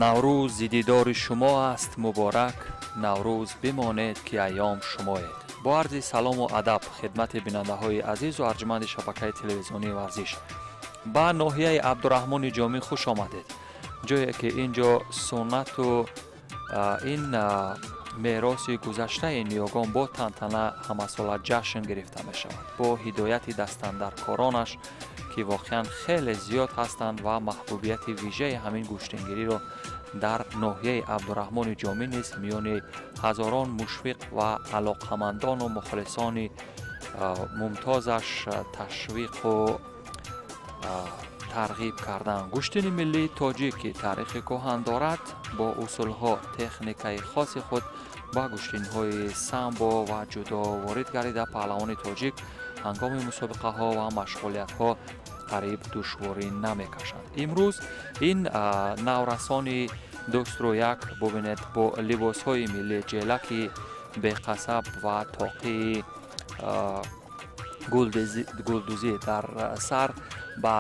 Наврӯз зи дидори шумо аст муборак, Наврӯз бимонед, ки айём шумоед. Бо арзи салому адаб хидмати бинандаҳои азизу арҷманди шабакаи телевизионии «Варзиш», ба ноҳияи Абдураҳмони Ҷомӣ хуш омадед, ҷое ки ин ҷо суннату ин мероси гузаштаи ниёгон бо тантана ҳамасола ҷашн гирифта мешавад, бо ҳидояти дастандаркоронаш, ки воқеан хеле зиёд ҳастанд ва маҳбубияти вижаи ҳамин гӯштингириро дар ноҳияи Абдураҳмони Ҷомӣ низ миёни ҳазорон мушфиқ ва алоқамандону мухлисони мумтозаш ташвиқу тарғиб кардан. Гӯштини миллии тоҷик, ки таърихи кӯҳан дорад, бо усулҳо, техникаи хоси худ ба гӯштинҳои самбо ва ҷудо ворид гардида, паҳлавони тоҷик ҳангоми мусобиқаҳо ва машғулиятҳо қариб душворӣ намекашанд. Имрӯз ин наврасони дӯстрӯяк, бубинед, бо либосҳои миллӣ, ҷелаки беқасаб ва тоқии гулдузӣ дар сар, ба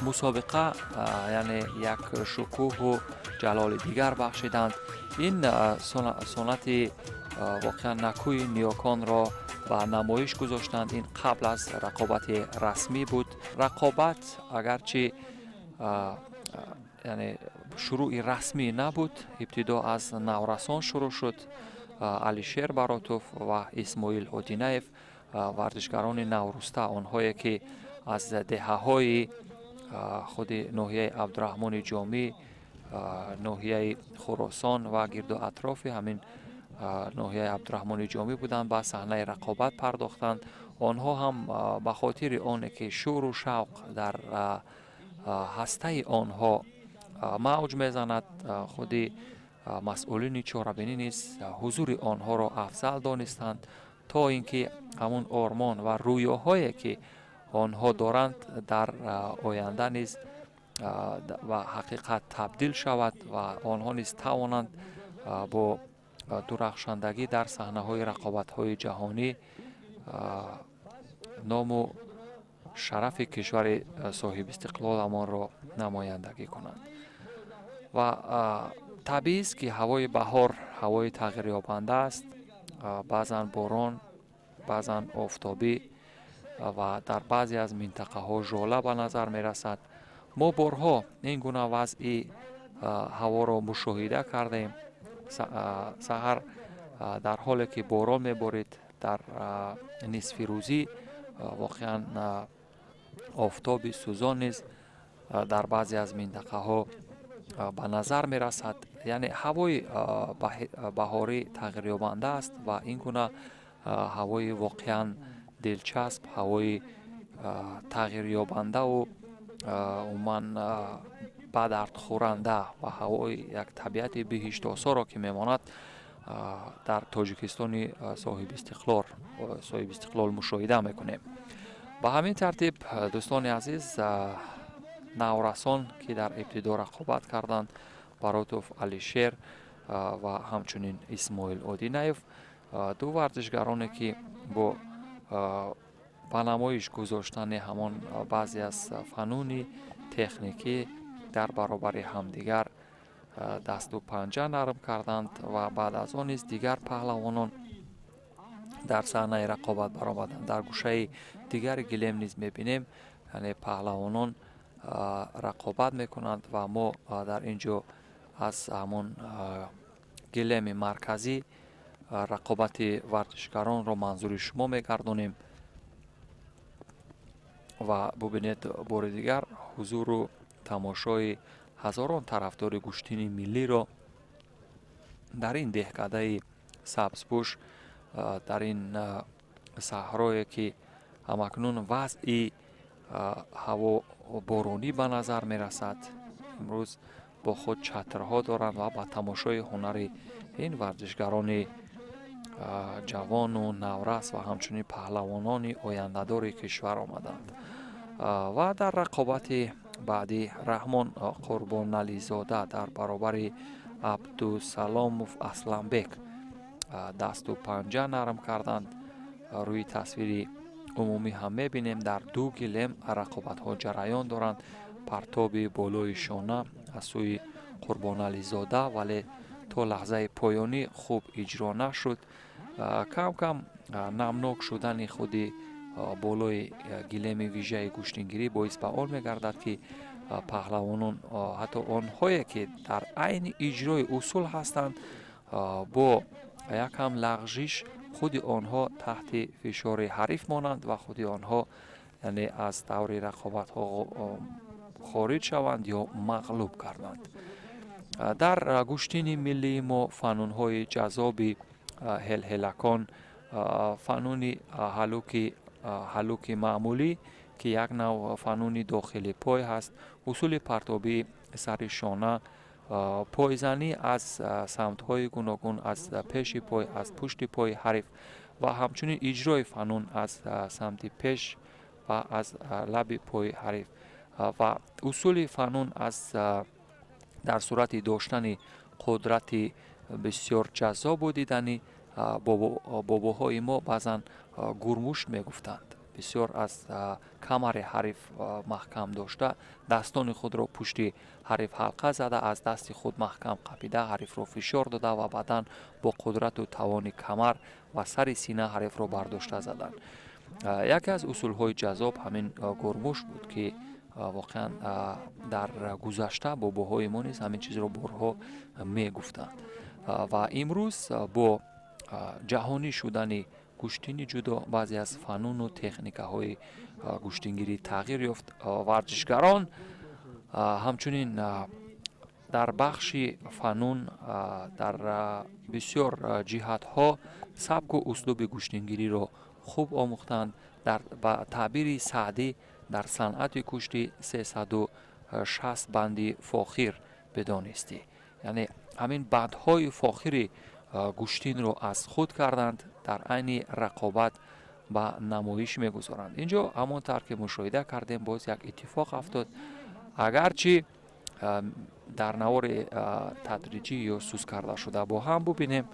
мусобиқа яъне як шукӯҳу ҷалоли дигар бахшиданд. Ин суннати воқеан накӯи ниёконро ба намоиш гузоштанд. Ин қабл аз рақобати расмӣ буд. Рақобат агарчи яъне шурӯъи расмӣ набуд, ибтидо аз наврасон шурӯъ шуд. Алишер Баротов ва Исмоил Одинаев, варзишгарони навруста, онҳое ки аз деҳаҳои худи ноҳияи Абдураҳмони Ҷомӣ, ноҳияи Хуросон ва гирду атрофи ҳамин ноҳияи Абдураҳмони Ҷомӣ буданд, ба саҳнаи рақобат пардохтанд. Онҳо ҳам ба хотири оне ки шӯру шавқ дар ҳастаи онҳо мавҷ мезанад, худи масъулини чорабинӣ низ ҳузури онҳоро афзал донистанд, то ин ки ҳамун ормон ва рӯёҳое ки онҳо доранд, дар оянда низ ба ҳақиқат табдил шавад ва онҳо низ тавонанд бо дурахшандагӣ дар саҳнаҳои рақобатҳои ҷаҳонӣ ному шарафи кишвари соҳибистиқлоламонро намояндагӣ кунанд. Ва табиист, ки ҳавои баҳор ҳавои тағйирёбанда аст: баъзан борон, баъзан офтобӣ ва дар баъзе аз минтақаҳо жола ба назар мерасад. Мо борҳо ин гуна вазъи ҳаворо мушоҳида кардем. Саҳар дар ҳоле ки борон меборид, дар нисфирӯзӣ воқеан офтоби сӯзон низ дар баъзе аз минтақаҳо ба назар мерасад. Яъне ҳавои баҳорӣ тағйирёбанда аст ва ин гуна ҳавои воқеан дилчасп, ҳавои тағйирёбандаву умуман бадардхӯранда ва ҳавои як табиати биҳиштосоро ки мемонад, дар Тоҷикистони соҳибистиқлол мушоҳида мекунем. Ба ҳамин тартиб, дӯстони азиз, наврасон, ки дар ибтидо рақобат карданд, Баротов Алишер ва ҳамчунин Исмоил Одинаев, ду варзишгароне ки бо ба намоиш гузоштани ҳамон баъзе аз фануни техникӣ дар баробари ҳамдигар дасту панҷа нарм карданд ва баъд аз он низ дигар паҳлавонон дар саҳнаи рақобат баромаданд. Дар гӯшаи дигари гилем низ мебинем, яъне паҳлавонон рақобат мекунанд ва мо дар ин ҷо аз ҳамон гилеми марказӣ рақобати варзишгаронро манзури шумо мегардонем. Ва бубинед, бори дигар ҳузуру тамошои ҳазорон тарафдори гӯштини миллиро дар ин деҳкадаи сабзпӯш, дар ин саҳрое ки ҳамакнун вазъи ҳаво боронӣ ба назар мерасад, имрӯз бо худ чатрҳо доранд ва ба тамошои ҳунари ин варзишгарони ҷавону наврас ва ҳамчунин паҳлавонони ояндадори кишвар омаданд. Ва дар рақобати баъдӣ Раҳмон Қурбонализода дар баробари Абдусаломов Асламбек дасту панҷа нарм карданд. Рӯи тасвири умумӣ ҳам мебинем, дар ду гилем рақобатҳо ҷараён доранд. Партоби болои шона аз сӯи Қурбонализода, вале то лаҳзаи поёнӣ хуб иҷро нашуд. Кам-кам намнок шудани худи болои гилеми вижаи гӯштингирӣ боис ба он мегардад, ки паҳлавонон, ҳатто онҳое ки дар айни иҷрои усул ҳастанд, бо якам лағжиш худи онҳо таҳти фишори ҳариф монанд ва худи онҳо, яъне, аз даври рақобатҳо хориҷ шаванд ё мағлуб гарданд. Дар гӯштини миллии мо фанунҳои ҷаззоби ҳелҳелакон, фануни ҳалуки маъмулӣ, ки як нав фануни дохили пой ҳаст, усули партобии сари шона, пойзанӣ аз самтҳои гуногун, аз пеши пой, аз пушти пои ҳариф ва ҳамчунин иҷрои фанун аз самти пеш ва аз лаби пои ҳариф ва усули фанун аз дар сурати доштани қудрати бисёр ҷаззобу диданӣ. Бобоҳои мо баъзан гурмушт мегуфтанд. Бисёр аз камари ҳариф маҳкам дошта, дастони худро пушти ҳариф ҳалқа зада, аз дасти худ маҳкам қапида, ҳарифро фишор дода ва баъдан бо қудрату тавони камар ва сари сина ҳарифро бардошта заданд. Яке аз усулҳои ҷаззоб ҳамин гурмушт буд, ки воқеан дар гузашта бобоҳои мо низ ҳамин чизро борҳо мегуфтанд. Ва имрӯз бо ҷаҳонӣ шудани гӯштини ҷудо баъзе аз фануну техникаҳои гӯштингирӣ тағйир ёфт. Варзишгарон ҳамчунин дар бахши фанун дар бисёр ҷиҳатҳо сабку услуби гӯштингириро хуб омӯхтанд. Ба таъбири Саъдӣ, дар санъати куштӣ 360 банди фохир бидонистӣ, яъне ҳамин бандҳои фохири гӯштинро аз худ карданд, дар айни рақобат ба намоиш мегузоранд. Инҷо ҳамон тавр ки мушоҳида кардем, боз як иттифоқ афтод. Агарчи дар навори тадриҷӣ ё сус карда шуда бо ҳам бубинем,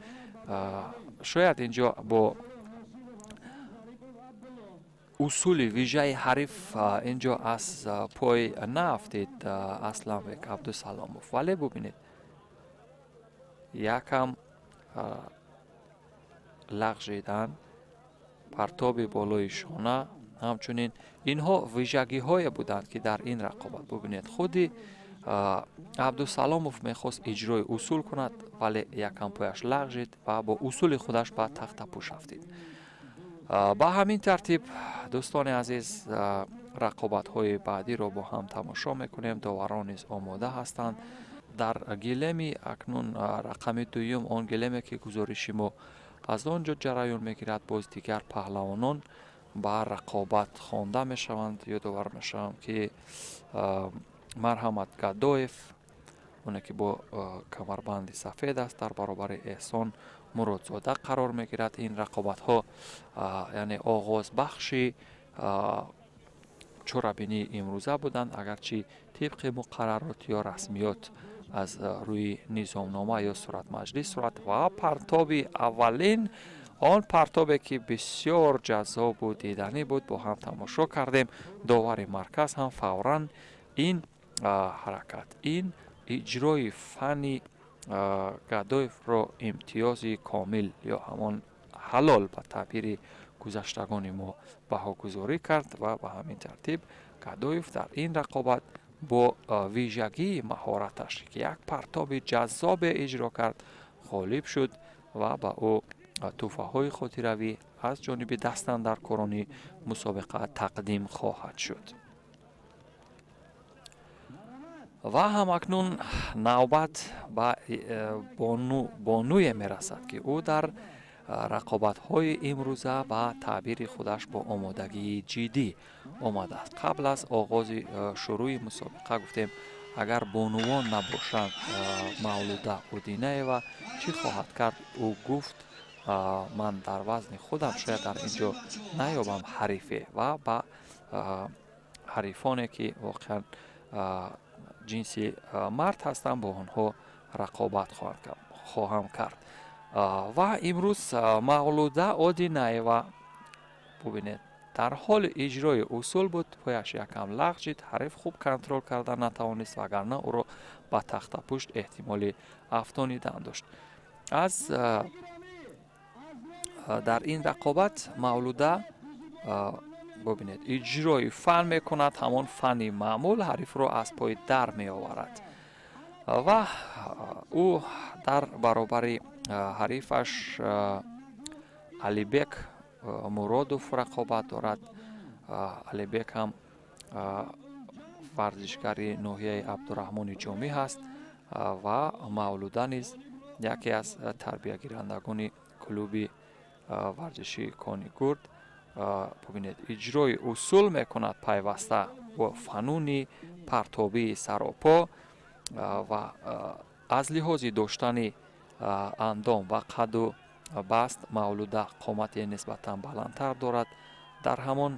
шояд инҷо бо усули вижаи ҳариф инҷо аз пой наафтид Асланбек Абдусаломов, вале бубинед, якам лағжидан, партоби болои шона, ҳамчунин инҳо вижагиҳое буданд, ки дар ин рақобат, бубинед, худи Абдусаломов мехост иҷрои усул кунад, вале якам пояш лағжид ва бо усули худаш ба тахтапӯш афтид. Ба ҳамин тартиб, дӯстони азиз, рақобатҳои баъдиро бо ҳам тамошо мекунем. Доварон низ омода ҳастанд. Дар гилеми акнун рақами дуюм, он гилеме ки гузориши мо аз он ҷо ҷараён мегирад, боз дигар паҳлавонон ба рақобат хонда мешаванд. Ёдовар мешавам, ки Марҳамат Гадоев, оне ки бо камарбанди сафед аст, дар баробари Эҳсон Муродзода қарор мегирад. Ин рақобатҳо, яъне, оғозбахши чорабинии имрӯза буданд. Агарчи тибқи муқаррарот ё расмиёт аз рӯи низомнома ё суратмаҷлис сурат ва партоби аввалин, он партобе ки бисёр ҷаззобу диданӣ буд, бо ҳам тамошо кардем. Довари марказ ҳам фавран ин ҳаракат, ин иҷрои фанни Гадоевро имтиёзи комил ё ҳамон ҳалол ба таъбири гузаштагони мо баҳогузорӣ кард. Ва ба ҳамин тартиб Гадоев дар ин рақобат бо вижагии маҳораташ, ки як партоби ҷаззобе иҷро кард, ғолиб шуд ва ба ӯ тӯҳфаҳои хотиравӣ аз ҷониби дастандаркорони мусобиқа тақдим хоҳад шуд. Ва ҳамакнун навбат ба бонуе мерасад, ки ӯ дар рақобатҳои имрӯза ба таъбири худаш бо омодагии ҷиддӣ омадааст. Қабл аз оғози шурӯи мусобиқа гуфтем, агар бонувон набошанд, Мавлуда Удинаева чӣ хоҳад кард? Ӯ гуфт: «Ман дар вазни худам шояд дар ин ҷо наёбам ҳарифе», ва ба ҳарифоне ки воқеан ҷинси мард ҳастанд, бо онҳо рақобат хоҳам кард. Ва имрӯз Мавлуда Одинаева, бубинед, дар ҳоли иҷрои усул буд, пояш якам лағжид, ҳариф хуб контрол карда натавонист, вагарна ӯро ба тахтапушт эҳтимоли афтонидан дошт. Аз дар ин рақобат Мавлуда, бубинед, иҷрои фан мекунад, ҳамон фани маъмул ҳарифро аз пой дар меоварад ва ӯ дар баробари ҳарифаш Алибек Муродов рақобат дорад. Алибек ҳам варзишгари ноҳияи Абдураҳмони Ҷомӣ ҳаст ва Мавлуда низ яке аз тарбиягирандагони клуби варзишии Кони Гурд. Бубинед, иҷрои усул мекунад пайваста бо фануни партобии саропо ва аз лиҳози доштани андом ва қаду баст Мавлуда қомати нисбатан баландтар дорад. Дар ҳамон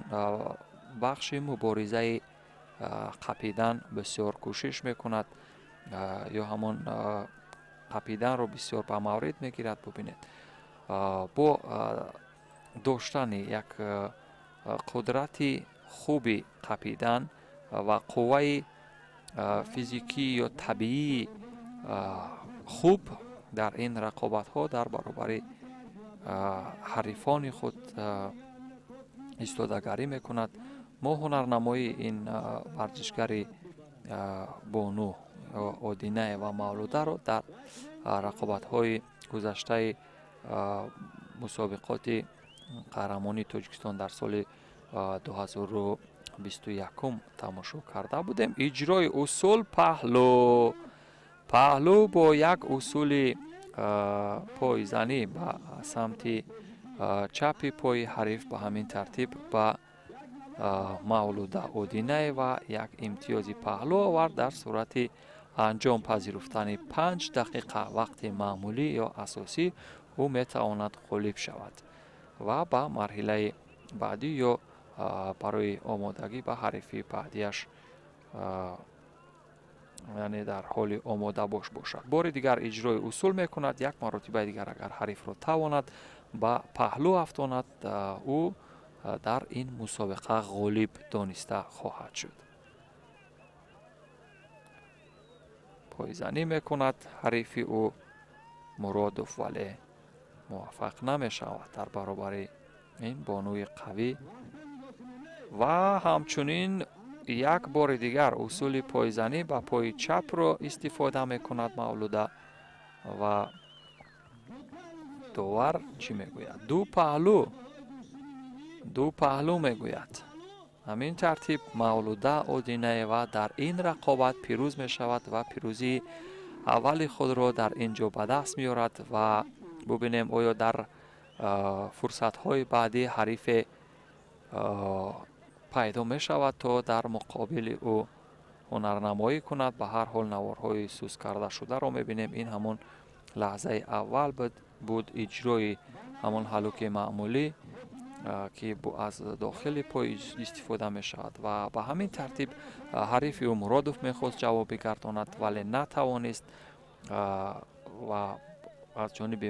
бахши муборизаи қапидан бисёр кӯшиш мекунад ё ҳамон қапиданро бисёр ба маврид мегирад. Бубинед, бо доштани як қудрати хуби қапидан ва қувваи физикӣ ё табиии хуб дар ин рақобатҳо дар баробари ҳарифони худ истодагарӣ мекунад. Мо ҳунарнамоии ин варзишгари бону Одинаева Мавлударо дар рақобатҳои гузаштаи мусобиқоти қаҳрамонии Тоҷикистон дар соли 2021 тамошо карда будем. Иҷрои усул паҳлу паҳлу бо як усули пойзанӣ ба самти чапи пои ҳариф ба ҳамин тартиб ба Мавлуда Одинаева як имтиёзи паҳлу овард. Дар сурати анҷом пазируфтани 5 дақиқа вақти маъмулӣ ё асосӣ ӯ метавонад ғолиб шавад ва ба марҳилаи баъдӣ ё барои омодагӣ ба ҳарифи баъдиаш, яъне дар ҳоли омодабош бошад. Бори дигар иҷрои усул мекунад. Як маротибаи дигар агар ҳарифро тавонад ба паҳлу афтонад, ӯ дар ин мусобиқа ғолиб дониста хоҳад шуд. Пойзанӣ мекунад ҳарифи ӯ Муродов, вале муваффақ намешавад дар баробари ин бонуи қавӣ. Ва ҳамчунин як бори дигар усули пойзанӣ ба пои чапро истифода мекунад Мавлуда ва довар чӣ мегӯяд? Ду паҳлу, ду паҳлу мегӯяд. Ҳамин тартиб Мавлуда Одинаева дар ин рақобат пирӯз мешавад ва пирӯзии аввали худро дар ин ҷо ба даст меорад ва бубинем, оё дар фурсатҳои баъдӣ ҳарифе пайдо мешавад, то дар муқобили ӯ ҳунарнамоӣ кунад. Ба ҳар ҳол наворҳои сус карда шударо мебинем. Ин ҳамон лаҳзаи аввал буд иҷрои ҳамон ҳалуки маъмулӣ, ки аз дохили пой истифода мешавад ва ба ҳамин тартиб ҳарифи ӯ Муродов мехост ҷавоб бигардонад, вале натавонист ва аз ҷониби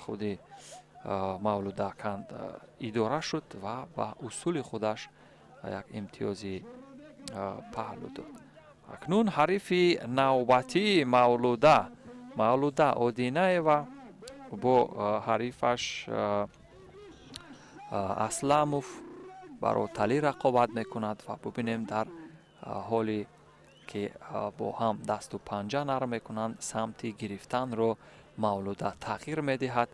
худи Мавлуда идора шуд ва ба усули худаш як имтиёзи паҳлу дод. Акнун ҳарифи навбатии Мавлуда, Мавлуда Одинаева бо ҳарифаш Асламов бароталӣ рақобат мекунад ва бубинем, дар ҳоле ки бо ҳам дасту панҷа нарм мекунанд, самти гирифтанро Мавлуда тағйир медиҳад.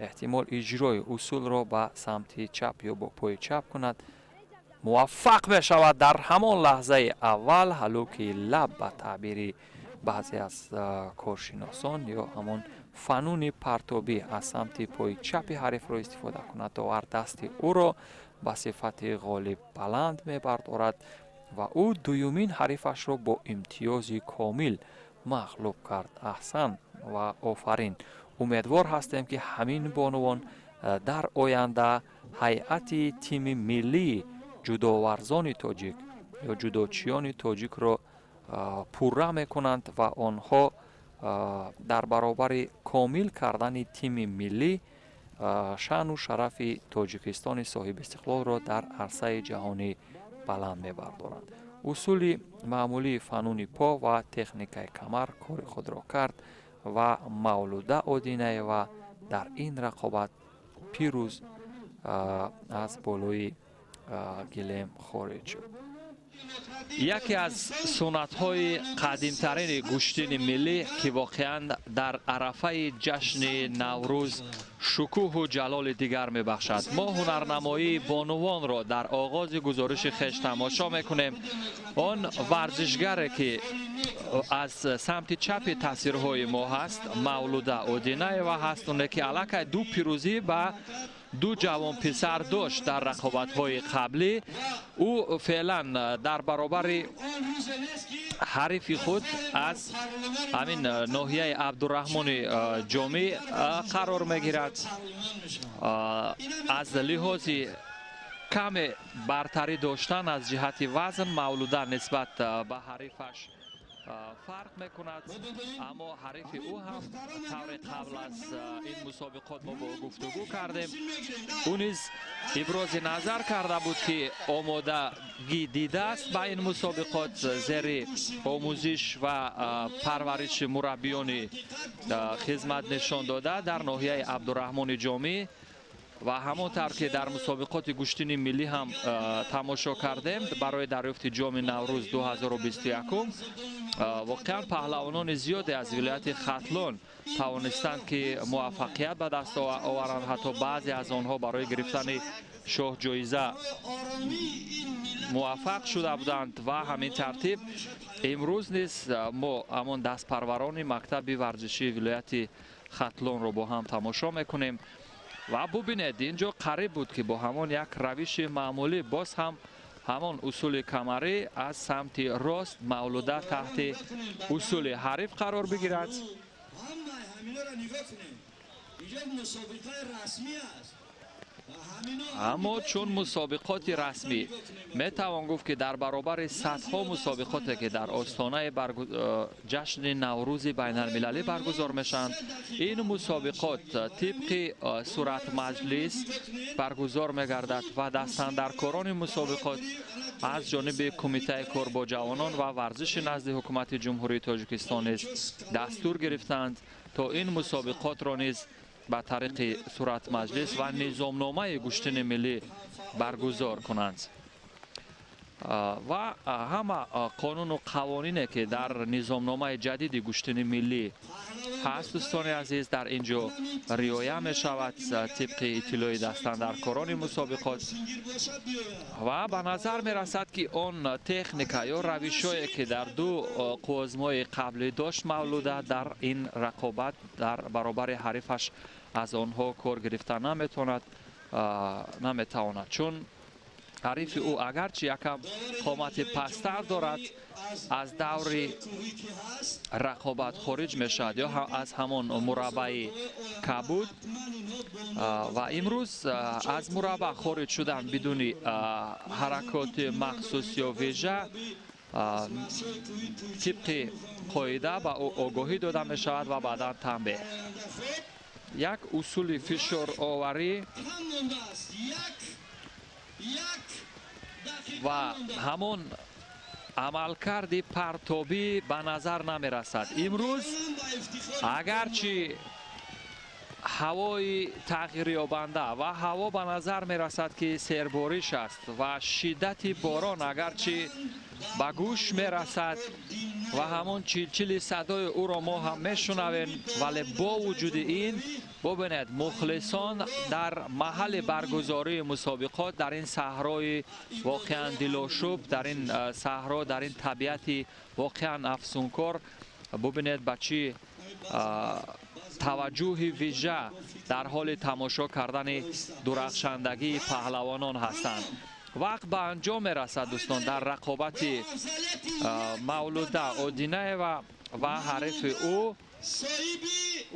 Эҳтимол иҷрои усулро ба самти чап ё бо пои чап кунад. Муваффақ мешавад дар ҳамон лаҳзаи аввал ҳалуки лаб ба таъбири баъзе аз коршиносон ё ҳамон фануни партобӣ аз самти пои чапи ҳарифро истифода кунад. Довар дасти ӯро ба сифати ғолиб баланд мебардорад ва ӯ дуюмин ҳарифашро бо имтиёзи комил мағлуб кард. Аҳсан ва офарин. Умедвор ҳастем, ки ҳамин бонувон дар оянда ҳайати тими миллии ҷудоварзони тоҷик ё ҷудочиёни тоҷикро пурра мекунанд ва онҳо дар баробари комил кардани тими миллӣ шаъну шарафи Тоҷикистони соҳибистиқлолро дар арсаи ҷаҳонӣ баланд мебардоранд. Усули маъмулии фануни по ва техникаи камар кори худро кард ва Мавлуда Одинаева дар ин рақобат пирӯз аз болои гилем хориҷ шуд. Яке аз суннатҳои қадимтарини гӯштини миллӣ, ки воқеан дар арафаи ҷашни Наврӯз шукӯҳу ҷалоли дигар мебахшад. Мо ҳунарнамоии бонувонро дар оғози гузориши хеш тамошо мекунем. Он варзишгаре, ки аз самти чапи тасвирҳои мо ҳаст, Мавлуда Одинаева ҳаст, оне ки аллакай ду пирӯзӣ ба ду ҷавонписар дошт дар рақобатҳои қаблӣ. Ӯ феълан дар баробари ҳарифи худ аз ҳамин ноҳияи Абдураҳмони Ҷомӣ қарор мегирад. Аз лиҳози каме бартарӣ доштан аз ҷиҳати вазн Мавлуда нисбат ба ҳарифаш фарқ мекунад, аммо ҳарифи ӯ ҳам, тавре қабл аз ин мусобиқот мо бо гуфтугӯ кардем, ӯ низ ибрози назар карда буд, ки омодагӣ дидааст ба ин мусобиқот, зери омӯзиш ва парвариши мураббиёни хизмат нишон дода дар ноҳияи Абдураҳмони Ҷомӣ. Ва ҳамон тавр ки дар мусобиқоти гӯштини миллӣ ҳам тамошо кардем барои дарёфти ҷоми Наврӯз 2021, воқеан паҳлавонони зиёде аз вилояти Хатлон тавонистанд, ки муваффақият ба даст оваранд. Ҳатто баъзе аз онҳо барои гирифтани шоҳҷоиза муваффақ шуда буданд. Ва ҳамин тартиб имрӯз низ мо ҳамон дастпарварони мактаби варзишии вилояти Хатлонро бо ҳам тамошо мекунем. Ва бубинед, ин ҷо қариб буд, ки бо ҳамон як равиши маъмулӣ, боз ҳам ҳамон усули камарӣ, аз самти рост Мавлуда таҳти усули ҳариф қарор бигирад. Аммо чун мусобиқоти расмӣ, метавон гуфт, ки дар баробари садҳо мусобиқоте, ки дар остонаи ҷашни Наврӯзи байналмилалӣ баргузор мешаванд, ин мусобиқот тибқи суратмаҷлис баргузор мегардад ва дастандаркорони мусобиқот аз ҷониби Кумитаи кор бо ҷавонон ва варзиши назди Ҳукумати Ҷумҳурии Тоҷикистон низ дастур гирифтанд, то ин мусобиқотро низ ба тариқи суратмаҷлис ва низомномаи гӯштини миллӣ баргузор кунанд. Ва ҳама қонуну қавонине, ки дар низомномаи ҷадиди гӯштини миллӣ ҳаст, дӯстони азиз, дар ин ҷо риоя мешавад тибқи иттилои дастандаркорони мусобиқот. Ва ба назар мерасад, ки он техника ё равишҳое, ки дар ду қуввозмои қаблӣ дошт Мавлуда, дар ин рақобат дар баробари ҳарифаш аз онҳо кор гирифта наметавонад, чун ҳарифи ӯ агарчи якам қомати пасттар дорад, аз даври рақобат хориҷ мешавад ё аз ҳамон мураббаи кабуд. Ва имрӯз аз мурабба хориҷ шудан бидуни ҳаракоти махсус ё вижа тибқи қоида ба ӯ огоҳӣ дода мешавад ва баъдан танбеҳ. Як усули фишороварӣ ва ҳамон амалкарди партобӣ ба назар намерасад. Имрӯз агарчи ҳавои тағйирёбанда ва ҳаво ба назар мерасад, ки сербориш аст ва шиддати борон агарчи ба гӯш мерасад ва ҳамон чилчили садои ӯро мо ҳам мешунавем, вале бо вуҷуди ин бубинед, мухлисон дар маҳалли баргузории мусобиқот, дар ин саҳрои воқеан дилошӯб, дар ин саҳро, дар ин табиати воқеан афсункор, бубинед, ба чӣ таваҷҷӯҳи вижа дар ҳоли тамошо кардани дурахшандагии паҳлавонон ҳастанд. Вақт ба анҷом мерасад, дӯстон, дар рақобати Мавлуда Одинаева ва ҳарифи ӯ.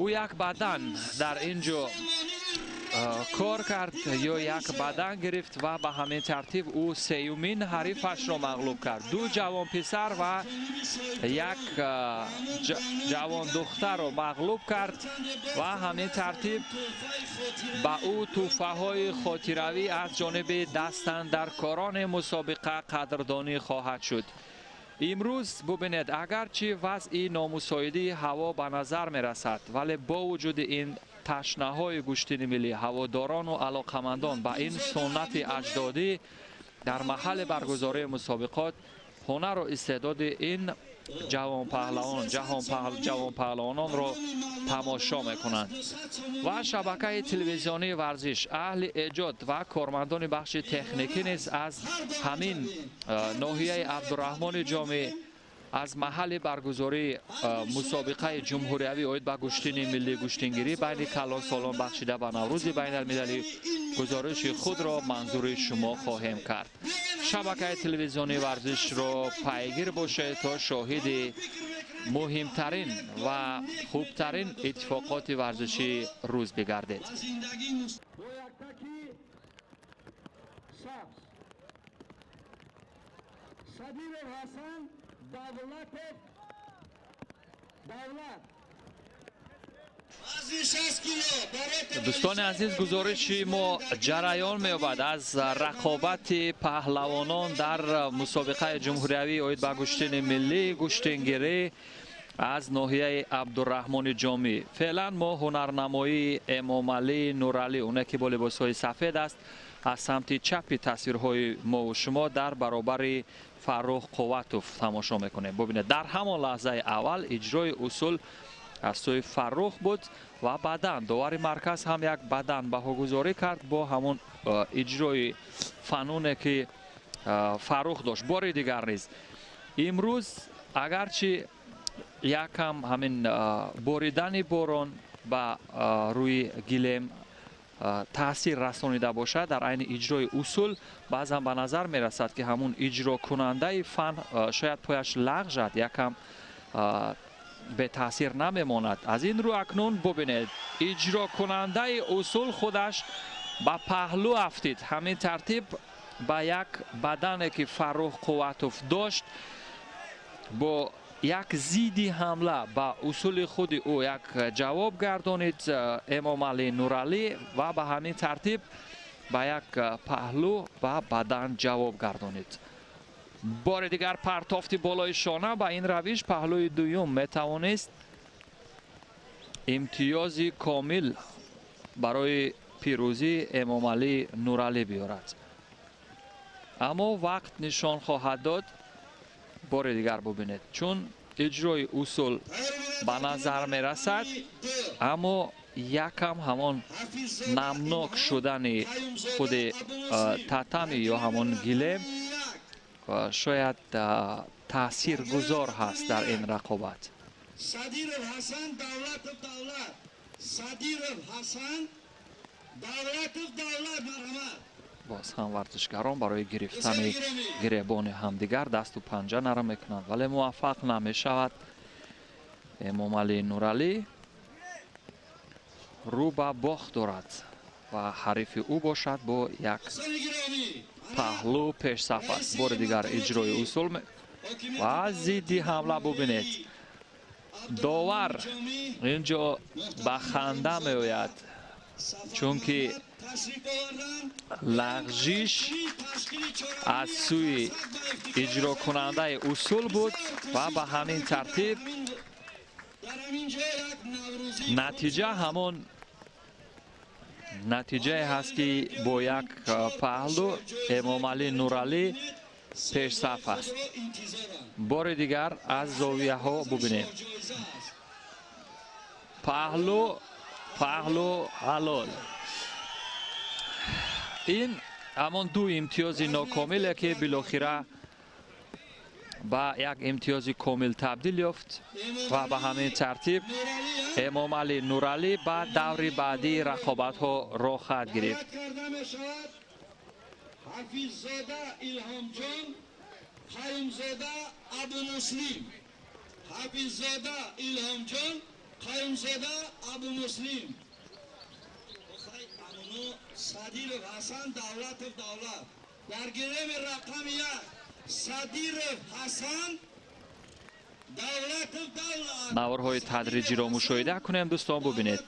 Ӯ як бадан дар ин ҷо кор кард ё як бадан гирифт ва ба ҳамин тартиб ӯ сеюмин ҳарифашро мағлуб кард. Ду ҷавонписар ва як ҷавондухтарро мағлуб кард ва ҳамин тартиб ба ӯ тӯҳфаҳои хотиравӣ аз ҷониби дастандаркорони мусобиқа қадрдонӣ хоҳад шуд. Имрӯз бубинед, агарчи вазъи номусоидии ҳаво ба назар мерасад, вале бо вуҷуди ин ташнаҳои гӯштини миллӣ, ҳаводорону алоқамандон ба ин суннати аҷдодӣ дар маҳалли баргузории мусобиқот ҳунару истеъдоди ин ҷавонпаҳлавононро тамошо мекунанд. Ва шабакаи телевизионии варзиш, аҳли эҷод ва кормандони бахши техникӣ низ аз ҳамин ноҳияи Абдураҳмони Ҷомӣ, аз маҳалли баргузории мусобиқаи ҷумҳуриявӣ оид ба гӯштини миллӣ гӯштингирӣ байни калонсолон бахшида ба Наврӯзи байналмилалӣ гузориши худро манзури шумо хоҳем кард. Шабакаи телевизионии варзишро пайгир бошед то шоҳиди муҳимтарин ва хубтарин иттифоқоти варзишии рӯз бигардед. Дӯстони азиз, гузориши мо ҷараён меёбад аз рақобати паҳлавонон дар мусобиқаи ҷумҳуриявӣ оид ба гӯштини миллӣ гӯштингирӣ аз ноҳияи Абдураҳмони Ҷомӣ. Феълан мо ҳунарнамоии Эмомалӣ Нуралӣ, оне ки бо либосҳои сафед аст, аз самти чапи тасвирҳои мову шумо дар баробари Фаррух Қувватов тамошо мекунем. Бубинед, дар ҳамон лаҳзаи аввал иҷрои усул аз сӯи Фаррух буд ва баъдан довари марказ ҳам як бадан баҳогузорӣ кард бо ҳамон иҷрои фануне ки Фаррух дошт. Бори дигар низ имрӯз агарчи якам ҳамин боридани борон ба рӯи гилем таъсир расонида бошад, дар айни иҷрои усул баъзан ба назар мерасад, ки ҳамун иҷрокунандаи фан шояд пояш лағжад, якам бетаъсир намемонад. Аз ин рӯ акнун бубинед, иҷрокунандаи усул худаш ба паҳлӯ афтид. Ҳамин тартиб ба як бадане ки Фаррух Қувватов дошт, бо як зидди ҳамла ба усули худи ӯ як ҷавоб гардонид Эмомалӣ Нуралӣ ва ба ҳамин тартиб ба як паҳлӯ ба бадан ҷавоб гардонид. Бори дигар партофти болои шона, ба ин равиш паҳлӯи дуюм метавонист имтиёзи комил барои пирӯзии Эмомалӣ Нуралӣ биёрад. Аммо вақт нишон хоҳад дод. Бори дигар бубинед, чун иҷрои усул ба назар мерасад, аммо якам ҳамон намнок шудани худи татами ё ҳамон гилем шояд таъсиргузор ҳаст дар ин рақобат. Садиров Ҳасан Давлатов Давлат, Садиров Ҳасан Давлатов Давлат, марҳамат. Боз ҳам варзишгарон барои гирифтани гиребони ҳамдигар дасту панҷа нарм мекунанд, вале муваффақ намешавад. Эмомалӣ Нуралӣ рӯ ба бохт дорад ва ҳарифи ӯ бошад бо як паҳлӯ пешсаф аст. Бори дигар иҷрои усул ва зидди ҳамла. Бубинед, довар инҷо ба ханда меояд, чунки лағжиш аз сӯи иҷрокунандаи усул буд ва ба ҳамин тартиб натиҷа ҳамон натиҷае ҳаст, ки бо як паҳлӯ Эмомалӣ Нуралӣ пешсаф аст. Бори дигар аз зовияҳо бубинем. Паҳлӯ, паҳлӯ, ҳалол. Ин ҳамон ду имтиёзи нокомиле, ки билохира ба як имтиёзи комил табдил ёфт ва ба ҳамин тартиб Эмомалӣ Нуралӣ ба даври баъдии рақобатҳо роҳ хоҳад гирифт. Ҳафиззода Илҳомҷон, Қаюмзода Абумуслим. Ҳафиззода Илҳомҷон, Қаюмзода Абумуслим. Садиров Ҳасан, Давлатов Давлат. Дар гилеми рақами 1 Садиров Ҳасан, Давлатов Давлат. Наворҳои тадриҷиро мушоҳида кунем, дӯстон, бубинед.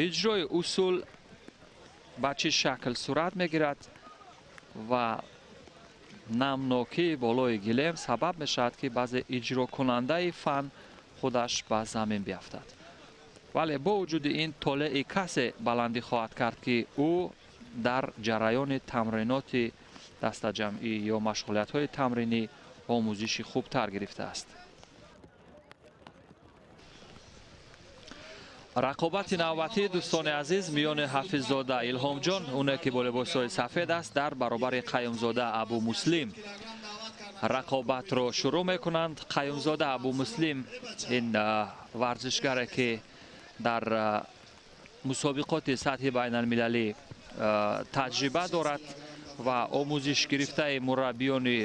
Иҷрои усул ба чӣ шакл сурат мегирад ва намнокии болои гилем сабаб мешавад, ки баъзе иҷрокунандаи фан худаш ба замин биафтад. Вале бо вуҷуди ин толеи касе баландӣ хоҳад кард, ки ӯ дар ҷараёни тамриноти дастаҷамъӣ ё машғулиятҳои тамринӣ омӯзиши хубтар гирифтааст. Рақобати навбатӣ, дӯстони азиз, миёни Ҳафиззода Илҳомҷон, оне ки бо либосҳои сафед аст, дар баробари Қаюмзода Абумуслим рақобатро шурӯъ мекунанд. Қаюмзода Абумуслим ин варзишгаре, ки дар мусобиқоти сатҳи байналмилалӣ таҷриба дорад ва омӯзиш гирифтаи мураббиёни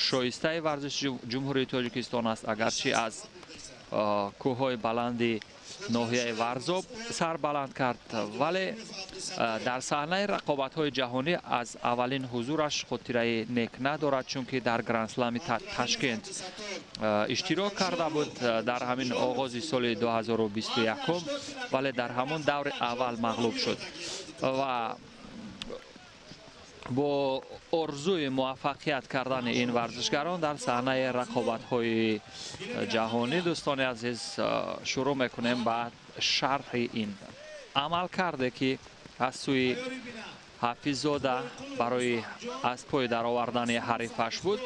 шоистаи варзиши Ҷумҳурии Тоҷикистон аст, агарчи аз кӯҳҳои баланди ноҳияи Варзоб сар баланд кард, вале дар саҳнаи рақобатҳои ҷаҳонӣ аз аввалин ҳузураш хотираи нек надорад, чунки дар Грандслами Ташкент иштирок карда буд дар ҳамин оғози соли 2021, вале дар ҳамон даври аввал мағлуб шуд ва бо орзуи муваффақият кардани ин варзишгарон дар саҳнаи рақобатҳои ҷаҳонӣ, дӯстони азиз, шурӯъ мекунем ба шарҳи ин амалкарде, ки аз сӯи Ҳафиззода барои аз пой даровардани ҳарифаш буд.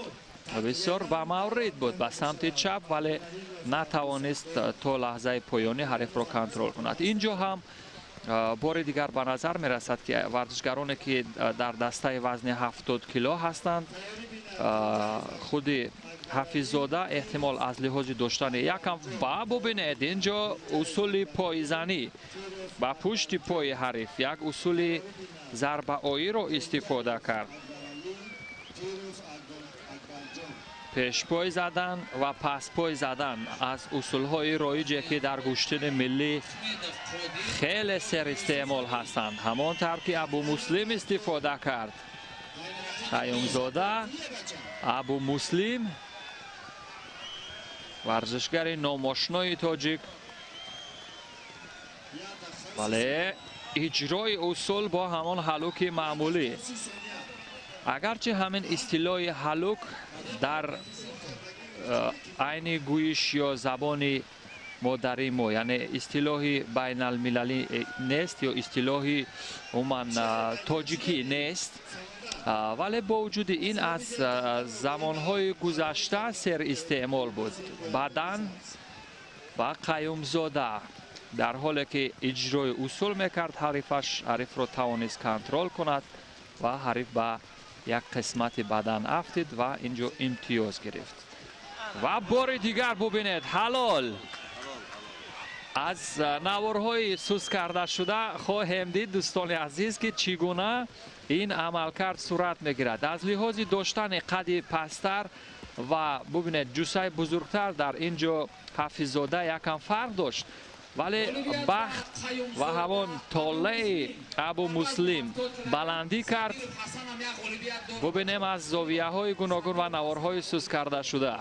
Бисёр ба маврид буд ба самти чап, вале натавонист то лаҳзаи поёнӣ ҳарифро контрол кунад. Инҷо ҳам бори дигар ба назар мерасад, ки варзишгароне, ки дар дастаи вазни 70 кило ҳастанд, худи Ҳафиззода эҳтимол аз лиҳози доштани якам ба бубинед, инҷо усули пойзанӣ ба пушти пои ҳариф, як усули зарбаоиро истифода кард. Пешпой задан ва паспой задан аз усулҳои роиҷе, ки дар гӯштини миллӣ хеле серистеъмол ҳастанд. Ҳамон тавр ки Абумуслим истифода кард. Қаюмзода Абумуслим, варзишгари номошнои тоҷик, вале иҷрои усул бо ҳамон ҳалуки маъмулӣ. Агарчи ҳамин истилоҳи ҳалук дар айни гӯиш ё забони модари мо, яъне истилоҳи байналмилалӣ нест ё истилоҳи умуман тоҷикӣ нест, вале бо вуҷуди ин аз замонҳои гузашта серистеъмол буд. Баъдан ба Қаюмзода дар ҳоле ки иҷрои усул мекард, ҳарифаш ҳарифро тавонист контрол кунад ва ҳариф ба як қисмати бадан афтид ва инҷо имтиёз гирифт. Ва бори дигар бубинед, ҳалол аз наворҳои сус карда шуда хоҳем дид, дӯстони азиз, ки чӣ гуна ин амалкард сурат мегирад. Аз лиҳози доштани қади пасттар ва бубинед ҷуссаи бузургтар дар ин ҷо Ҳафиззода якам фарқ дошт, вале бахт ва ҳамон толеи Абумуслим баландӣ кард. Бубинем аз зовияҳои гуногун ва наворҳои сус карда шуда.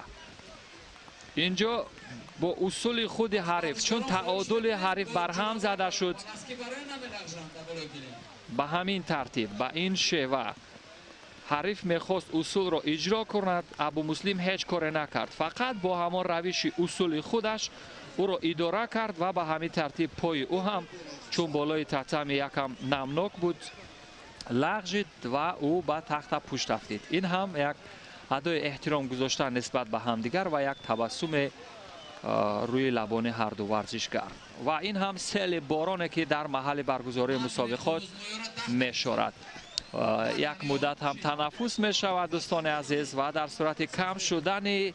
Инҷо бо усули худи ҳариф, чун таодули ҳариф барҳам зада шуд, ба ҳамин тартиб, ба ин шева ҳариф мехост усулро иҷро кунад. Абумуслим ҳеҷ коре накард, фақат бо ҳамон равиши усули худаш ӯро идора кард ва ба ҳамин тартиб пои ӯ ҳам, чун болои татами якам намнок буд, лағжид ва ӯ ба тахта пушт афтид. Ин ҳам як адои эҳтиром гузоштан нисбат ба ҳамдигар ва як табассуме рӯи лабони ҳарду варзишгар. Ва ин ҳам сели бороне, ки дар маҳалли баргузории мусобиқот мешорад. Як муддат ҳам танаффус мешавад, дӯстони азиз, ва дар сурати кам шудани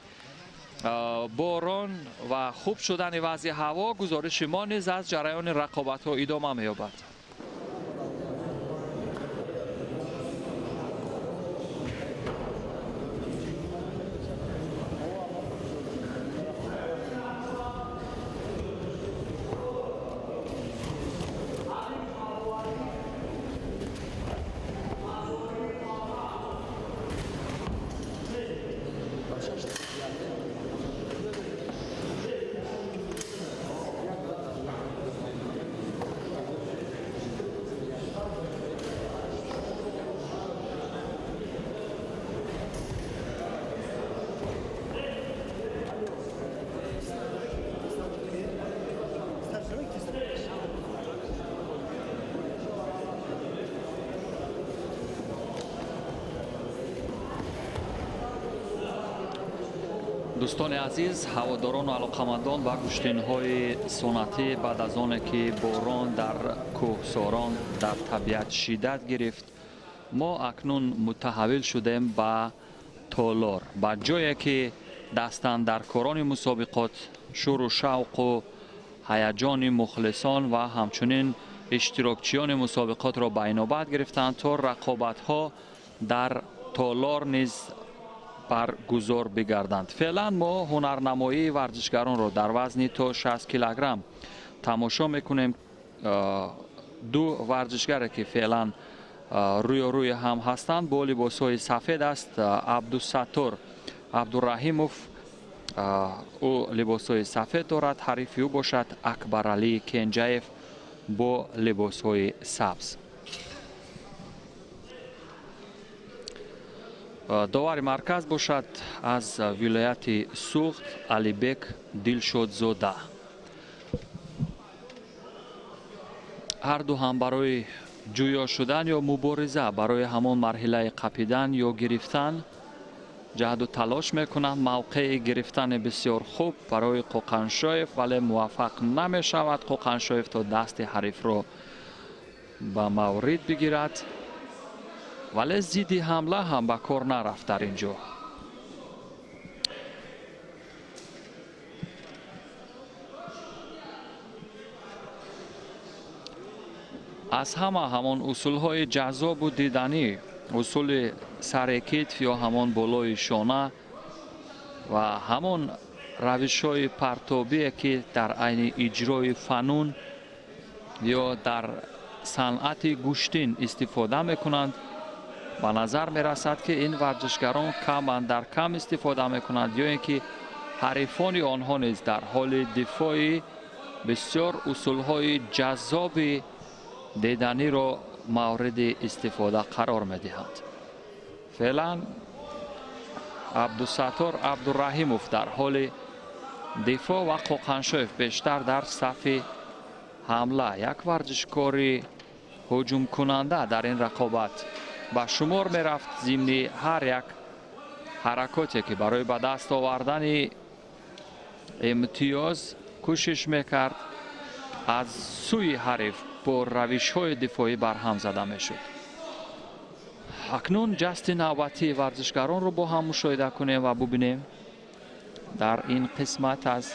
борон ва хуб шудани вазъи ҳаво гузориши мо низ аз ҷараёни рақобатҳо идома меёбад. Дӯстони азиз, ҳаводорону алоқамандон ба гӯштинҳои суннатӣ, баъд аз оне ки борон дар кӯҳсорон дар табиат шиддат гирифт, мо акнун мутаҳаввил шудем ба толор, ба ҷое ки дастандаркорони мусобиқот шӯру шавқу ҳаяҷони мухлисон ва ҳамчунин иштирокчиёни мусобиқотро ба инобат гирифтанд, то рақобатҳо дар толор низ баргузор бигарданд. Феълан мо ҳунарнамоии варзишгаронро дар вазни то 60 килограмм тамошо мекунем. Ду варзишгаре ки феълан рӯё рӯи ҳам ҳастанд, бо либосҳои сафед аст Абдусаттор Абдураҳимов, ӯ либосҳои сафед дорад, ҳарифи ӯ бошад Акбаралӣ Кенҷаев бо либосҳои сабз. Довари марказ бошад аз вилояти Суғд Алибек Дилшодзода. Ҳарду ҳам барои ҷӯё шудан ё мубориза барои ҳамон марҳилаи қапидан ё гирифтан ҷаҳду талош мекунанд. Мавқеи гирифтани бисёр хуб барои Қоқаншоев, вале муваффақ намешавад Қоқаншоев то дасти ҳарифро ба маврид бигирад, вале зидди ҳамла ҳам ба кор нарафт дар ин ҷо. Аз ҳама ҳамон усулҳои ҷаззобу диданӣ, усули сари китф ё ҳамон болои шона ва ҳамон равишҳои партобие ки дар айни иҷрои фанун ё дар санъати гӯштин истифода мекунанд, ба назар мерасад ки ин варзишгарон кам андар кам истифода мекунанд, ё ин ки ҳарифони онҳо низ дар ҳоли дифои бисёр усулҳои ҷаззоби диданиро мавриди истифода қарор медиҳанд. Феълан Абдусаттор Абдураҳимов дар ҳоли дифоъ ва Қоқаншоев бештар дар сафи ҳамла. Як варзишкори ҳуҷумкунанда дар ин рақобат ба шумор мерафт. Зимни ҳар як ҳаракоте ки барои ба даст овардани имтиёз кӯшиш мекард, аз сӯи ҳариф бо равишҳои дифоӣ барҳам зада мешуд. Акнун ҷасти навбатии варзишгаронро бо ҳам мушоҳида кунем ва бубинем дар ин қисмат аз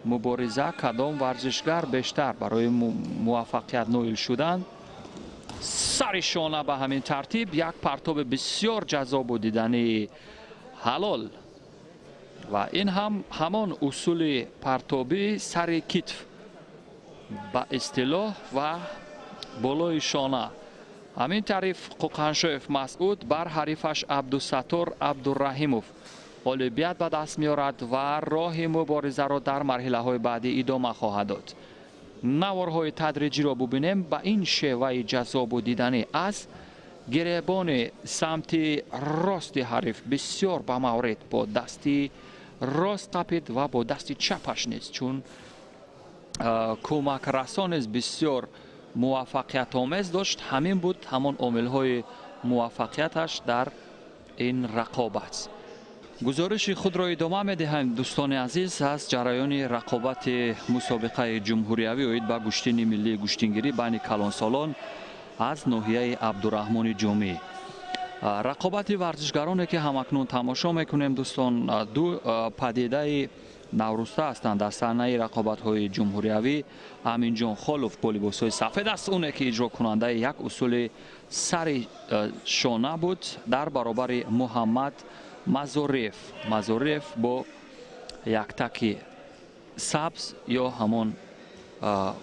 мубориза кадом варзишгар бештар барои муваффақият ноил шудан. Сари шона ба ҳамин тартиб як партоби бисёр ҷаззобу дидании ҳалол, ва ин ҳам ҳамон усули партобии сари китф ба истилоҳ ва болои шона. Ҳамин тариф Қоқаншоев Масъуд бар ҳарифаш Абдусаттор Абдураҳимов ғолибият ба даст меорад ва роҳи муборизаро дар марҳилаҳои баъдӣ идома хоҳад дод. Наворҳои тадриҷиро бубинем. Ба ин шеваи ҷаззобу диданӣ аз гиребони самти рости ҳариф бисёр ба маврид бо дасти рост қапид ва бо дасти чапаш низ, чун кӯмакрасон низ бисёр муваффақиятомез дошт. Ҳамин буд ҳамон омилҳои муваффақияташ дар ин рақобат. Гузориши худро идома медиҳем, дӯстони азиз, аз ҷараёни рақобати мусобиқаи ҷумҳуриявӣ оид ба гӯштини миллии гӯштингирӣ байни калонсолон аз ноҳияи Абдураҳмони Ҷомӣ. Рақобати варзишгароне ки ҳамакнун тамошо мекунем, дӯстон, ду падидаи навруста ҳастанд дар саҳнаи рақобатҳои ҷумҳуриявӣ. Аминҷон Холов бо либосҳои сафед аст, оне ки иҷрокунандаи як усули сари шона буд дар баробари Муҳаммад Мазориев. Мазориев бо яктаки сабз ё ҳамон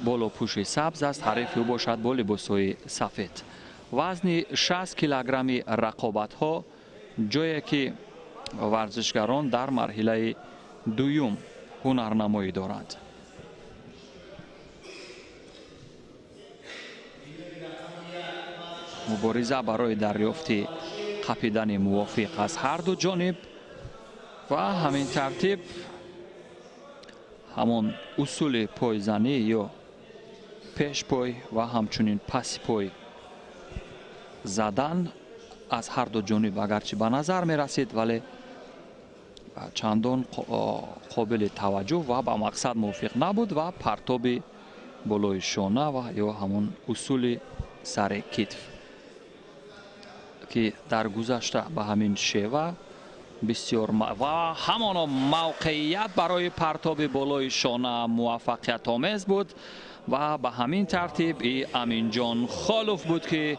болопӯши сабз аст, ҳарифи ӯ бошад бо либосҳои сафед. Вазни 60 килограмми рақобатҳо, ҷое ки варзишгарон дар марҳилаи дуюм ҳунарнамоӣ доранд. Мубориза барои дарёфти қапидани мувофиқ аз ҳар ду ҷониб ва ҳамин тартиб ҳамон усули пойзанӣ ё пешпой ва ҳамчунин пасипой задан аз ҳар ду ҷониб агарчи ба назар мерасид, вале Чандон қобили таваҷҷӯҳ ва ба мақсад мувофиқ набуд ва партоби болои шона ва ё ҳамон усули сари китф, ки дар гузашта ба ҳамин шева бисёр ва ҳамоно мавқеият барои партоби болои шона муваффақиятомез буд ва ба ҳамин тартиб и Аминҷон Холов буд, ки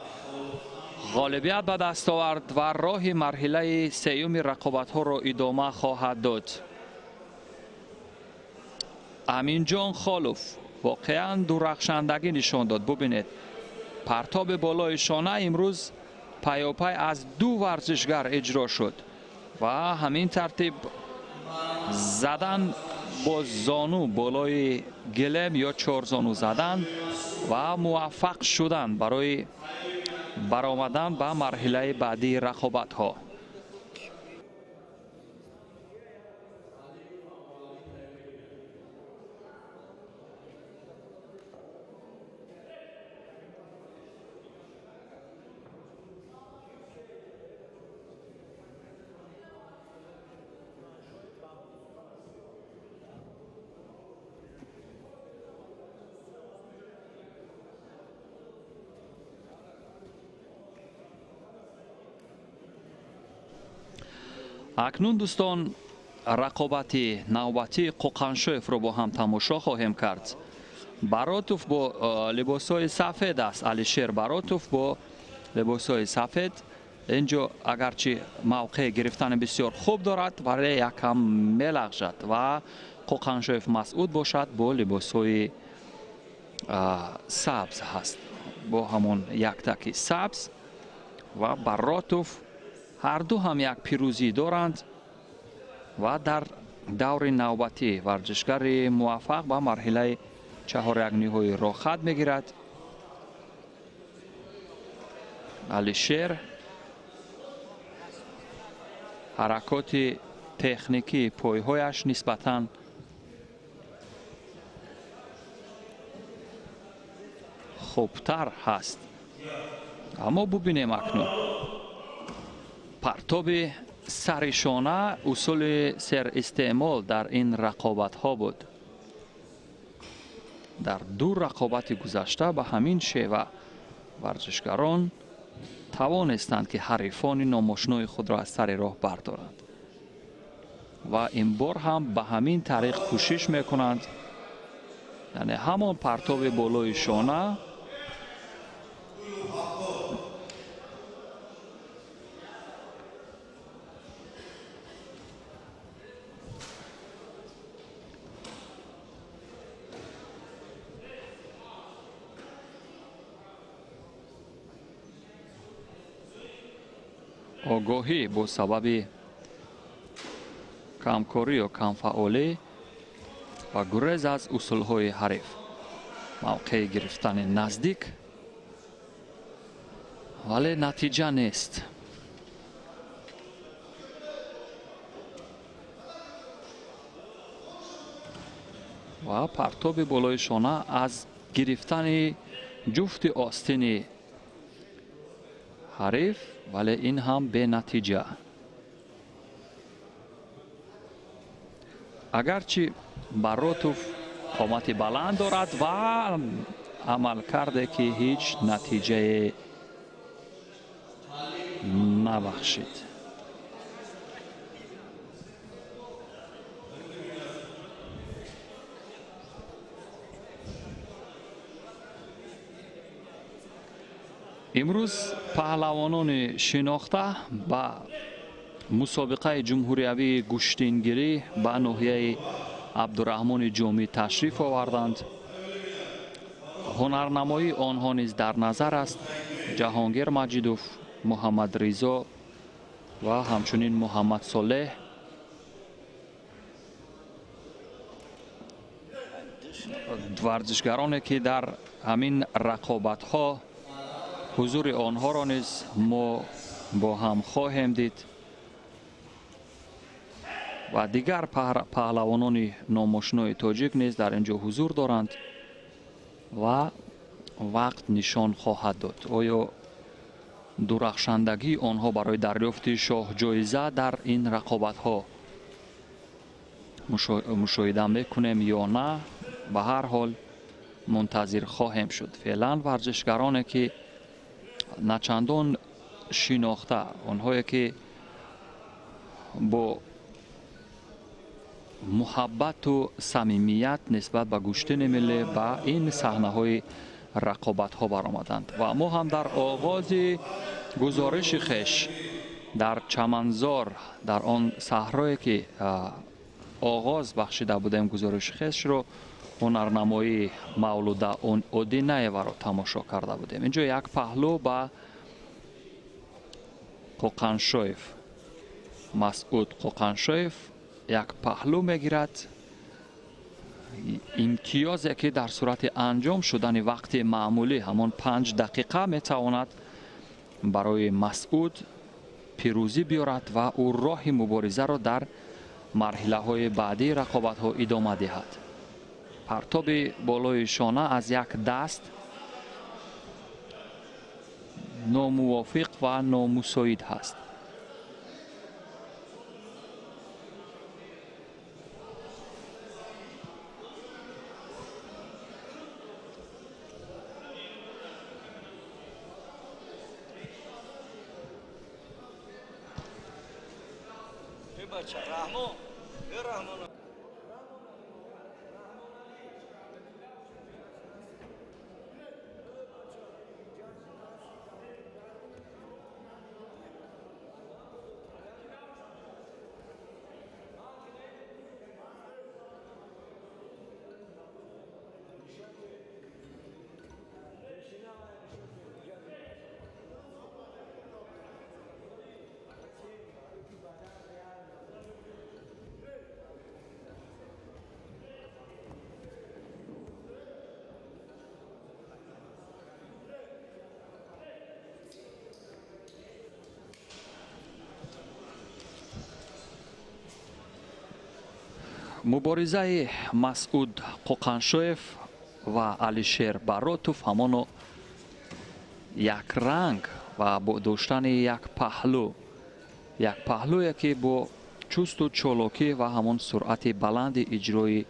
ғолибият ба даст овард ва роҳи марҳилаи сеюми рақобатҳоро идома хоҳад дод. Аминҷон Холов воқеан дурахшандагӣ нишон дод. Бубинед, партоби болои шона имрӯз пайопай аз ду варзишгар иҷро шуд ва ҳамин тартиб задан бо зону болои гилем ё чорзону задан ва муваффақ шудан барои баромадан ба марҳилаи баъдии рақобатҳо. Акнун дӯстон, рақобати навбатии Қоқаншоевро бо ҳам тамошо хоҳем кард. Баротов бо либосҳои сафед аст. Алишер Баротов бо либосҳои сафед. Инҷо агарчи мавқеи гирифтани бисёр хуб дорад, вале якам мелағжад ва Қоқаншоев Масъуд бошад бо либосҳои сабз ҳаст, бо ҳамон яктаки сабз ва Баротов ҳарду ҳам як пирӯзӣ доранд ва дар даври навбатӣ варзишгари муваффақ ба марҳилаи чаҳорякниҳоӣ роҳхат мегирад. Алишер ҳаракоти техникии пойҳояш нисбатан хубтар ҳаст. Аммо бубинем акнун партоби сари шона усули серистеъмол дар ин рақобатҳо буд. Дар ду рақобати гузашта ба ҳамин шева варзишгарон тавонистанд, ки ҳарифони номошинои худро аз сари роҳ бардоранд ва ин бор ҳам ба ҳамин тариқ кӯшиш мекунанд. Яъне ҳамон партоби болои шона огоҳӣ бо сабаби камкорӣ ё камфаъолӣ ва гурез аз усулҳои ҳариф, мавқеи гирифтани наздик, вале натиҷа нест. Ва партоби болои шона аз гирифтани ҷуфти остини ҳариф, вале ин ҳам бенатиҷа. Агарчи Баротов қомати баланд дорад ва амал карде, ки ҳеҷ натиҷае набахшид. Имрӯз паҳлавонони шинохта ба мусобиқаи ҷумҳуриявии гӯштингирӣ ба ноҳияи Абдураҳмони Ҷомӣ ташриф оварданд. Ҳунарнамоии онҳо низ дар назар аст. Ҷаҳонгир Маҷидов, Муҳаммадризо ва ҳамчунин Муҳаммад Солеҳ варзишгароне, ки дар ҳамин рақобатҳо ҳузури онҳоро низ мо бо ҳам хоҳем дид ва дигар паҳлавонони номошинои тоҷик низ дар ин ҷо ҳузур доранд ва вақт нишон хоҳад дод, оё дурахшандагии онҳо барои дарёфти шоҳҷоиза дар ин рақобатҳо Мушоҳида мекунем ё на, ба ҳар ҳол мунтазир хоҳем шуд. Феълан варзишгароне ки начандон шинохта, онҳое ки бо муҳаббату самимият нисбат ба гӯштини миллӣ ба ин саҳнаҳои рақобатҳо баромаданд. Ва мо ҳам дар оғози гузориши хеш дар чаманзор, дар он саҳрое ки оғоз бахшида будем гузориши хешро, ҳунарнамоии Мавлуда Одинаеваро тамошо карда будем. Инҷо як паҳлӯ ба Қоқаншоев, Масъуд Қоқаншоев як паҳлӯ мегирад. Имтиёзе ки дар сурати анҷом шудани вақти маъмулӣ ҳамон 5 дақиқа метавонад барои Масъуд пирӯзӣ биёрад ва ӯ роҳи муборизаро дар марҳилаҳои баъдии рақобатҳо идома диҳад. Партоби болои шона аз як даст номувофиқ ва номусоид ҳаст. Муборизаи Масъуд Қоқаншоев ва Алишер Баротов ҳамоно якранг ва бо доштани як паҳлӯ, як паҳлӯе ки бо чусту чолокӣ ва ҳамон суръати баланди иҷрои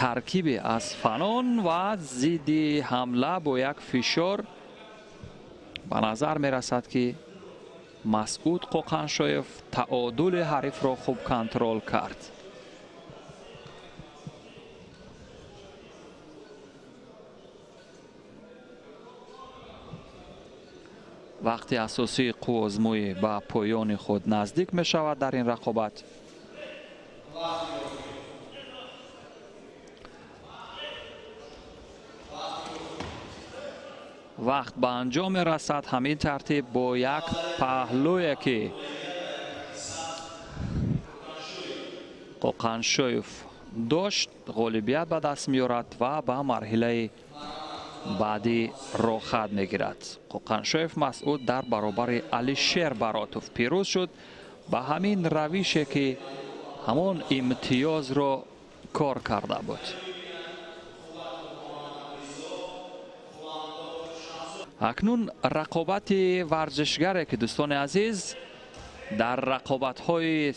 таркибе аз фанон ва зидди ҳамла бо як фишор ба назар мерасад ки Масъуд Қоқаншоев таодули ҳарифро хуб контрол кард. Вақти асосии қувваозмоӣ ба поёни худ наздик мешавад дар ин рақобат. Вақт ба анҷом мерасад. Ҳамин тартиб бо як паҳлӯе ки Қоқаншоев дошт ғолибият ба даст меорад ва ба марҳилаи баъдӣ роҳхат мегирад. Қоқаншоев Масъуд дар баробари Алишер Баротов пирӯз шуд ба ҳамин равише ки ҳамон имтиёзро кор карда буд. Акнун рақобати варзишгаре ки дӯстони азиз дар рақобатҳои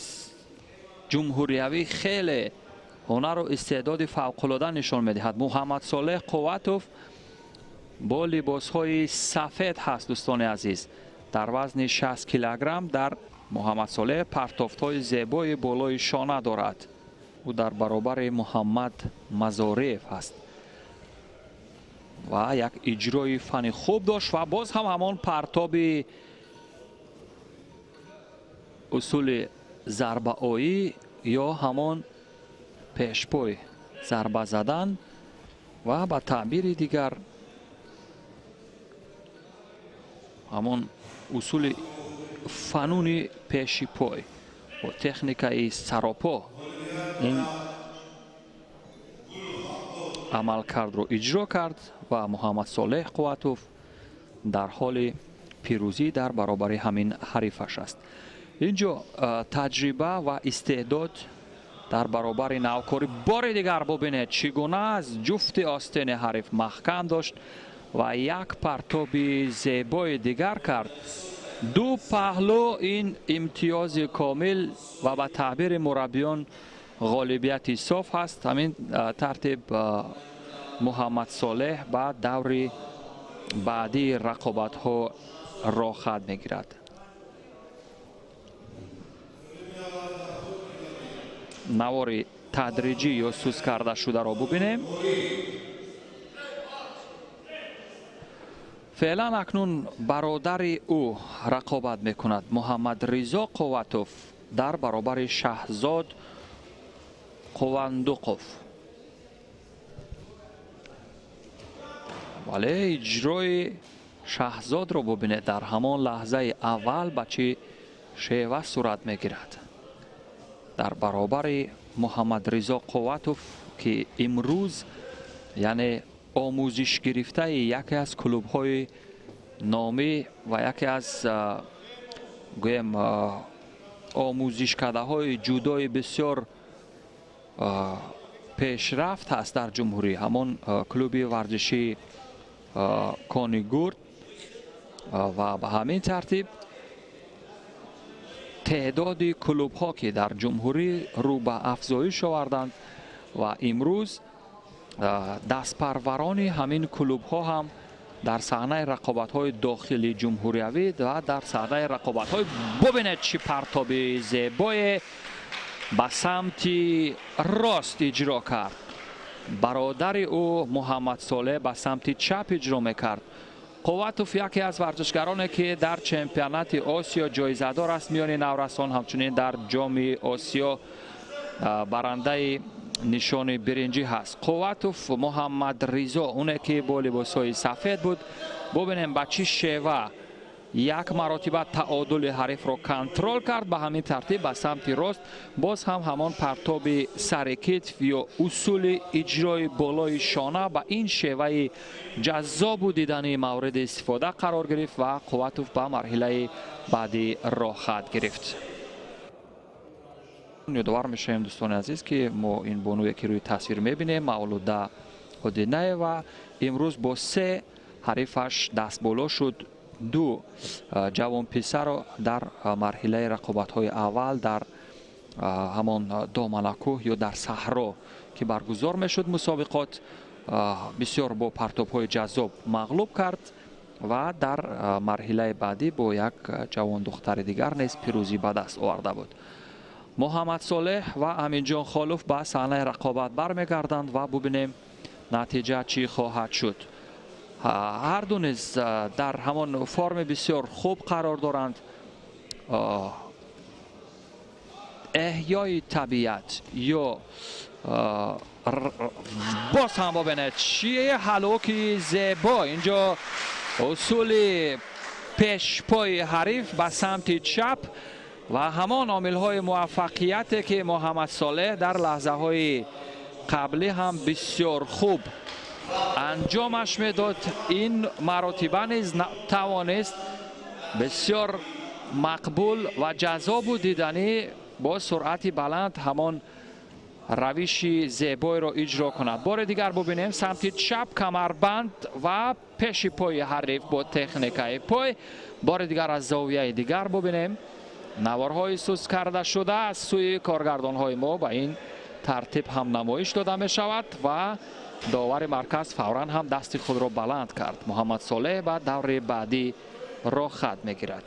ҷумҳуриявӣ хеле ҳунару истеъдоди фавқулода нишон медиҳад. Муҳаммадсолеҳ Қувватов бо либосҳои сафед ҳаст дӯстони азиз. Дар вазни 60 килограмм дар Муҳаммадсолеҳ партофтҳои зебои болои шона дорад. Ӯ дар баробари Муҳаммад Мазореев ҳаст ва як иҷрои фани хуб дошт ва боз ҳам ҳамон партоби усули зарбаоӣ ё ҳамон пешпой зарба задан ва ба таъбири дигар ҳамон усули фануни пеши пой бо техникаи саропо ин амалкардро иҷро кард ва Муҳаммадсолеҳ Қувватов дар ҳоли пирӯзӣ дар баробари ҳамин ҳарифаш аст. Инҷо таҷриба ва истеъдод дар баробари навкорӣ. Бори дигар бубинед чӣ гуна аз ҷуфти остини ҳариф маҳкам дошт ва як партоби зебои дигар кард. Ду паҳлӯ ин имтиёзи комил ва ба таъбири мураббиён Ғолибияти соф ҳаст. Ҳамин тартиб Муҳаммад Солеҳ ба даври баъдии рақобатҳо роҳхат мегирад. Навори тадриҷӣ ё сус карда шударо бубинем. Феълан акнун бародари ӯ рақобат мекунад, Муҳаммад Ризо Қувватов дар баробари Шаҳзод Қувандуқов. Вале иҷрои Шаҳзодро бубинед, дар ҳамон лаҳзаи аввал ба чӣ шева сурат мегирад. Дар баробари Муҳаммад Ризо Қувватов, ки имрӯз яъне омӯзишгирифтаи яке аз клубҳои номӣ ва яке аз гӯем омӯзишкадаҳои ҷудои бисёр пешрафт ҳаст дар ҷумҳурӣ, ҳамон клуби варзишии Конигурд, ва ба ҳамин тартиб теъдоди клубҳо, ки дар ҷумҳурӣ рӯ ба афзоиш оварданд ва имрӯз дастпарварони ҳамин клубҳо ҳам дар саҳнаи рақобатҳои дохили ҷумҳуриявӣ ва дар саҳнаи рақобатҳои, бубинед чӣ партоби зебое ба самти рост иҷро кард. Бародари ӯ Муҳаммад Солеҳ ба самти чап иҷро мекард. Қувватов яке аз варзишгароне, ки дар чемпионати Осиё ҷоизадор аст миёни наврасон, ҳамчунин дар ҷоми Осиё барандаи нишони биринҷӣ ҳаст. Қувватов Муҳаммад Ризо, оне ки бо либосҳои сафед буд, бубинем ба чӣ шева як маротиба таодули ҳарифро контрол кард. Ба ҳамин тартиб ба самти рост боз ҳам ҳамон партоби сари китф ё усули иҷрои болои шона ба ин шеваи ҷаззобу дидании мавриди истифода қарор гирифт ва Қувватов ба марҳилаи баъдӣ роҳхат гирифт. Ёдовар мешавем, дӯстони азиз, ки мо ин бонуе, ки рӯи тасвир мебинем, Мавлуда Одинаева, имрӯз бо се ҳарифаш дастболо шуд. Ду ҷавонписаро дар марҳилаи рақобатҳои аввал дар ҳамон доманакӯҳ ё дар саҳро, ки баргузор мешуд мусобиқот, бисёр бо партобҳои ҷаззоб мағлуб кард ва дар марҳилаи баъдӣ бо як ҷавондухтари дигар низ пирӯзӣ ба даст оварда буд. Муҳаммад Солеҳ ва Аминҷон Холов ба саҳнаи рақобат бармегарданд ва бубинем натиҷа чӣ хоҳад шуд. Ҳарду низ дар ҳамон форми бисёр хуб қарор доранд. Эҳёи табиат ё боз ҳам бубинед чӣ ҳалоки зебо инҷо, усули пешпои ҳариф ба самти чап ва ҳамон омилҳои муваффақияте, ки Муҳаммад Солеҳ дар лаҳзаҳои қаблӣ ҳам бисёр хуб анҷомаш медод, ин маротиба низ тавонист бисёр мақбул ва ҷаззобу диданӣ бо суръати баланд ҳамон равиши зебоеро иҷро кунад. Бори дигар бубинем, самти чап камарбанд ва пеши пои ҳариф бо техникаи пой. Бори дигар аз зовияи дигар бубинем, наворҳои сус карда шуда аз сӯи коргардонҳои мо ба ин тартиб ҳам намоиш дода мешавад ва довари марказ фавран ҳам дасти худро баланд кард. Муҳаммад Солеҳ ба даври баъдӣ роҳхат мегирад.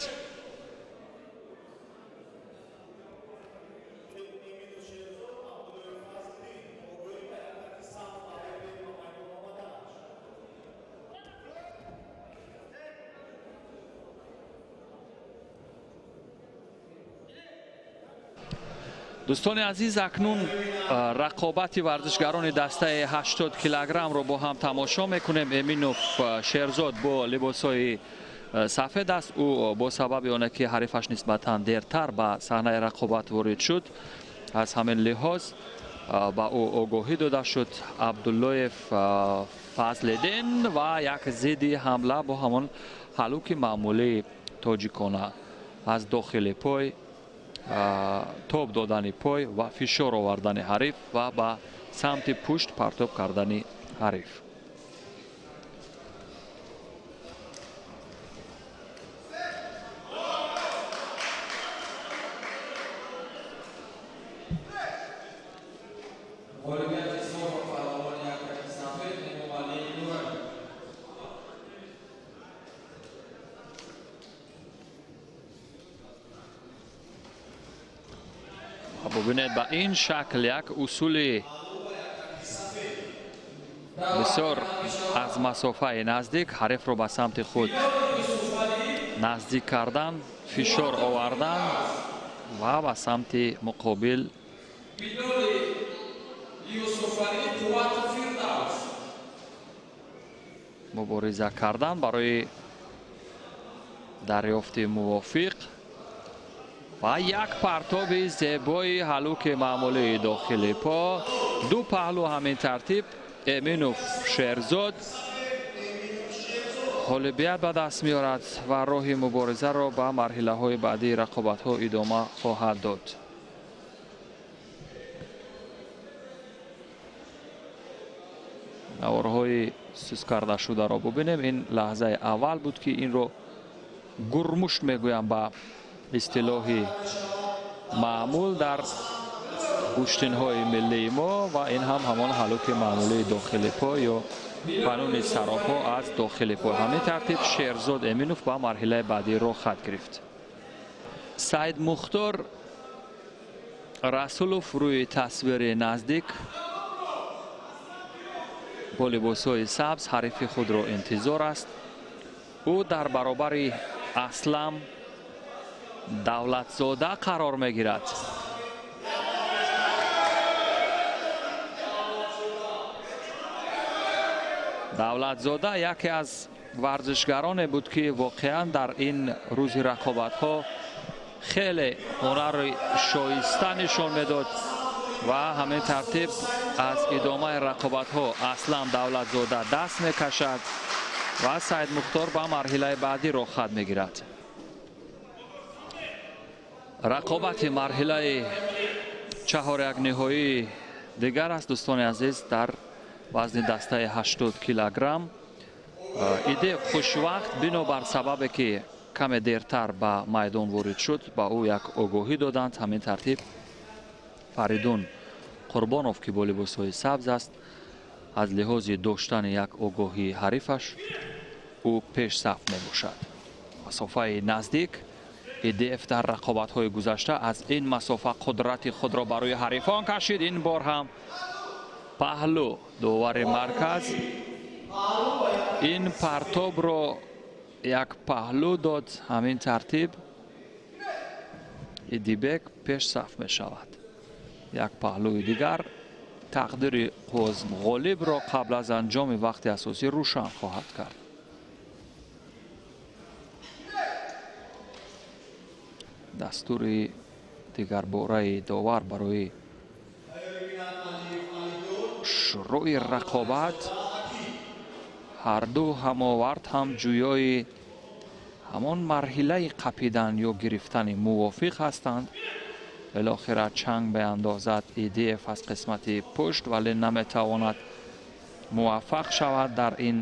Дӯстони азиз, акнун рақобати варзишгарони дастаи 80 килограммро бо ҳам тамошо мекунем. Эминов Шерзод бо либосҳои сафед аст. Ӯ бо сабаби оне ки ҳарифаш нисбатан дертар ба саҳнаи рақобат ворид шуд, аз ҳамин лиҳоз ба ӯ огоҳӣ дода шуд. Абдуллоев Фазлиддин ва як зидди ҳамла бо ҳамон ҳалуки маъмулии тоҷикона аз дохили пой, тоб додани пой ва фишор овардани ҳариф ва ба самти пушт партоб кардани ҳариф. Бубинед, ба ин шакл як усули бисёр аз масофаи наздик ҳарифро ба самти худ наздик кардан, фишор овардан ва ба самти муқобил мубориза кардан барои дарёфти мувофиқ. Ва як партоби зебои ҳалуки маъмулии дохили по, ду паҳлу ҳамин тартиб. Эминов Шерзод ғолибият ба даст меорад ва роҳи муборизаро ба марҳилаҳои баъдии рақобатҳо идома хоҳад дод. Наворҳои сус карда шударо бубинем. Ин лаҳзаи аввал буд, ки инро гурмушт мегӯям ба истилоҳи маъмул дар гӯштинҳои миллии мо, ва ин ҳам ҳамон ҳалуки маъмулии дохили по ё қануни саропо аз дохили по. Ҳамин тартиб Шерзод Эминов ба марҳилаи баъдӣ роҳ хат гирифт. Саид Мухтор Расулов рӯи тасвири наздик бо либосҳои сабз ҳарифи худро интизор аст. Ӯ дар баробари Аслам Давлатзода қарор мегирад. Давлатзода яке аз варзишгароне буд, ки воқеан дар ин рӯзи рақобатҳо хеле ҳунари шоиста нишон медод ва ҳамин тартиб аз идомаи рақобатҳо Аслам Давлатзода даст мекашад ва Саид Мухтор ба марҳилаи баъдӣ роҳ хат мегирад. Рақобати марҳилаи чаҳорякниҳоии дигар аст, дӯстони азиз, дар вазни дастаи 80 килограмм. Идеев хушвақт бинобар сабабе ки каме дертар ба майдон ворид шуд, ба ӯ як огоҳӣ доданд. Ҳамин тартиб Фаридун Қурбонов, ки бо либосҳои сабз аст, аз лиҳози доштани як огоҳии ҳарифаш ӯ пешсаф мебошад. Масофаи наздик Идеев дар рақобатҳои гузашта аз ин масофа қудрати худро барои ҳарифон кашид. Ин бор ҳам паҳлу довари марказ ин партобро як паҳлу дод. Ҳамин тартиб Идибек пешсаф мешавад. Як паҳлуи дигар тақдири ғолибро қабл аз анҷоми вақти асосӣ рӯшан хоҳад кард. Дастури дигарбораи довар барои шурӯи рақобат. Ҳарду ҳамовард ҳам ҷӯёи ҳамон марҳилаи қапидан ё гирифтани мувофиқ ҳастанд. Билохира чанг беандозад Идеев аз қисмати пушт, вале наметавонад муваффақ шавад дар ин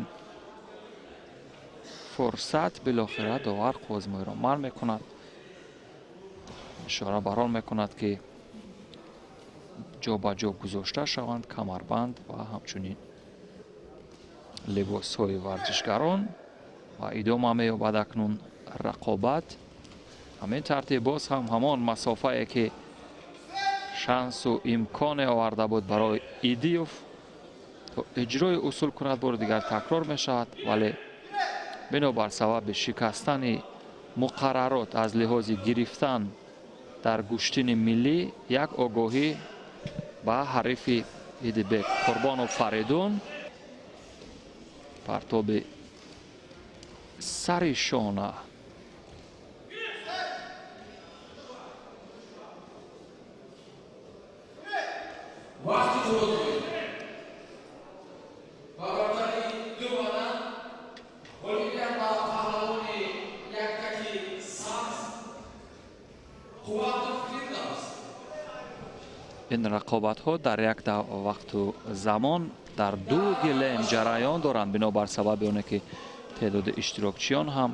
фурсат. Билохира довар қӯзмӯйро манъ мекунад, ишора бар он мекунад, ки ҷо ба ҷо гузошта шаванд камарбанд ва ҳамчунин либосҳои варзишгарон ва идома меёбад акнун рақобат. Ҳамин тартиб боз ҳам ҳамон масофае ки шансу имконе оварда буд барои Идиев то иҷрои усул кунад, бори дигар такрор мешавад, вале бинобар сабаби шикастани муқаррарот аз лиҳози гирифтан дар гӯштини миллӣ як огоҳӣ ба ҳарифи Идибек Қурбонов Фаридун. Партоби сари шона ин рақобатҳо дар як вақту замон дар ду гилем ҷараён доранд, бинобар сабаби оне ки теъдоди иштирокчиён ҳам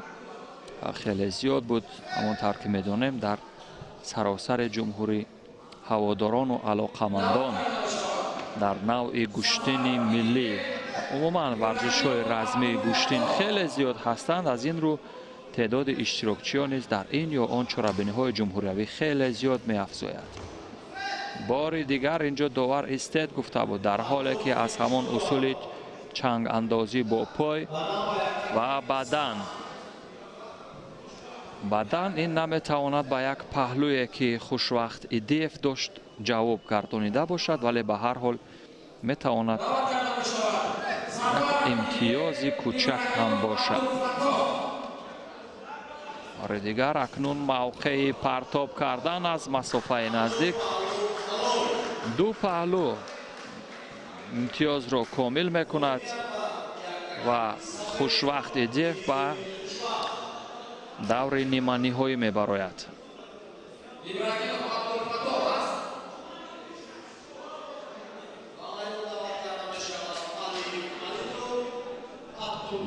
хеле зиёд буд. Ҳамон тавр ки медонем, дар саросари ҷумҳурӣ ҳаводорону алоқамандон Дар навъи гӯштини миллӣ, умуман варзишҳои размии гӯштин хеле зиёд ҳастанд. Аз ин рӯ теъдоди иштирокчиён низ дар ин ё он чорабиниҳои ҷумҳуриявӣ хеле зиёд меафзояд. Бори дигар инҷо довар истед гуфта буд, дар ҳоле ки аз ҳамон усули чангандозӣ бо пой ва бадан. Бадан ин наметавонад ба як паҳлӯе ки Хушвақт Идиев дошт ҷавоб гардонида бошад, вале ба ҳар ҳол метавонад як имтиёзи кӯчак ҳам бошад. Бори дигар акнун мавқеи партоб кардан аз масофаи наздик. Ду паҳлӯ имтиёзро комил мекунад ва Хушвақт Идиев ба даври ниманиҳоӣ мебарояд.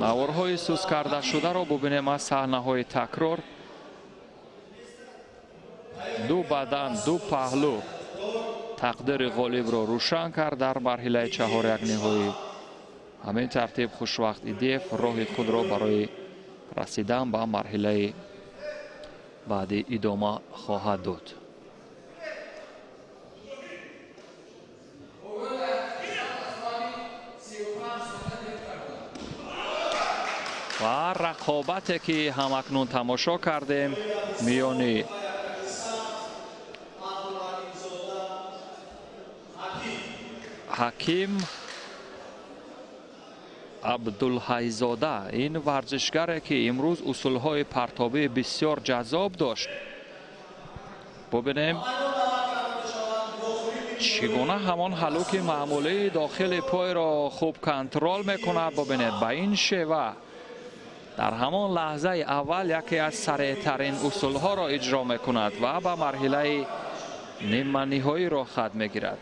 Наворҳои сус кардашударо бубинем аз саҳнаҳои такрор. Ду бадан, ду паҳлӯ тақдири ғолибро рӯшан кард дар марҳилаи чаҳорякниҳоӣ. Ҳамин тартиб Хушвақт Идиев роҳи худро барои расидан ба марҳилаи баъдӣ идома хоҳад дод. Ва рақобате ки ҳамакнун тамошо кардем миёни Ҳаким Абдулҳайзода, ин варзишгаре ки имрӯз усулҳои партобии бисёр ҷаззоб дошт. Бубинем чӣ гуна ҳамон ҳалуки маъмулии дохили пойро хуб контрол мекунад. Бубинед ба ин шева дар ҳамон лаҳзаи аввал яке аз сареътарин усулҳоро иҷро мекунад ва ба марҳилаи ниманиҳоӣ роҳ хат мегирад.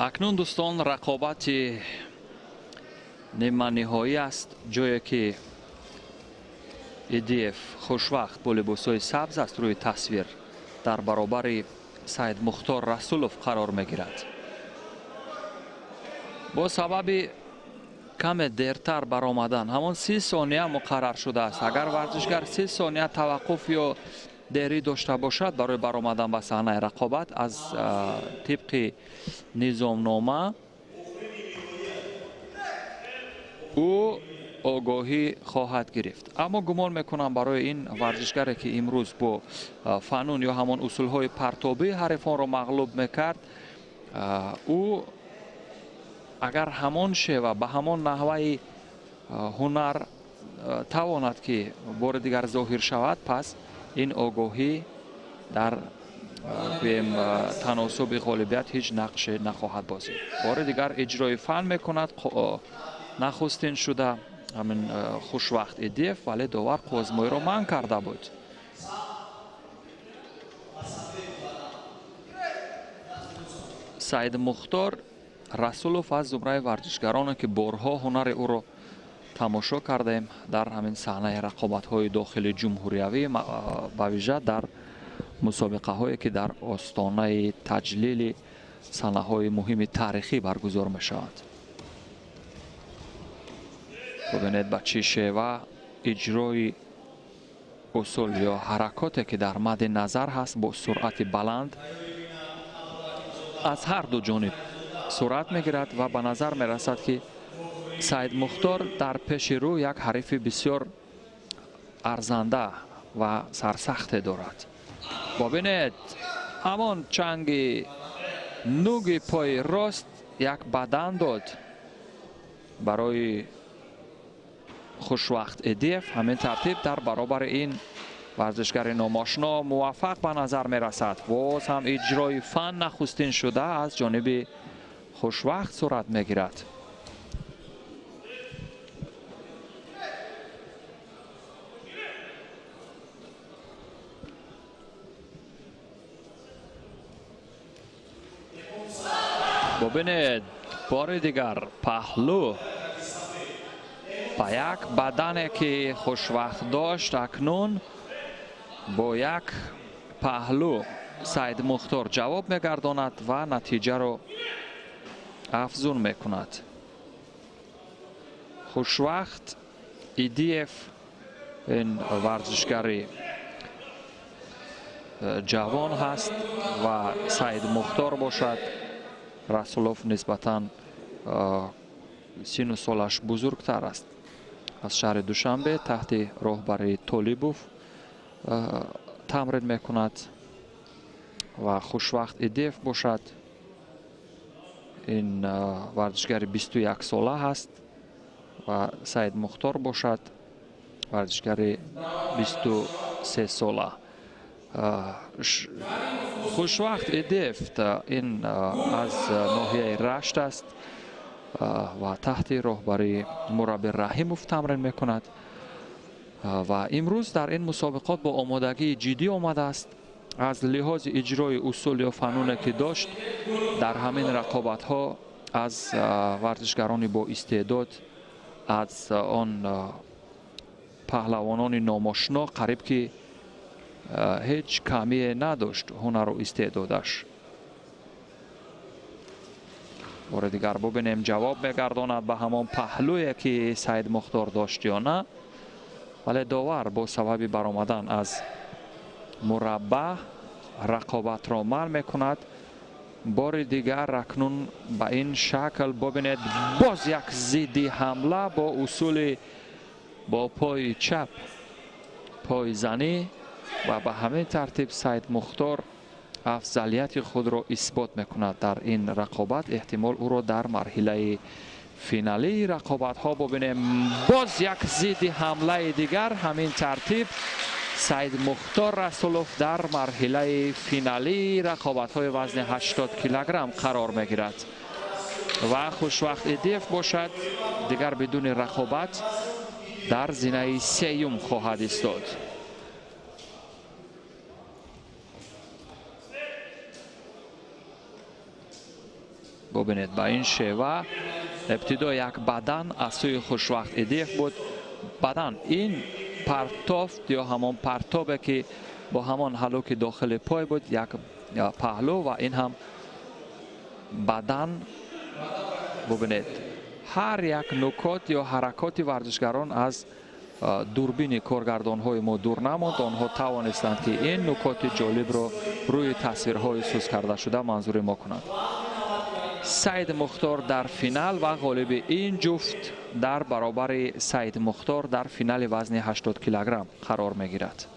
Акнун дӯстон рақобати ниманиҳоӣ аст, ҷое ки Идиев Хушвақт бо либосҳои сабз аст рӯи тасвир дар баробари Саидмухтор Расулов қарор мегирад. Бо сабаби каме дертар баромадан ҳамон 30 сония муқаррар шудааст. Агар варзишгар 30 сония таваққуф ё дерӣ дошта бошад барои баромадан ба саҳнаи рақобат, аз тибқи низомнома ӯ огоҳӣ хоҳад гирифт. Аммо гумон мекунам барои ин варзишгаре ки имрӯз бо фанун ё ҳамон усулҳои партобӣ ҳарифонро мағлуб мекард, ӯ агар ҳамон шева ба ҳамон наҳваи ҳунар тавонад ки бори дигар зоҳир шавад, пас ин огоҳӣ дар таносуби ғолибият ҳеҷ нақше нахоҳад бозид. Бори дигар иҷрои фан мекунад нахустин шуда ҳамин Хушвақт Идиев, вале довар қӯзмоиро манъ карда буд. Саидмухтор Расулов аз зумраи варзишгароне ки борҳо ҳунари ӯро тамошо кардаем дар ҳамин саҳнаи рақобатҳои дохили ҷумҳуриявӣ, ба вижа дар мусобиқаҳое ки дар остонаи таҷлили санаҳои муҳими таърихӣ баргузор мешаванд. Бубинед ба чӣ шева иҷрои усул ё ҳаракоте ки дар мадди назар ҳаст бо суръати баланд аз ҳар ду ҷониб сурат мегирад ва ба назар мерасад ки Саидмухтор дар пеши рӯ як ҳарифи бисёр арзанда ва сарсахте дорад. Бубинед ҳамон чанги нуги пои рост як бадан дод барои Хушвақт Идиев. Ҳамин тартиб дар баробари ин варзишгари номошно муваффақ ба назар мерасад. Боз ҳам иҷрои фан нахустин шуда аз ҷониби Хушвақт сурат мегирад. Бубинед бори дигар паҳлӯ ба як бадане ки Хушвақт дошт, акнун бо як паҳлӯ Саид Мухтор ҷавоб мегардонад ва натиҷаро афзун мекунад. Хушвахт Идиев ин варзишгари ҷавон ҳаст ва Саид Мухтор бошад. Расулов нисбатан сину солаш бузургтар аст. Аз шаҳри Душанбе таҳти роҳбарии Толибов тамрин мекунад ва Хушвахт Идиев бошад. Ин варзишгари 21 сола ҳаст ва Саид Мухтор бошад варзишгари 23 сола. Хушвахт Идиев ин аз ноҳияи Рашт аст ва таҳти роҳбарии мурабби Раҳимов тамрин мекунад ва имрӯз дар ин мусобиқот бо омодагии ҷиддӣ омадааст. Аз лиҳози иҷрои усул ё фануне ки дошт дар ҳамин рақобатҳо аз варзишгарони боистеъдод, аз он паҳлавонони номошино қариб ки ҳеҷ камие надошт ҳунару истеъдодаш. Бори дигар бубинем, ҷавоб мегардонад ба ҳамон паҳлӯе ки Саид Мухтор дошт ё на, вале довар бо сабаби баромадан аз мураббаъ рақобатро манъ мекунад. Бори дигар акнун ба ин шакл бубинед, боз як зидди ҳамла бо усули бо пои чап пойзанӣ ва ба ҳамин тартиб Саид Мухтор афзалияти худро исбот мекунад дар ин рақобат. Эҳтимол ӯро дар марҳилаи финалии рақобатҳо бубинем. Боз як зидди ҳамлаи дигар, ҳамин тартиб Саид Мухтор Расулов дар марҳилаи финалии рақобатҳои вазни 80 килограмм қарор мегирад ва Хушвахт Идиев бошад дигар бидуни рақобат дар зинаи сеюм хоҳад истод. Бубинед, ба ин шева ибтидо як бадан аз сӯи Хушвахт Идиев буд. Бадан ин партофт ё ҳамон партобе ки бо ҳамон ҳалуки дохили пой буд, як паҳлӯ ва ин ҳам бадан. Бубинед, ҳар як нукот ё ҳаракоти варзишгарон аз дурбини коргардонҳои мо дур намонд. Онҳо тавонистанд ки ин нукоти ҷолибро рӯи тасвирҳои сӯз карда шуда манзури мо кунанд. Саид Мухтор дар финал ва ғолиби ин ҷуфт дар баробари Саид Мухтор дар финали вазни 80 килограмм қарор мегирад.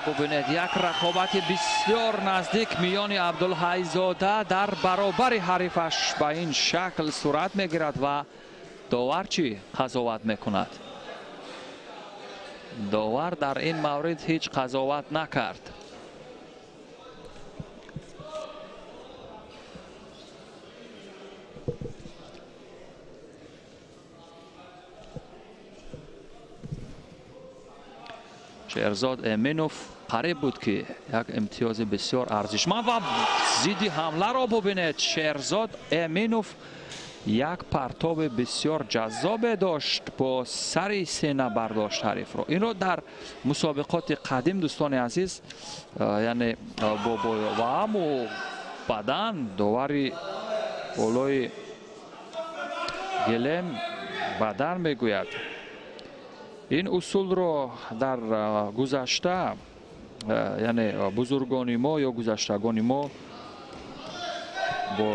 Бубинед, як рақобати бисёр наздик миёни Абдулҳайзода дар баробари ҳарифаш ба ин шакл сурат мегирад ва довар чӣ қазоват мекунад? Довар дар ин маврид ҳеҷ қазоват накард. Шерзод Эминов қариб буд ки як имтиёзи бисёр арзишманд ва зидди ҳамларо бубинед. Шерзод Эминов як партоби бисёр ҷаззобе дошт, бо сари сена бардошт ҳарифро. Инро дар мусобиқоти қадим, дӯстони азиз, яъне бо бояваму бадан довари болои гелем бадан мегӯяд. Ин усулро дар гузашта, яъне бузургони мо ё гузаштагони мо бо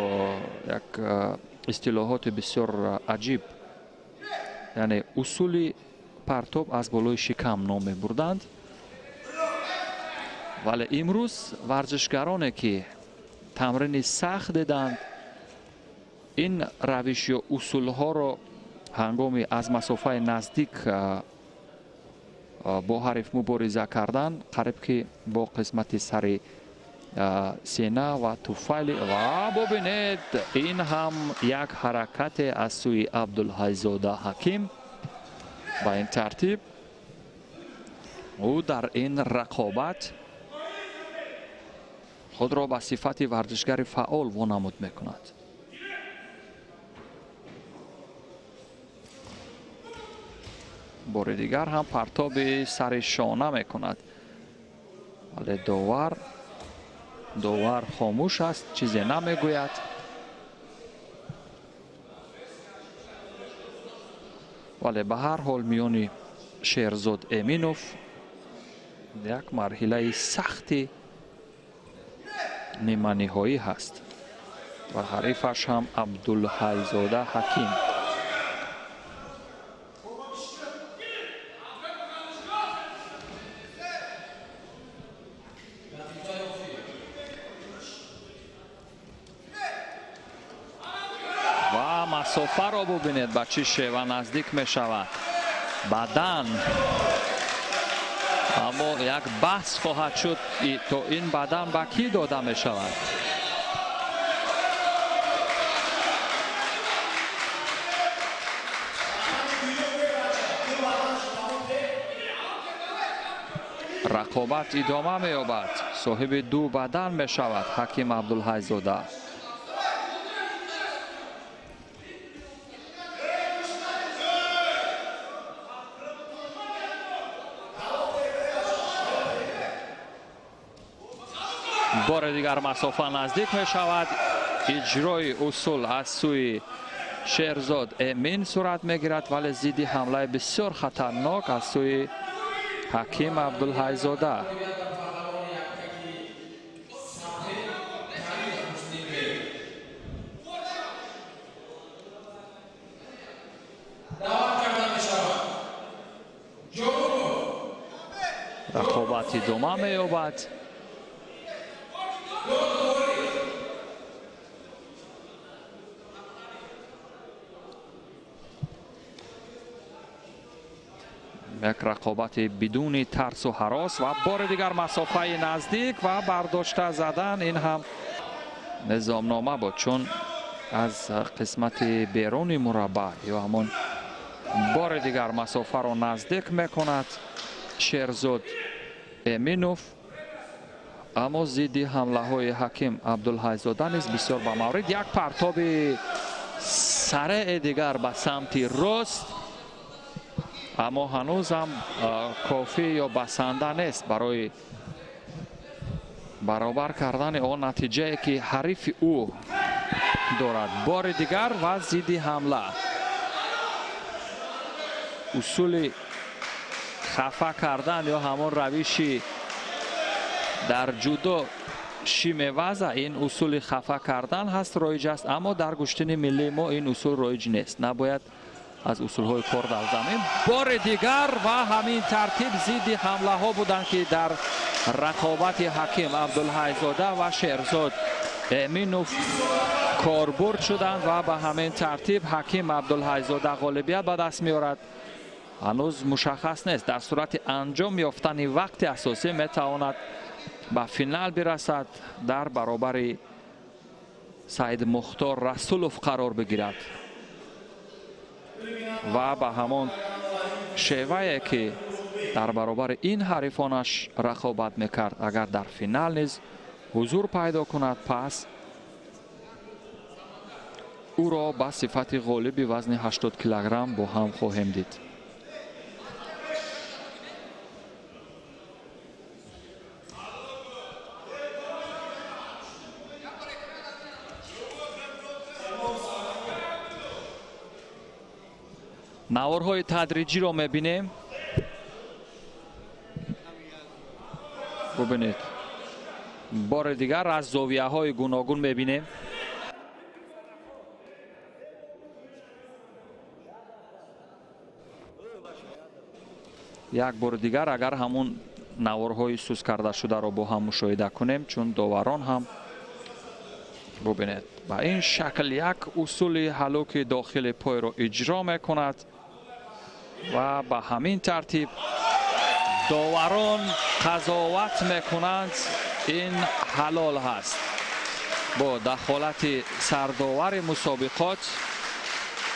як истилоҳоти бисёр аҷиб, яъне усули партоб аз болои шикам ном мебурданд. Вале имрӯз варзишгароне ки тамрини сахт диданд, ин равиш ё усулҳоро ҳангоми аз масофаи наздик бо ҳариф мубориза кардан, қариб ки бо қисмати сари Сина ва туфайли ва бубинед, ин ҳам як ҳаракате аз сӯи Абдулҳайзода Ҳаким. Ба ин тартиб ӯ дар ин рақобат худро ба сифати варзишгари фаъол вонамуд мекунад. Бори дигар ҳам партоби сари шона мекунад, вале довар хомӯш аст, чизе намегӯяд. Вале ба ҳар ҳол миёни Шерзод Эминов як марҳилаи сахти ниманиҳоӣ ҳаст ва ҳарифаш ҳам Абдулҳайзода Ҳаким. Ва масофаро бубинед, ба чӣ шева наздик мешавад бадан. Аммо як баҳс хоҳад шуд, то ин бадан ба кӣ дода мешавад. Рақобат идома меёбад. Соҳиби ду бадан мешавад Ҳаким Абдулҳайзода. Бори дигар масофа наздик мешавад. Иҷрои усул аз сӯи Шерзод Эмин сурат мегирад, вале зидди ҳамлаи бисёр хатарнок аз сӯи Ҳаким Абдулҳайзода. Рақобат идома меёбад. Як рақобати бидуни тарсу ҳарос ва бори дигар масофаи наздик ва бардошта задан. Ин ҳам низомнома буд, чун аз қисмати беруни мураббаъ ё ҳамон бори дигар масофаро наздик мекунад Шерзод Эминов. Аммо зидди ҳамлаҳои Ҳаким Абдулҳайзода низ бисёр ба маврид. Як партоби сарее дигар ба самти рост, аммо ҳанӯзам кофӣ ё басанда нест барои баробар кардани он натиҷае ки ҳарифи ӯ дорад. Бори дигар ва зидди ҳамла. Усули хафа кардан ё ҳамон равиши дар ҷудо шимеваза, ин усули хафа кардан ҳаст, роиҷ аст, аммо дар гӯштини миллии мо ин усул роиҷ нест. Набояд аз усулҳои кор дар замин. Бори дигар ва ҳамин тартиб зидди ҳамлаҳо буданд, ки дар рақобати Ҳаким Абдулҳайзода ва Шерзод Эминов корбурд шуданд ва ба ҳамин тартиб Ҳаким Абдулҳайзода ғолибият ба даст меорад. Ҳанӯз мушаххас нест, дар сурати анҷом ёфтани вақти асосӣ метавонад ба финал бирасад, дар баробари Саид Мухтор Расулов қарор бигирад ва ба ҳамон шевае ки дар баробари ин ҳарифонаш рақобат мекард, агар дар финал низ ҳузур пайдо кунад, пас ӯро ба сифати ғолиби вазни 80 килограмм бо ҳам хоҳем дид. Наворҳои тадриҷиро мебинем. Бубинед, бори дигар аз зовияҳои гуногун мебинем. Як бори дигар агар ҳамун наворҳои сус карда шударо бо ҳам мушоҳида кунем, чун доварон ҳам бубинед, ба ин шакл як усули ҳалуки дохили пойро иҷро мекунад ва ба ҳамин тартиб доварон қазоват мекунанд. Ин ҳалол ҳаст. Бо дахолати сардовари мусобиқот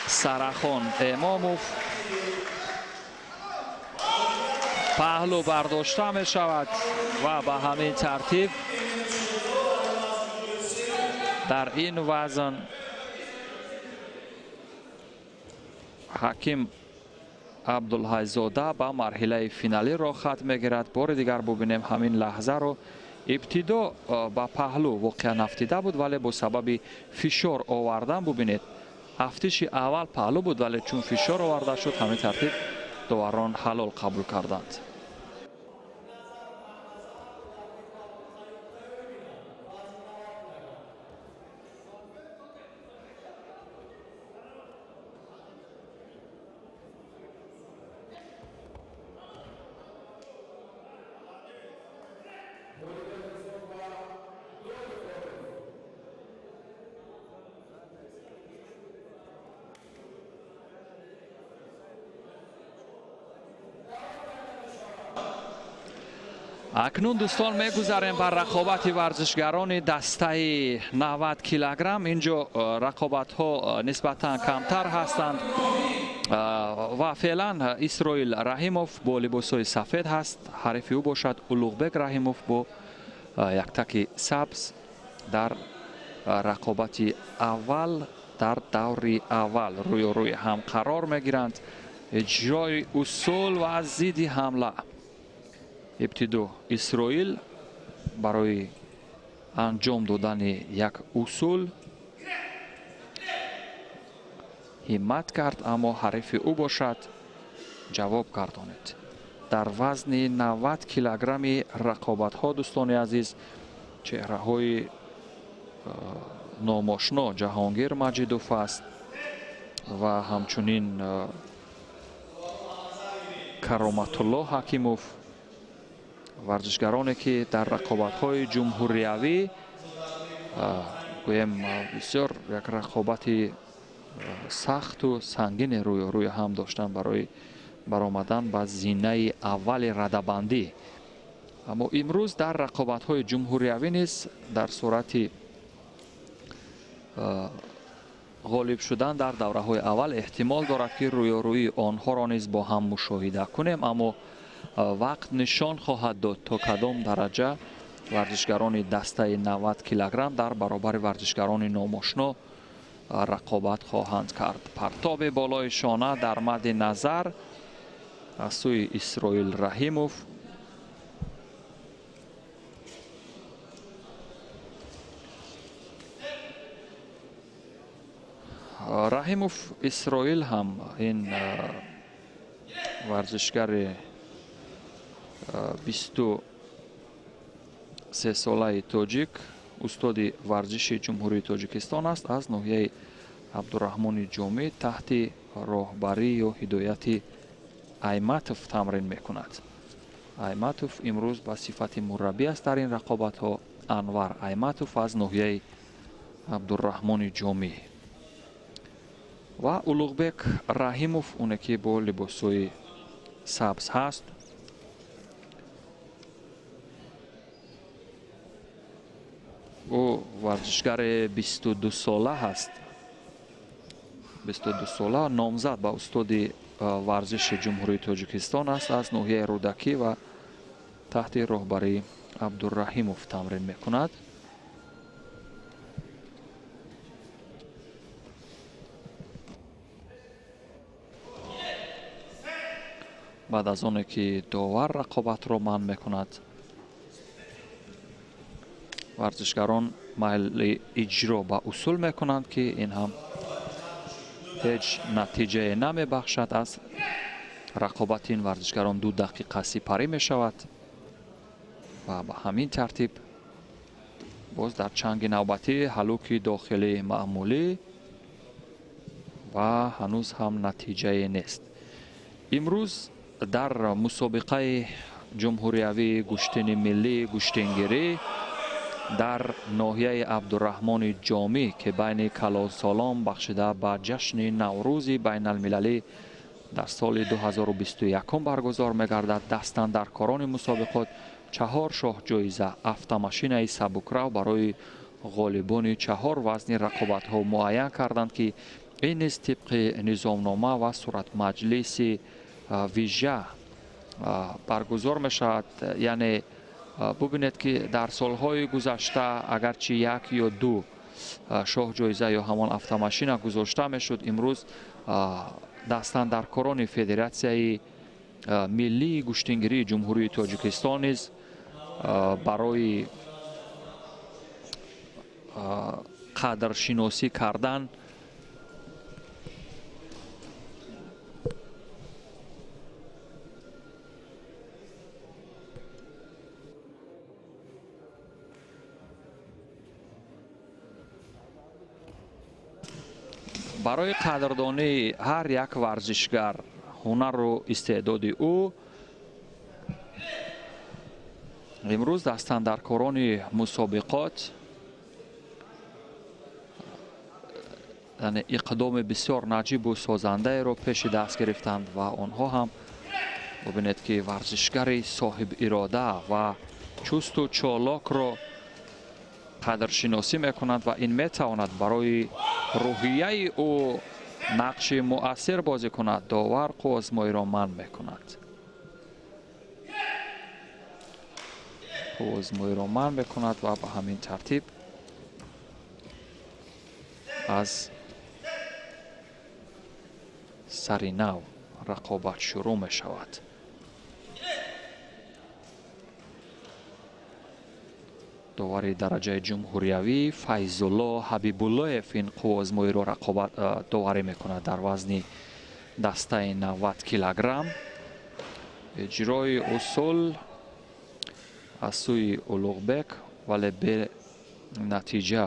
Сарахон Эмомов паҳлӯ бардошта мешавад ва ба ҳамин тартиб дар ин вазн Ҳаким Абдулҳайзода ба марҳилаи финалӣ роҳ хат мегирад. Бори дигар бубинем ҳамин лаҳзаро. Ибтидо ба паҳлӯ воқеан афтида буд, вале бо сабаби фишор овардан, бубинед, афтиши аввал паҳлӯ буд, вале чун фишор оварда шуд, ҳамин тартиб доварон ҳалол қабул карданд. Акнун дӯстон мегузарем ба рақобати варзишгарони дастаи 90 килограмм. Инҷо рақобатҳо нисбатан камтар ҳастанд ва феълан Исроил Раҳимов бо либосҳои сафед ҳаст. Ҳарифи ӯ бошад Улуғбек Раҳимов бо яктаки сабз дар рақобати аввал дар даври аввал рӯё рӯи ҳам қарор мегиранд. Иҷрои усул ва зидди ҳамла. Ибтидо Исроил барои анҷом додани як усул ҳиммат кард, аммо ҳарифи ӯ бошад ҷавоб гардонид. Дар вазни 90 килограмми рақобатҳо, дӯстони азиз, чеҳраҳои номошно Ҷаҳонгир Маҷидов аст ва ҳамчунин Кароматулло Ҳакимов, варзишгароне ки дар рақобатҳои ҷумҳуриявӣ гӯем бисёр як рақобати сахту сангине рӯи ҳам доштанд барои баромадан ба зинаи аввали радабандӣ. Аммо имрӯз дар рақобатҳои ҷумҳуриявӣ низ дар сурати ғолиб шудан дар давраҳои аввал эҳтимол дорад, ки рӯёрӯии онҳоро низ бо ҳам мушоҳида кунем, аммо вақт нишон хоҳад дод, то кадом дараҷа варзишгарони дастаи 90 килограмм дар баробари варзишгарони номошно рақобат хоҳанд кард. Партоби болои шона дар мадди назар аз сӯи Исроил Раҳимов. Раҳимов Исроил ҳам ин варзишгари 23-солаи тоҷик, устоди варзиши Ҷумҳурии Тоҷикистон аст, аз ноҳияи Абдураҳмони Ҷомӣ таҳти роҳбарӣ ё ҳидояти Айматов тамрин мекунад. Айматов имрӯз ба сифати мураббӣ аст дар ин рақобатҳо. Анвар Айматов аз ноҳияи Абдураҳмони Ҷомӣ ва Улуғбек Раҳимов, оне ки бо либосҳои сабз ҳаст. Ӯ варзишгари 22-сола ҳаст. 22-сола, номзад ба устоди варзиши Ҷумҳурии Тоҷикистон аст, аз ноҳияи Рӯдакӣ ва таҳти роҳбарии Абдураҳимов тамрин мекунад. Баъд аз оне ки довар рақобатро манъ мекунад, варзишгарон майли иҷро ба усул мекунанд, ки ин ҳам ҳеҷ натиҷае намебахшад. Аз рақобати ин варзишгарон 2 дақиқа сипарӣ мешавад ва ба ҳамин тартиб боз дар чанги навбатӣ ҳалуки дохилии маъмулӣ ва ҳанӯз ҳам натиҷае нест. Имрӯз дар мусобиқаи ҷумҳуриявии гӯштини миллии гӯштингирӣ дар ноҳияи Абдураҳмони Ҷомӣ, ки байни калонсолон бахшида ба ҷашни Наврӯзи байналмилалӣ дар соли 2021 баргузор мегардад, дастандаркорони мусобиқот 4 шоҳҷоиза автомашинаи сабукрав барои ғолибони 4 вазни рақобатҳо муайян карданд, ки ин низ тибқи низомнома ва суратмаҷлиси вижа баргузор мешавад. Яъне бубинед, ки дар солҳои гузашта агарчи 1 ё 2 шоҳҷоиза ё ҳамон автомашина гузошта мешуд, имрӯз дастандаркорони Федератсияи миллии гӯштингирии Ҷумҳурии Тоҷикистон низ барои қадршиносӣ кардан барои қадрдонии ҳар як варзишгар, ҳунару истеъдоди ӯ, имрӯз дастандаркорони мусобиқот яъне иқдоми бисёр наҷибу созандаеро пеши даст гирифтанд ва онҳо ҳам бубинед, ки варзишгари соҳибирода ва чусту чолокро қадршиносӣ мекунанд ва ин метавонад барои рӯҳияи ӯ нақши муассир бозӣ кунад. Довар қувваозмоиро манъ мекунад. Қувваозмоиро манъ мекунад ва ба ҳамин тартиб аз сари нав рақобат шурӯъ мешавад. Довари дараҷаи ҷумҳуриявӣ Файзулло Ҳабибуллоев ин қувваозмоиро рақобат доварӣ мекунад дар вазни дастаи 90 килограмм. Иҷрои усул аз сӯи Улуғбек, вале бенатиҷа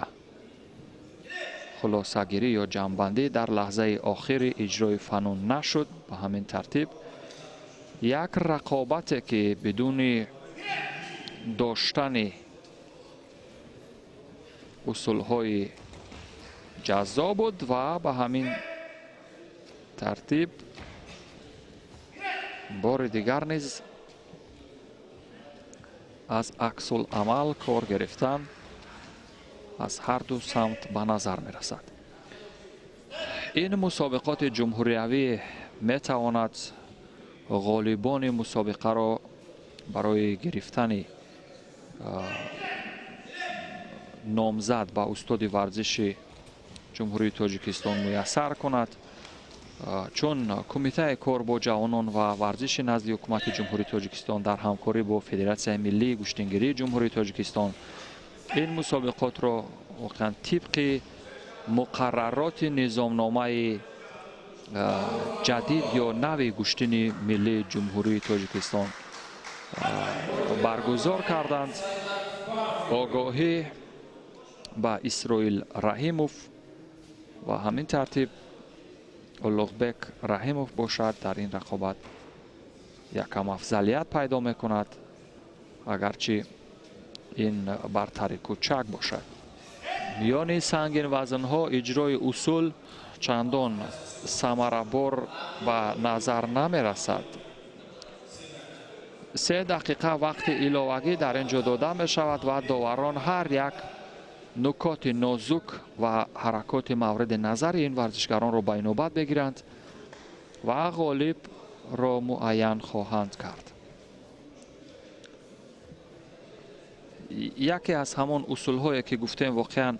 хулосагирӣ ё ҷамъбандӣ дар лаҳзаи охири иҷрои фанун нашуд. Ба ҳамин тартиб як рақобате, ки бидуни доштани усулҳои ҷаззоб буд ва ба ҳамин тартиб бори дигар низ аз аксуламал кор гирифтан аз ҳар ду самт ба назар мерасад. Ин мусобиқоти ҷумҳуриявӣ метавонад ғолибони мусобиқаро барои гирифтани номзад ба устоди варзиши Ҷумҳурии Тоҷикистон муяссар кунад, чун Кумитаи кор бо ҷавонон ва варзиши назди Ҳукумати Ҷумҳурии Тоҷикистон дар ҳамкорӣ бо Федератсияи миллии гӯштингирии Ҷумҳурии Тоҷикистон ин мусобиқотро воқеан тибқи муқаррароти низомномаи ҷадид ё нави гӯштини миллии Ҷумҳурии Тоҷикистон баргузор карданд. Огоҳӣ ба Исроил Раҳимов ва ҳамин тартиб Улуғбек Раҳимов бошад дар ин рақобат якам афзалият пайдо мекунад, агарчи ин бартари кӯчак бошад. Миёни сангинвазнҳо иҷрои усул чандон самарабор ба назар намерасад. 3 дақиқа вақти иловагӣ дар ин ҷо дода мешавад ва доварон ҳар як нукоти нозук ва ҳаракоти мавриди назари ин варзишгаронро ба инобат бигиранд ва ғолибро муайян хоҳанд кард. Яке аз ҳамон усулҳое ки гуфтем воқеан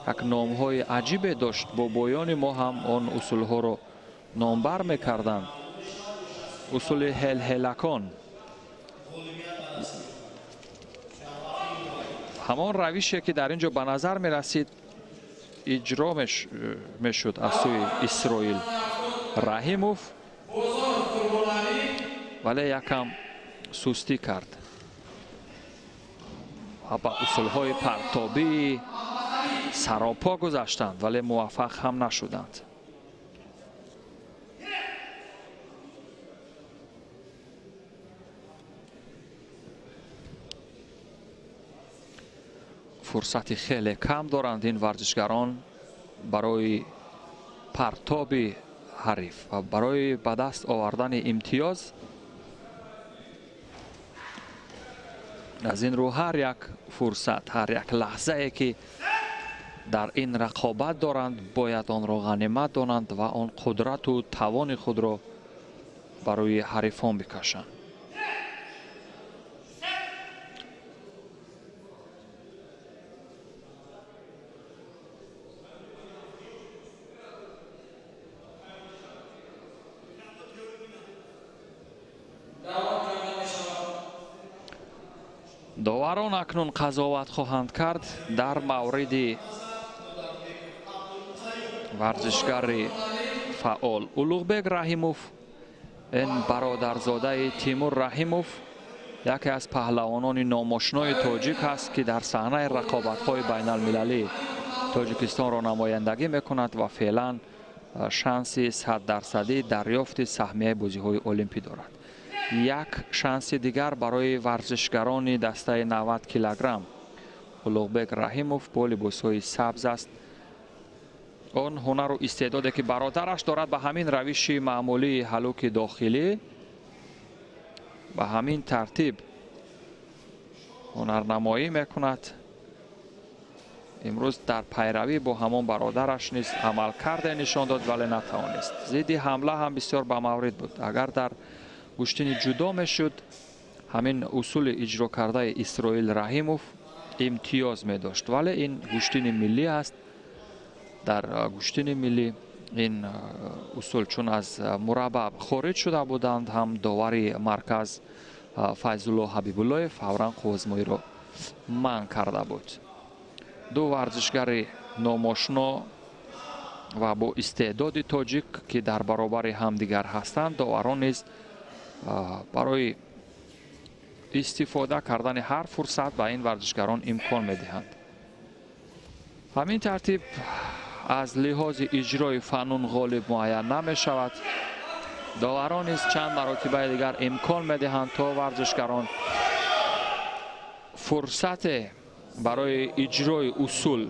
як номҳои аҷибе дошт, бобоёни мо ҳам он усулҳоро номбар мекарданд. Усули ҳелҳелакон, ҳамон равише ки дар ин ҷо ба назар мерасид иҷро мешуд аз сӯи Исроил Раҳимов, вале якам сустӣ кард ва ба усулҳои партобии саропо гузаштанд, вале муваффақ ҳам нашуданд. Фурсати хеле кам доранд ин варзишгарон барои партоби ҳариф ва барои ба даст овардани имтиёз. Аз ин рӯ ҳар як фурсат, ҳар як лаҳзае ки дар ин рақобат доранд, бояд онро ғанимат донанд ва он қудрату тавони худро барои ҳарифон бикашанд. Доварон акнун қазоват хоҳанд кард дар мавриди варзишгари фаъол Улуғбек Раҳимов. Ин бародарзодаи Тимур Раҳимов яке аз паҳлавонони номошинои тоҷик аст, ки дар саҳнаи рақобатҳои байналмилалӣ Тоҷикистонро намояндагӣ мекунад ва феълан шанси 100% дарёфти саҳмияи бозиҳои олимпӣ дорад. Як шанси дигар барои варзишгарони дастаи 90 килограмм. Улуғбек Раҳимов бо либосҳои сабз аст. Он ҳунару истеъдоде ки бародараш дорад, ба ҳамин равиши маъмулии ҳалуки дохилӣ, ба ҳамин тартиб ҳунарнамоӣ мекунад. Имрӯз дар пайравӣ бо ҳамон бародараш низ амалкарде нишон дод, вале натавонист. Зидди ҳамла ҳам бисёр ба маврид буд. Агар дар гӯштини ҷудо мешуд, ҳамин усули иҷро кардаи Исроил Раҳимов имтиёз медошт, вале ин гӯштини миллӣ аст. Дар гӯштини миллӣ ин усул чун аз мурабба хориҷ шуда буданд, ҳам довари марказ Файзулло Ҳабибуллоев фавран қуввазмоиро манъ карда буд. Ду варзишгари номошино ва бо истеъдоди тоҷик, ки дар баробари ҳамдигар ҳастанд, доварон низ барои истифода кардани ҳар фурсат ба ин варзишгарон имкон медиҳанд. Ҳамин тартиб аз лиҳози иҷрои фанун ғолиб муайян намешавад. Доварон низ чанд маротибаи дигар имкон медиҳанд, то варзишгарон фурсате барои иҷрои усул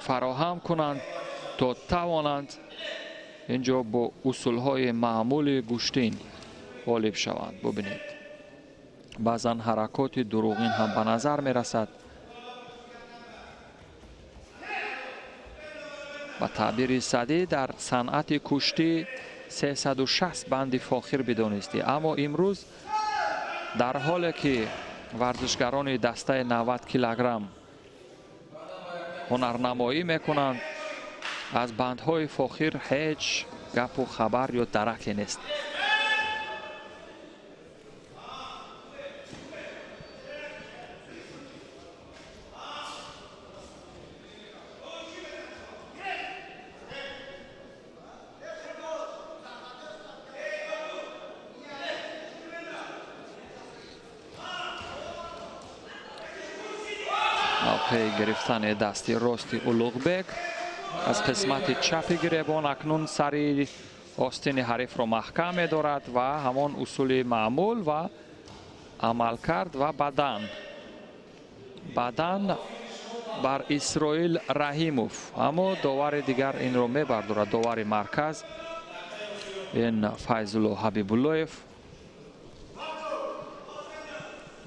фароҳам кунанд, то тавонанд инҷо бо усулҳои маъмули гӯштин ғолиб шаванд. Бубинед, баъзан ҳаракоти дурӯғин ҳам ба назар мерасад. Ба таъбири Садӣ, дар санъати куштӣ 360 банди фохир бидонистӣ, аммо имрӯз дар ҳоле ки варзишгарони дастаи 90 килограмм ҳунарнамоӣ мекунанд, аз бандҳои фохир ҳеҷ гапу хабар ё дараке нест. Мавқеи гирифтани дасти рости Улуғбек аз қисмати чапи гиребон акнун сари остини ҳарифро маҳкам медорад ва ҳамон усули маъмул ва амалкард ва бадан бар Исроил Раҳимов, аммо довари дигар инро мебардорад. Довари марказ ин Файзулло Ҳабибуллоев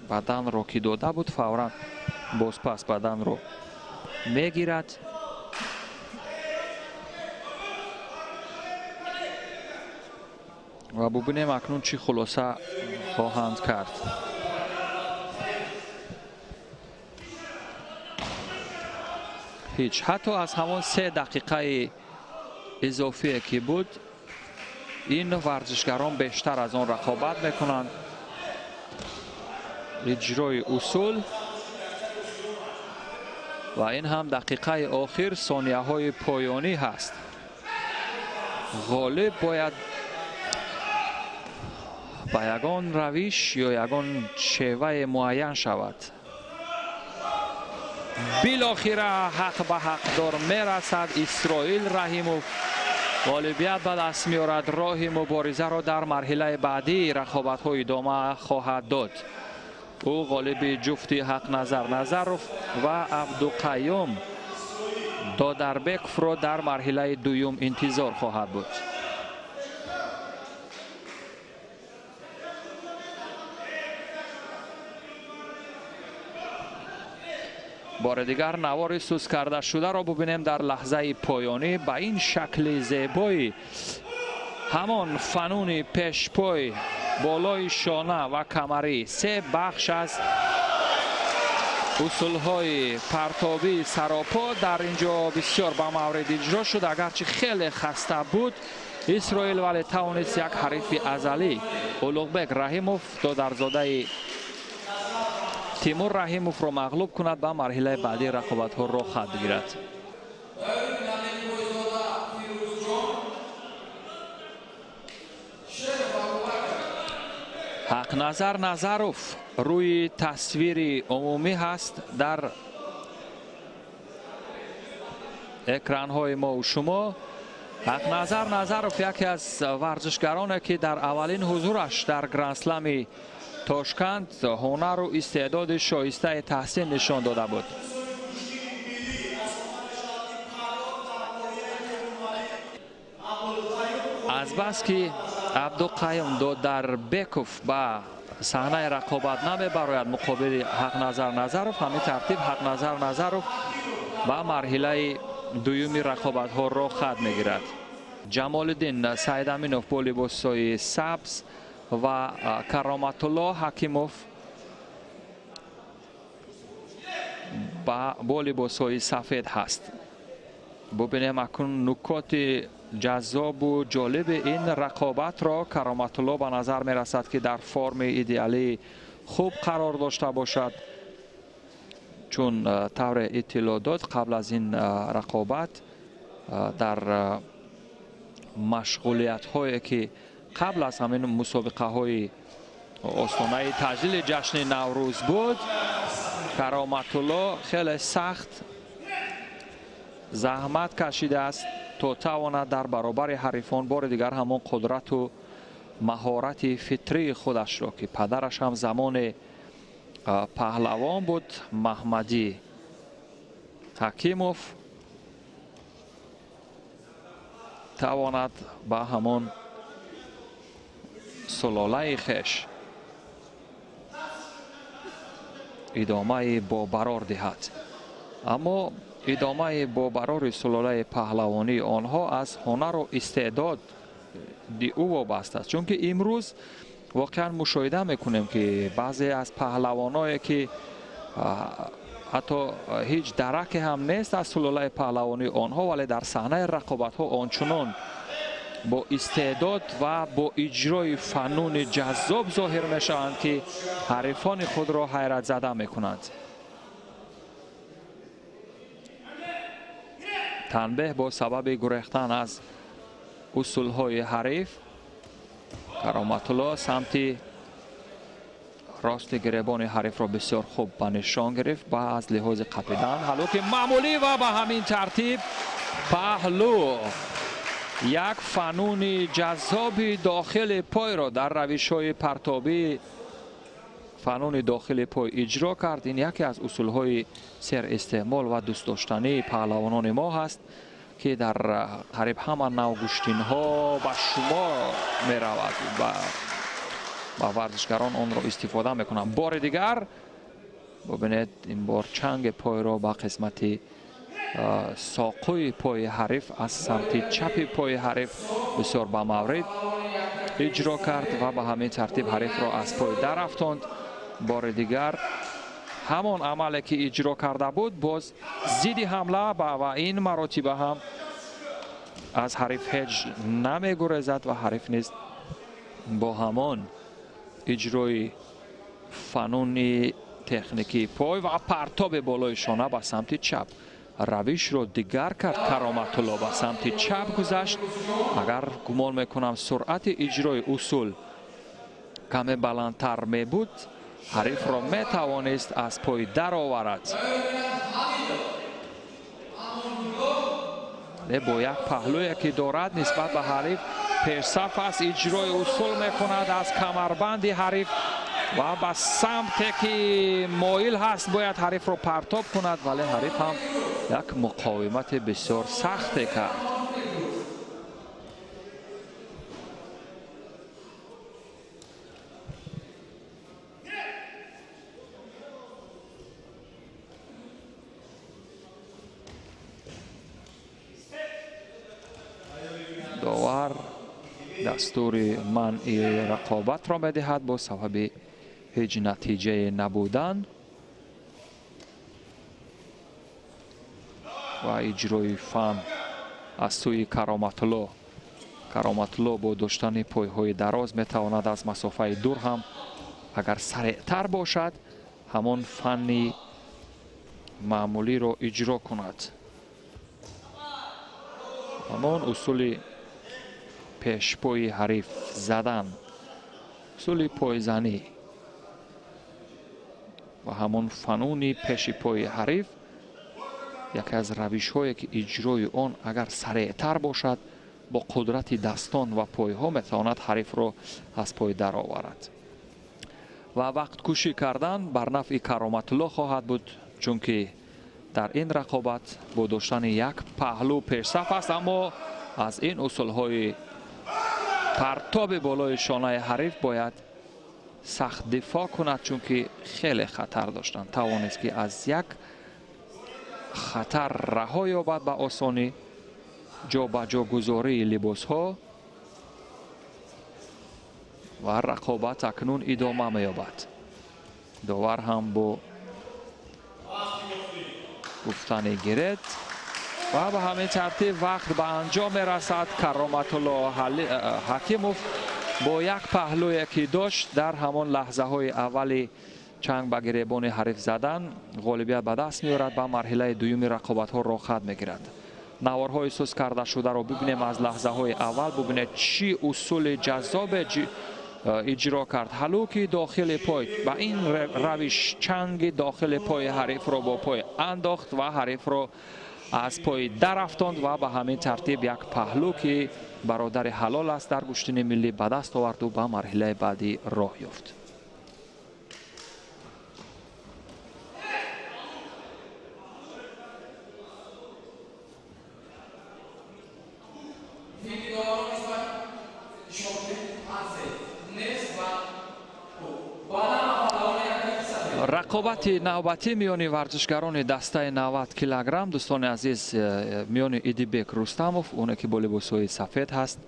баданро ки дода буд, фавран бозпас баданро мегирад. Ва бубинем акнун чӣ хулоса хоҳанд кард. Ҳеҷ, ҳатто аз ҳамон 3 дақиқаи изофие ки буд, ин варзишгарон бештар аз он рақобат мекунанд. Иҷрои усул ва ин ҳам дақиқаи охир, сонияҳои поёнӣ ҳаст. Ғолиб бояд ба ягон равиш ё ягон шеваи муайян шавад. Билохира ҳақ ба ҳақдор мерасад. Исроил Раҳимов ғолибият ба даст меорад. Роҳи муборизаро дар марҳилаи баъдии рақобатҳо идома хоҳад дод. Ӯ ғолиби ҷуфти Ҳақназар Назаров ва Абдуқаюм Додарбековро дар марҳилаи дуюм интизор хоҳад буд. Бори дигар навори сус карда шударо бубинем дар лаҳзаи поёнӣ ба ин шакли зебои ҳамон фануни пешпой, болои шона ва камарӣ, се бахш аз усулҳои партобии саропо дар инҷо бисёр ба маврид иҷро шуд. Агарчи хеле хаста буд Исроил, вале тавонист як ҳарифи азалӣ Улуғбек Раҳимов, додарзодаи Тимур Раҳимовро мағлуб кунад, ба марҳилаи баъдии рақобатҳо роҳ хат бигирад. Ҳақназар Назаров рӯи тасвири умумӣ ҳаст дар экранҳои мо у шумо. Ҳақназар Назаров яке аз варзишгароне ки дар аввалин ҳузураш дар грандслами Тошканд ҳунару истеъдоди шоистаи таҳсин нишон дода буд. Азбаски Абдуқаюм Додарбеков ба саҳнаи рақобат намебарояд муқобили Ҳақназар Назаров, ҳамин тартиб Ҳақназар Назаров ба марҳилаи дуюми рақобатҳо роҳ хат мегирад. Ҷамолиддин Саидаминов бо либосҳои сабз ва Кароматулло Ҳакимов бо либосҳои сафед ҳаст. Бубинем акнун нукоти ҷаззобу ҷолиби ин рақобатро. Кароматулло ба назар мерасад, ки дар форми идеалии хуб қарор дошта бошад, чун тавре иттилоъ дод қабл аз ин рақобат дар машғулиятҳое ки қабл аз ҳамин мусобиқаҳои остонаи таҷлили ҷашни Наврӯз буд, Кароматулло хеле сахт заҳмат кашидааст то тавонад дар баробари ҳарифон бори дигар ҳамон қудрату маҳорати фитрии худашро, ки падараш ҳам замоне паҳлавон буд, Маҳмадӣ Ҳакимов, тавонад ба ҳамон сулолаи хеш идомаи бобарор диҳад. Аммо идомаи бобарори сулолаи паҳлавонии онҳо аз ҳунару истеъдоди ӯ вобаста аст, чунки имрӯз воқеан мушоҳида мекунем, ки баъзе аз паҳлавоное ки ҳатто ҳеҷ дараке ҳам нест аз сулолаи паҳлавонии онҳо, вале дар саҳнаи рақобатҳо ончунон бо истеъдод ва бо иҷрои фануни ҷаззоб зоҳир мешаванд, ки ҳарифони худро ҳайратзада мекунанд. Танбеҳ бо сабаби гурехтан аз усулҳои ҳариф. Кароматулло самти рости гиребони ҳарифро бисёр хуб ба нишон гирифт ба аз лиҳози қапидан ҳалуки маъмулӣ ва ба ҳамин тартиб паҳлӯ як фануни ҷаззоби дохили пойро дар равишҳои партобӣ фануни дохили пой иҷро кард. Ин яке аз усулҳои серистеъмол ва дӯстдоштании паҳлавонони мо ҳаст, ки дар қариб ҳама навгӯштинҳо ба шумор меравад ва варзишгарон онро истифода мекунанд. Бори дигар бубинед, ин бор чанги пойро ба қисмати соқӯи пои ҳариф аз самти чапи пои ҳариф бисёр ба маврид иҷро кард ва ба ҳамин тартиб ҳарифро аз пой дарафтонд. Бори дигар ҳамон амале ки иҷро карда буд, боз зидди ҳамла ва ин маротиба ҳам аз ҳариф ҳеҷ намегурезад ва ҳариф низ бо ҳамон иҷрои фануни техникии пой ва партоби болои шона ба самти чап равишро дигар кард. Кароматулло ба самти чап гузашт. Агар гумон мекунам суръати иҷрои усул каме баландтар мебуд, ҳарифро метавонист аз пой дароварад. Вале бо як паҳлӯе ки дорад нисбат ба ҳариф пешсаф аст, иҷрои усул мекунад аз камарбанди ҳариф ва ба самте ки моил ҳаст бояд ҳарифро партоб кунад, вале ҳариф ҳам як муқовимати бисёр сахте кард. Дастури манъи рақобатро медиҳад бо сабаби ҳеҷ натиҷае набудан ва иҷрои фан аз сӯи Кароматулло. Кароматулло бо доштани пойҳои дароз метавонад аз масофаи дур ҳам агар сареътар бошад ҳамон фанни маъмулиро иҷро кунад. Ҳамон усули пешпои ҳариф задан, усули пойзанӣ ва ҳамон фануни пеши пои ҳариф яке аз равишҳое ки иҷрои он агар сареътар бошад бо қудрати дастон ва пойҳо метавонад ҳарифро аз пой дароварад. Ва вақткушӣ кардан бар нафъи Кароматулло хоҳад буд, чунки дар ин рақобат бо доштани як паҳлӯ пешсаф аст, аммо аз ин усулҳои партоби болои шонаи ҳариф бояд сахт дифоъ кунад, чунки хеле хатар доштанд. Тавонист ки аз як хатар раҳо ёбад ба осонӣ. Ҷобаҷогузории либосҳо ва рақобат акнун идома меёбад. Довар ҳам бо гуфтани гирет ва ба ҳамин тартиб вақт ба анҷом мерасад. Кароматулло Ҳакимов бо як паҳлӯе ки дошт дар ҳамон лаҳзаҳои аввали чанг ба гиребони ҳариф задан ғолибият ба даст меорад, ба марҳилаи дуюми рақобатҳо роҳхат мегирад. Наворҳои сус карда шударо бибинем аз лаҳзаҳои аввал. Бубинед чӣ усули ҷаззобе иҷро кард. Ҳалуки дохили пой ба ин равиш чанги дохили пои ҳарифро бо пой андохт ва ҳарифро аз пой дарафтонд ва ба ҳамин тартиб як паҳлӯ ки бародари ҳалол аст дар гӯштини миллӣ ба даст оварду ба марҳилаи баъдӣ роҳ ёфт. Рақобати навбатӣ миёни варзишгарони дастаи 90 килограмм, дӯстони азиз, миёни Идибек Рустамов, оне ки бо либосҳои сафед ҳаст,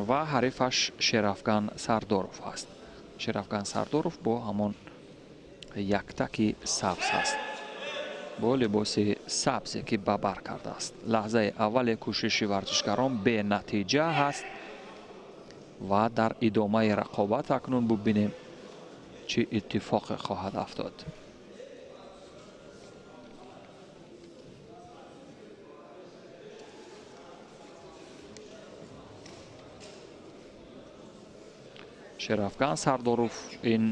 ва ҳарифаш Шерафган Сардоров ҳаст. Шерафган Сардоров бо ҳамон яктаки сабз ҳаст, бо либоси сабзе ки ба бар кардааст. Лаҳзаи аввали кӯшиши варзишгарон бенатиҷа ҳаст ва дар идомаи рақобат акнун бубинем чӣ иттифоқе хоҳад афтод. Шерафган Сардоров ин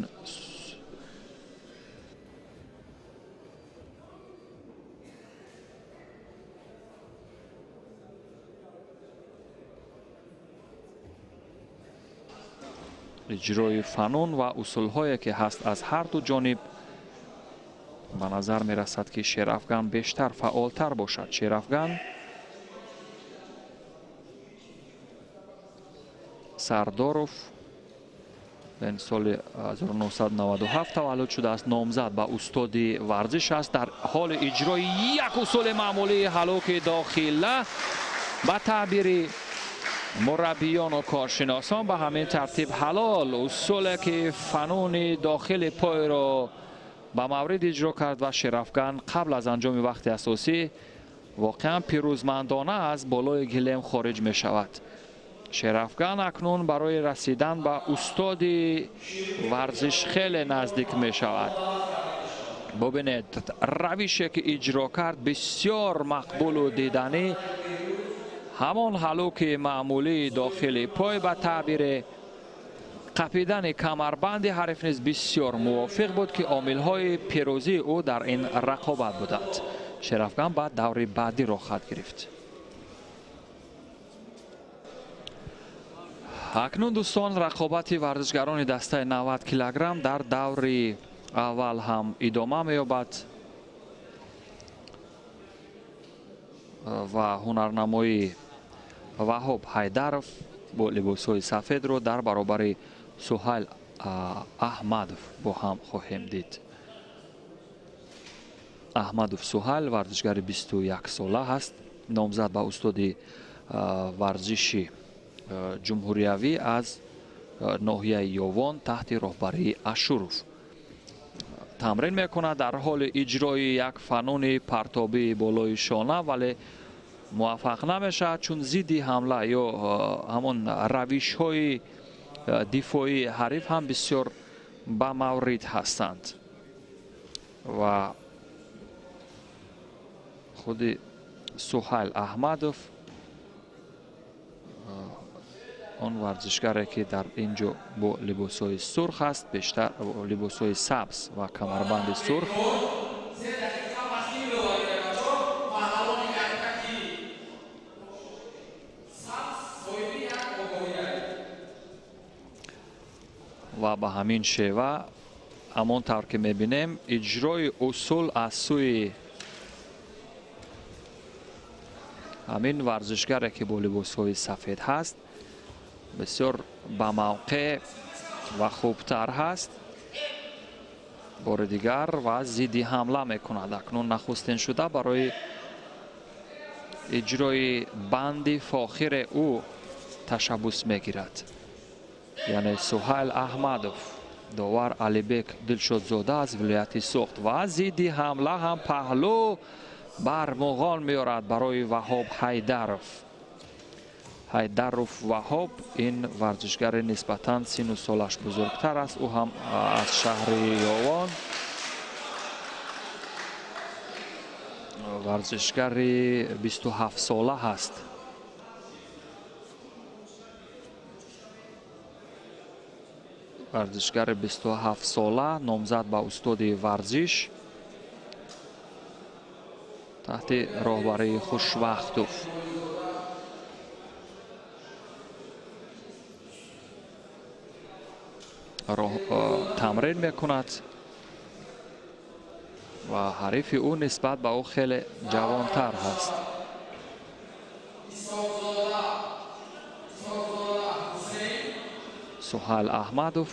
иҷрои фанун ва усулҳое ки ҳаст аз ҳар ду ҷониб ба назар мерасад ки Шерафган бештар фаъолтар бошад. Шерафган Сардоров ин соли 1997 таваллуд шудааст, номзад ба устоди варзиш аст. Дар ҳоли иҷрои як усули маъмулии ҳалуки дохила ба таъбири мураббиёну коршиносон ба ҳамин тартиб ҳалол усуле ки фануни дохили пойро ба маврид иҷро кард ва Шерафган қабл аз анҷоми вақти асосӣ воқеан пирӯзмандона аз болои гилем хориҷ мешавад. Шерафган акнун барои расидан ба устоди варзиш хеле наздик мешавад. Бубинед равише ки иҷро кард бисёр мақбулу диданӣ, ҳамон ҳалуки маъмулии дохили пой ба таъбири қапидани камарбанди ҳариф низ бисёр мувофиқ буд ки омилҳои пирӯзии ӯ дар ин рақобат буданд. Шерафган ба даври баъдӣ роҳхат гирифт. Акнун дӯстон, рақобати варзишгарони дастаи 90 килограмм дар даври аввал ҳам идома меёбад ва ҳунарнамоии Ваҳоб Ҳайдаров бо либосҳои сафедро дар баробари Суҳайл Аҳмадов бо ҳам хоҳем дид. Аҳмадов Суҳайл варзишгари 21 сола ҳаст, номзад ба устоди варзиши ҷумҳуриявӣ аз ноҳияи Ёвон таҳти роҳбарии Ашуров тамрин мекунад дар ҳоли иҷрои як фануни партобии болои шона, вале муваффақ намешавад, чун зидди ҳамла ё ҳамон равишҳои дифоии ҳариф ҳам бисёр ба маврид ҳастанд ва худи Суҳайл Аҳмадов, он варзишгаре ки дар ин ҷо бо либосҳои сурх аст, бештар либосҳои сабз ва камарбанди сурх, ва ба ҳамин шева ҳамон тавр ки мебинем иҷрои усул аз сӯи ҳамин варзишгаре ки бо либосҳои сафед ҳаст бисёр ба мавқеъ ва хубтар ҳаст. Бори дигар ва зидди ҳамла мекунад. Акнун нахустин шуда барои иҷрои банди фохире ӯ ташаббус мегирад, яъне Суҳайл Аҳмадов, довар Алибек Дилшодзода аз вилояти Суғд, ва зидди ҳамла ҳам паҳлӯ бар муғон меорад барои Ваҳоб Ҳайдаров. Ҳайдаров Ваҳоб ин варзишгари нисбатан сину солаш бузургтар аст. Ӯ ҳам аз шаҳри Ёвон, варзишгари 27 сола ҳаст. Варзишгари 27 сола, номзад ба устоди варзиш таҳти роҳбарии Хушвахтов. Тамрин мекунад ва ҳарифи ӯ нисбат ба ӯ хеле ҷавонтар ҳаст. Суҳайл Аҳмадов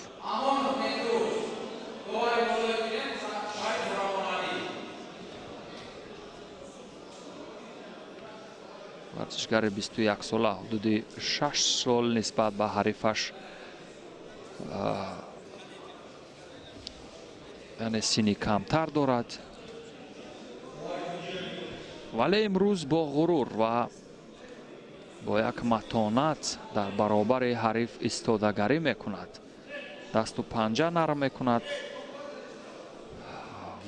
варзишгари 21 сола, ҳудуди 6 сол нисбат ба ҳарифаш, яъне синни камтар дорад, вале имрӯз бо ғурур ва бо як матонат дар баробари ҳариф истодагарӣ мекунад, дасту панҷа нарм мекунад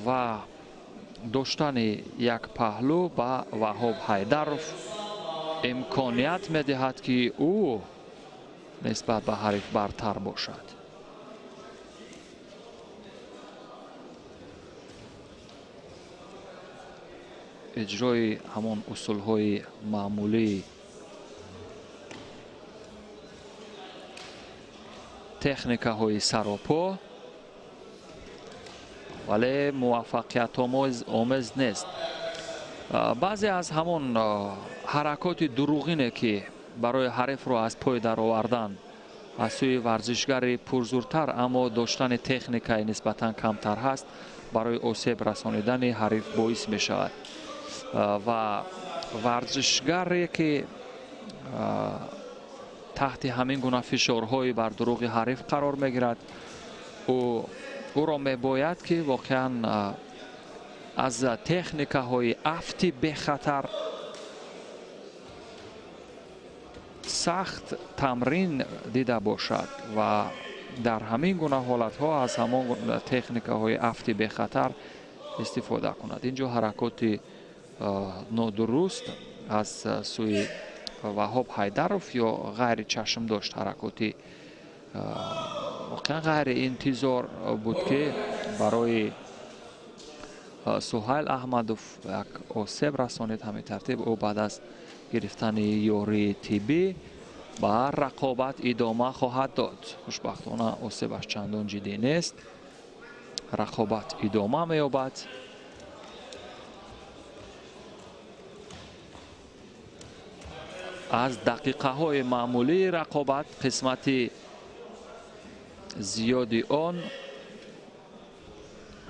ва доштани як паҳлӯ ба Ваҳоб Ҳайдаров имконият медиҳад, ки ӯ нисбат ба ҳариф бартар бошад. Иҷрои ҳамон усулҳои маъмулии техникаҳои саропо, вале муваффақиятомез нест. Баъзе аз ҳамон ҳаракоти дурӯғине ки барои ҳарифро аз пой даровардан аз сӯи варзишгари пурзуртар, аммо доштани техникаи нисбатан камтар ҳаст, барои осеб расонидани ҳариф боис мешавад. Ва варзишгаре ки таҳти ҳамин гуна фишорҳои бар дурӯғи ҳариф қарор мегирад, ӯро мебояд ки воқеан аз техникаҳои афти бехатар сахт тамрин дида бошад ва дар ҳамин гуна ҳолатҳо аз ҳамон техникаҳои афти бехатар истифода кунад. Ин ҷо ҳаракоти нодуруст аз сӯи Ваҳоб Ҳайдаров ё ғайричашмдошт, ҳаракоти воқеан ғайриинтизор буд, ки барои Суҳайл Аҳмадов як осеб расонид. Ҳамин тартиб ӯ баъд аз гирифтани ёрии тиббӣ ба рақобат идома хоҳад дод. Хушбахтона осебаш чандон ҷиддӣ нест, рақобат идома меёбад. Аз дақиқаҳои маъмулии рақобат қисмати зиёди он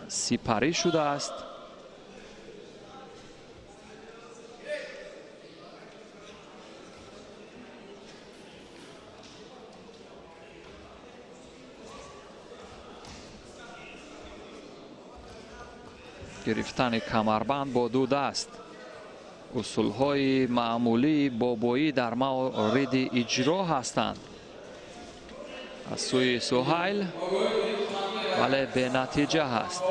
сипарӣ шудааст. Гирифтани камарбанд бо ду даст. Усулҳои маъмулии бобоӣ дар мавриди иҷро ҳастанд аз сӯи Суҳайл, вале бенатиҷа ҳаст.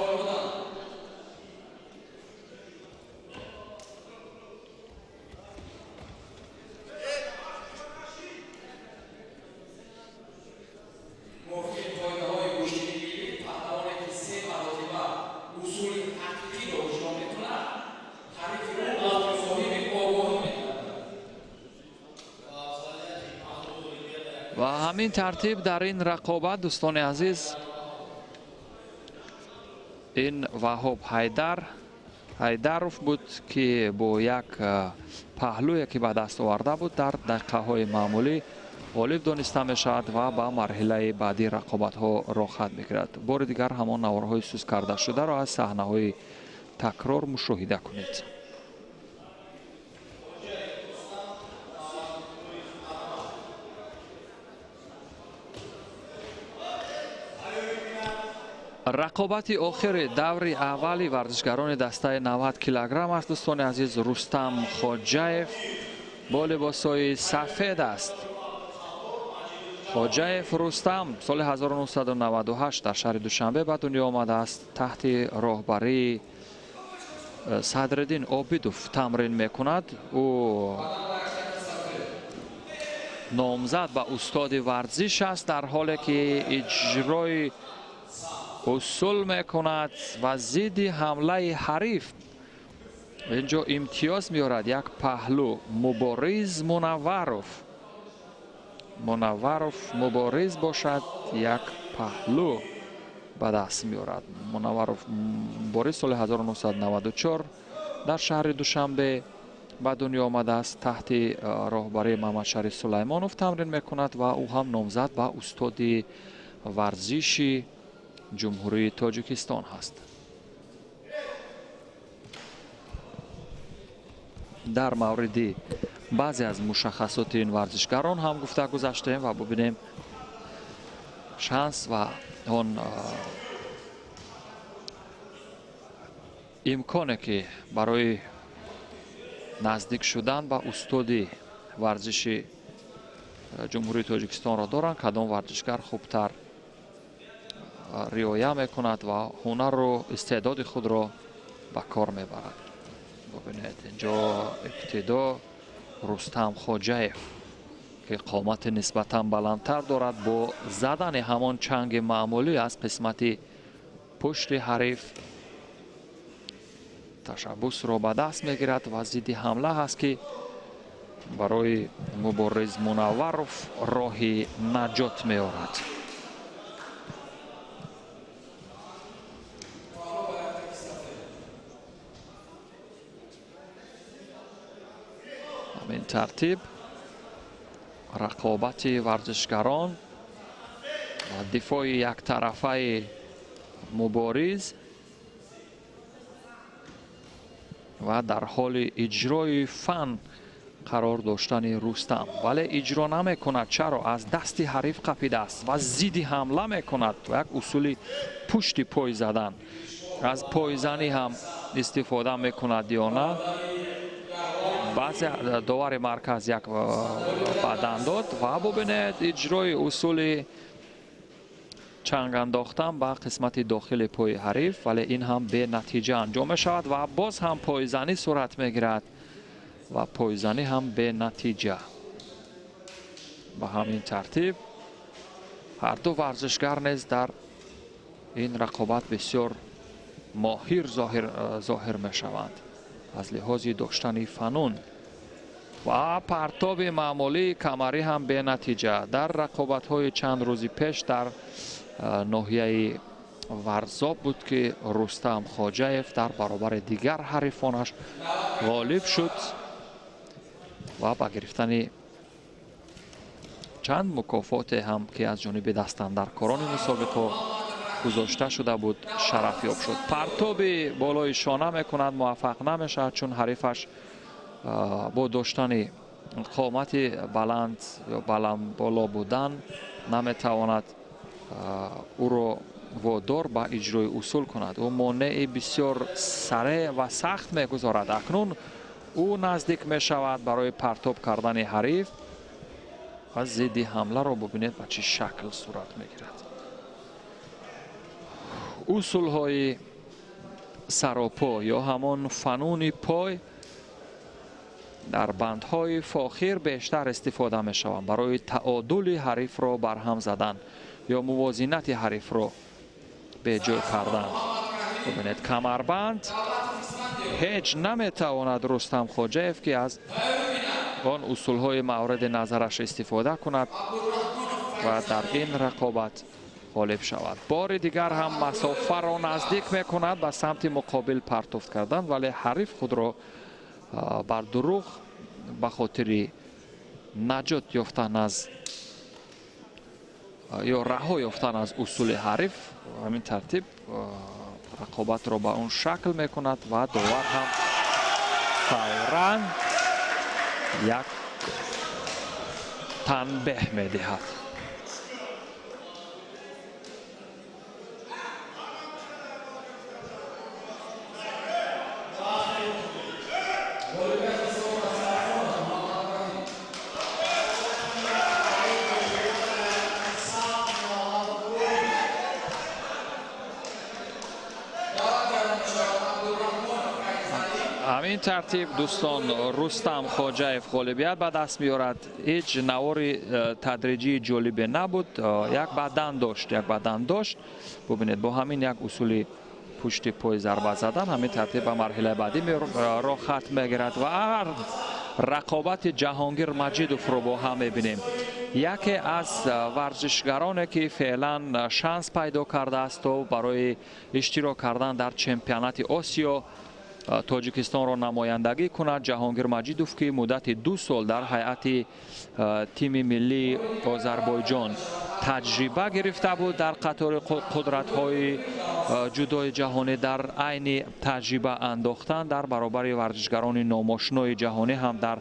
Ва ҳамин тартиб дар ин рақобат, дӯстони азиз, ин Ваҳоб Ҳайдаров буд, ки бо як паҳлӯе ки ба даст оварда буд дар дақиқаҳои маъмулӣ ғолиб дониста мешавад ва ба марҳилаи баъдии рақобатҳо роҳхат мегирад. Бори дигар ҳамон наворҳои сус карда шударо аз саҳнаҳои такрор мушоҳида кунед. Рақобати охири даври аввали варзишгарони дастаи 90 килограмм аст, дӯстони азиз. Рустам Хоҷаев бо либосҳои сафед аст. Хоҷаев Рустам соли 1998 дар шаҳри Душанбе ба дунё омадааст. Таҳти роҳбарии Садриддин Обидов тамрин мекунад. Ӯ номзад ба устоди варзиш аст, дар ҳоле ки иҷрои усул мекунад ва зидди ҳамлаи ҳариф инҷо имтиёз меорад. Як паҳлӯ Мубориз Мунавваров. Мунавваров Мубориз бошад, як паҳлӯ ба даст меорад. Мунавваров Мубориз соли 1994 дар шаҳри Душанбе ба дунё омадааст. Таҳти роҳбарии Мамадшариф Сулаймонов тамрин мекунад ва ӯ ҳам номзад ба устоди варзиши Ҷумҳурии Тоҷикистон ҳаст. Дар мавриди баъзе аз мушаххасоти ин варзишгарон ҳам гуфта гузаштем ва бубинем шанс ва он имконе ки барои наздик шудан ба устоди варзиши Ҷумҳурии Тоҷикистонро доранд, кадом варзишгар хубтар риоя мекунад ва ҳунару истеъдоди худро ба кор мебарад. Бубинед, инҷо ибтидо Рустам Хоҷаев, ки қомати нисбатан баландтар дорад, бо задани ҳамон чанги маъмулӣ аз қисмати пушти ҳариф ташаббусро ба даст мегирад ва зидди ҳамла ҳаст, ки барои Мубориз Мунавваров роҳи наҷот меорад. Ҳамин тартиб рақобати варзишгарон ва дифои яктарафаи Мубориз ва дар ҳоли иҷрои фан қарор доштани Рустам, вале иҷро намекунад. Чаро? Аз дасти ҳариф қапидааст ва зидди ҳамла мекунад. Як усули пушти пой задан, аз пойзанӣ ҳам истифода мекунад ё на. Баъзе довари марказ як бадан дод ва бубинед иҷрои усули чанг андохтан ба қисмати дохили пои ҳариф, вале ин ҳам бенатиҷа анҷом мешавад ва боз ҳам пойзанӣ сурат мегирад ва пойзанӣ ҳам бенатиҷа. Ба ҳамин тартиб ҳарду варзишгар низ дар ин рақобат бисёр моҳир зоҳир мешаванд аз лиҳози доштани фанун. Ва партоби маъмулии камарӣ ҳам бенатиҷа. Дар рақобатҳои чанд рӯзи пеш дар ноҳияи Варзоб буд, ки Рустам Хоҷаев дар баробари дигар ҳарифонаш ғолиб шуд ва ба гирифтани чанд мукофоте ҳам ки аз ҷониби дастандаркорони мусобиқо гузошта шуда буд шарафёб шуд. Партоби болои шона мекунад, муваффақ намешавад, чун ҳарифаш бо доштани қомати баланд ё баланд боло будан наметавонад ӯро водор ба иҷрои усул кунад. Ӯ монеи бисёр сареъ ва сахт мегузорад. Акнун ӯ наздик мешавад барои партоб кардани ҳариф ва зидди ҳамларо бубинед ба чӣ шакл сурат мегирад. Усулҳои саропо ё ҳамон фануни пой дар бандҳои фохир бештар истифода мешаванд барои таодули ҳарифро барҳам задан ё мувозинати ҳарифро беҷой кардан. Бубинед, камарбанд ҳеҷ наметавонад Рустам Хоҷаев ки аз он усулҳои мавриди назараш истифода кунад ва дар ин рақобат ғолиб шавад. Бори дигар ҳам масофаро наздик мекунад ба самти муқобил партофт кардан, вале ҳариф худро бар дурӯғ ба хотири наҷот ёфтан аз ё раҳо ёфтан аз усули ҳариф ҳамин тартиб рақобатро ба он шакл мекунад ва довар ҳам фавран як танбеҳ медиҳад. Ҳамин тартиб дӯстон, Рустам Хоҷаев ғолибият ба даст меорад. Ҳеҷ навори тадриҷии ҷолибе набуд, як бадан дошт. Бубинед, бо ҳамин як усули пушти пой зарба задан ҳамин тартиб ба марҳилаи баъдӣ роҳ хат мегирад ва рақобати Ҷаҳонгир Маҷидовро бо ҳам мебинем. Яке аз варзишгароне ки феълан шанс пайдо кардааст то барои иштирок кардан дар чемпионати Осиё Тоҷикистонро намояндагӣ кунад, Ҷаҳонгир Маҷидов, ки муддати 2 сол дар ҳайати тими миллии Озарбойҷон таҷриба гирифта буд дар қатори қудратҳои ҷудои ҷаҳонӣ, дар айни таҷриба андохтан дар баробари варзишгарони номошинои ҷаҳонӣ ҳам дар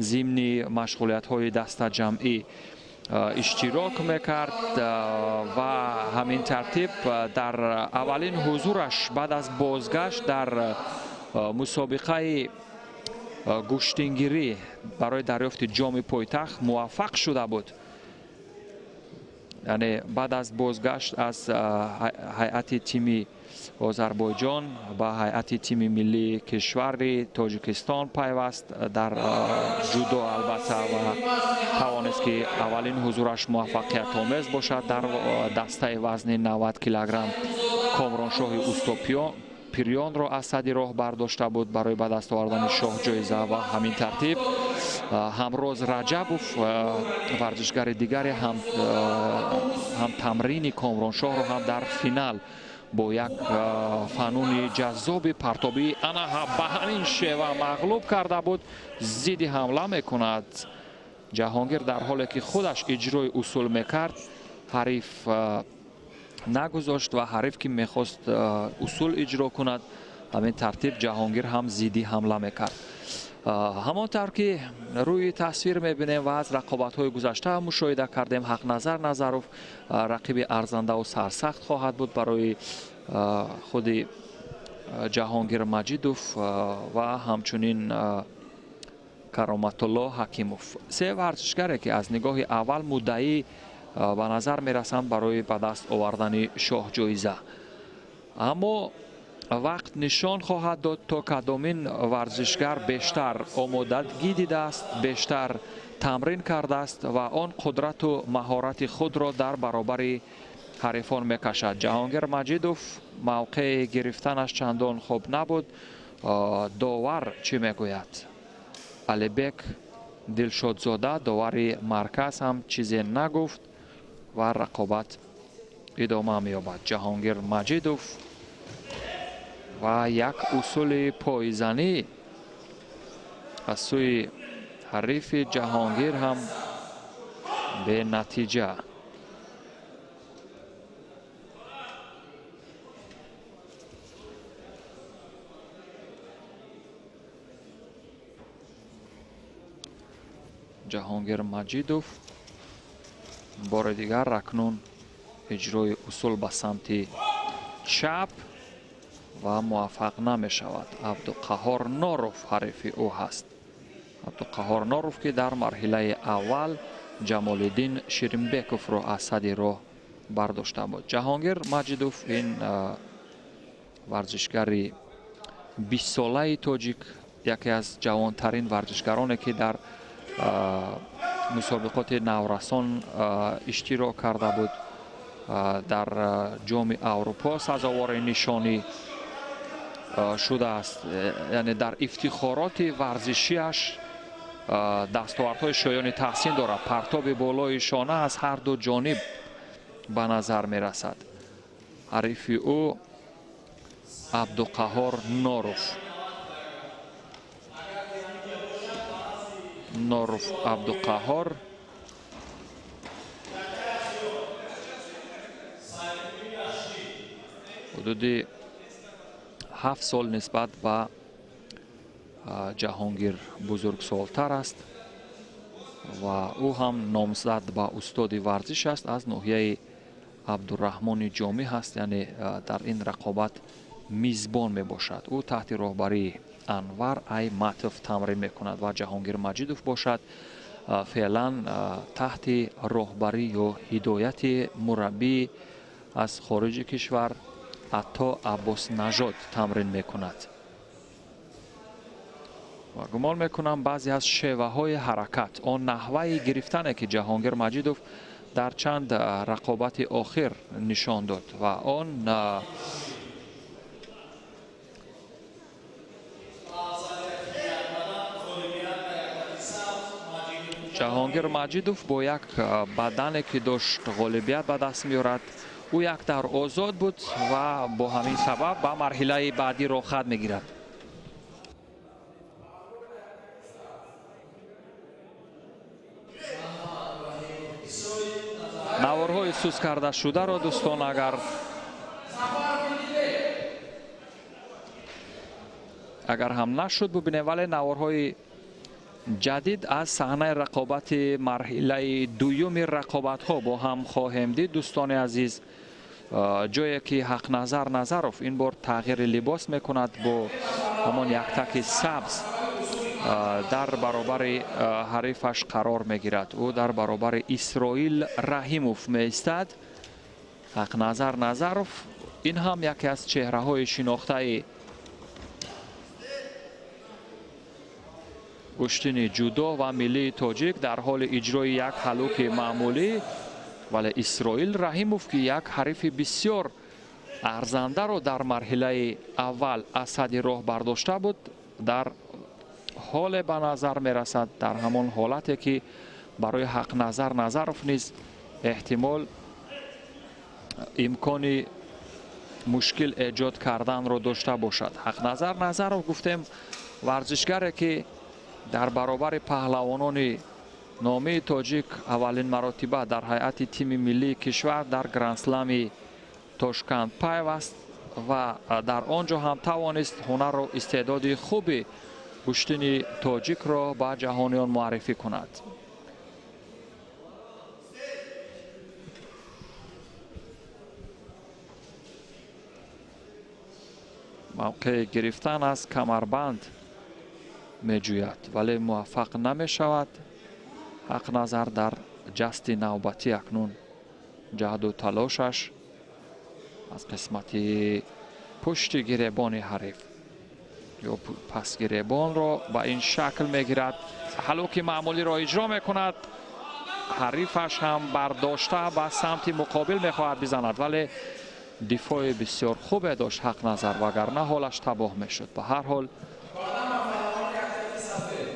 зимни машғулиятҳои дастаҷамъӣ иштирок мекард ва ҳамин тартиб дар аввалин ҳузураш баъд аз бозгашт дар мусобиқаи гӯштингирӣ барои дарёфти ҷоми пойтахт муваффақ шуда буд. Яъне баъд аз бозгашт аз ҳайати тими Озарбойҷон ба ҳайати тими миллии кишвари Тоҷикистон пайваст дар ҷудо албатта ва тавонист ки аввалин ҳузураш муваффақиятомез бошад дар дастаи вазни 90 килограмм. Комроншоҳи Устопиён Пирёнро аз сади роҳ бардошта буд барои ба даст овардани шоҳҷоиза ва ҳамин тартиб Ҳамроз Раҷабов, варзишгари дигаре, ҳам тамрини Комроншоҳро ҳам дар финал бо як фануни ҷаззоби партобӣ ана ба ҳамин шева мағлуб карда буд. Зидди ҳамла мекунад Ҷаҳонгир дар ҳоле ки худаш иҷрои усул мекард, ҳариф нагузошт ва ҳариф ки мехост усул иҷро кунад, ҳамин тартиб Ҷаҳонгир ҳам зиддӣ ҳамла мекард. Ҳамон тавр ки рӯи тасвир мебинем ва аз рақобатҳои гузашта мушоҳида кардем, Ҳақназар Назаров рақиби арзандаву сарсахт хоҳад буд барои худи Ҷаҳонгир Маҷидов ва ҳамчунин Кароматулло Ҳакимов. Се варзишгаре ки аз нигоҳи аввал муддаӣ ба назар мерасанд барои ба даст овардани шоҳҷоиза, аммо вақт нишон хоҳад дод то кадомин варзишгар бештар омодагӣ дидааст, бештар тамрин кардааст ва он қудрату маҳорати худро дар баробари ҳарифон мекашад. Ҷаҳонгир Маҷидов мавқеи гирифтанаш чандон хуб набуд. Довар чӣ мегӯяд? Алибек Дилшодзода, довари марказ, ҳам чизе нагуфт ва рақобат идома меёбад. Ҷаҳонгир Маҷидов ва як усули пойзанӣ аз сӯи ҳарифи Ҷаҳонгир ҳам бенатиҷа. Ҷаҳонгир Маҷидов бори дигар акнун иҷрои усул ба самти чап ва муваффақ намешавад. Абдуқаҳор Норов ҳарифи ӯ ҳаст. Абдуқаҳор Норов, ки дар марҳилаи аввал Ҷамолиддин Ширинбековро аз сади роҳ бардошта буд. Ҷаҳонгир Маҷидов ин варзишгари 20-солаи тоҷик, яке аз ҷавонтарин варзишгароне, ки дар мусобиқоти наврасон иштирок карда буд, дар ҷоми Аврупо сазовори нишонӣ шудааст. Яъне дар ифтихороти варзишиаш дастовардҳои шоёни таҳсин дорад. Партоби болои шона аз ҳар ду ҷониб ба назар мерасад. Ҳарифи ӯ Абдуқаҳор Норов. Норов Абдуқаҳор ҳудуди 7 сол нисбат ба Ҷаҳонгир бузургсолтар аст ва ӯ ҳам номзад ба устоди варзиш аст, аз ноҳияи Абдураҳмони Ҷомӣ ҳаст, яъне дар ин рақобат мизбон мебошад. Ӯ таҳти роҳбарии Анвар Айматов тамрин мекунад ва Ҷаҳонгир Маҷидов бошад феълан таҳти роҳбарӣ ё ҳидояти мураббӣ аз хориҷи кишвар Ато Аббоснажод тамрин мекунад. Ва гумон мекунам баъзе аз шеваҳои ҳаракат, он наҳваи гирифтане, ки Ҷаҳонгир Маҷидов дар чанд рақобати охир нишон дод ва он Ҷаҳонгир Маҷидов бо як бадане, ки дошт, ғолибият ба даст меорад. Ӯ як дар озод буд ва бо ҳамин сабаб ба марҳилаи баъдӣ роҳхат мегирад. Наворҳои сус карда шударо дӯстон агар ҳам нашуд бубинем, вале наворҳои ҷадид аз саҳнаи рақобати марҳилаи дуюми рақобатҳо бо ҳам хоҳем дид. Дӯстони азиз, ҷое ки Ҳақназар Назаров ин бор тағйири либос мекунад бо ҳамон яктаки сабз дар баробари ҳарифаш қарор мегирад. Ӯ дар баробари Исроил Раҳимов меистад. Ҳақназар Назаров ин ҳам яке аз чеҳраҳои шинохтаи гӯштини ҷудо ва миллии тоҷик дар ҳоли иҷрои як ҳалуки маъмулӣ, вале Исроил Раҳимов, ки як ҳарифи бисёр арзандаро дар марҳилаи аввал аз сади роҳ бардошта буд, дар ҳоле ба назар мерасад, дар ҳамон ҳолате ки барои Ҳақназар Назаров низ эҳтимол имкони мушкил эҷод карданро дошта бошад. Ҳақназар Назаров гуфтем варзишгаре, ки дар баробари паҳлавонони номии тоҷик аввалин маротиба дар ҳайати тими миллии кишвар дар грандслами Тошканд пайваст ва дар он ҷо ҳам тавонист ҳунару истеъдоди хуби гӯштини тоҷикро ба ҷаҳониён муаррифӣ кунад. Мавқеи гирифтан аз камарбанд меҷӯяд, вале муваффақ намешавад. Ҳақназар дар ҷасти навбатӣ акнун ҷаҳду талошаш аз қисмати пушти гиребони ҳариф ё пасгиребонро ба ин шакл мегирад. Ҳалуки маъмулиро иҷро мекунад. Ҳарифаш ҳам бардошта ба самти муқобил мехоҳад бизанад, вале дифои бисёр хубе дошт Ҳақназар, вагарна ҳолаш табоҳ мешуд. Ба ҳар ҳол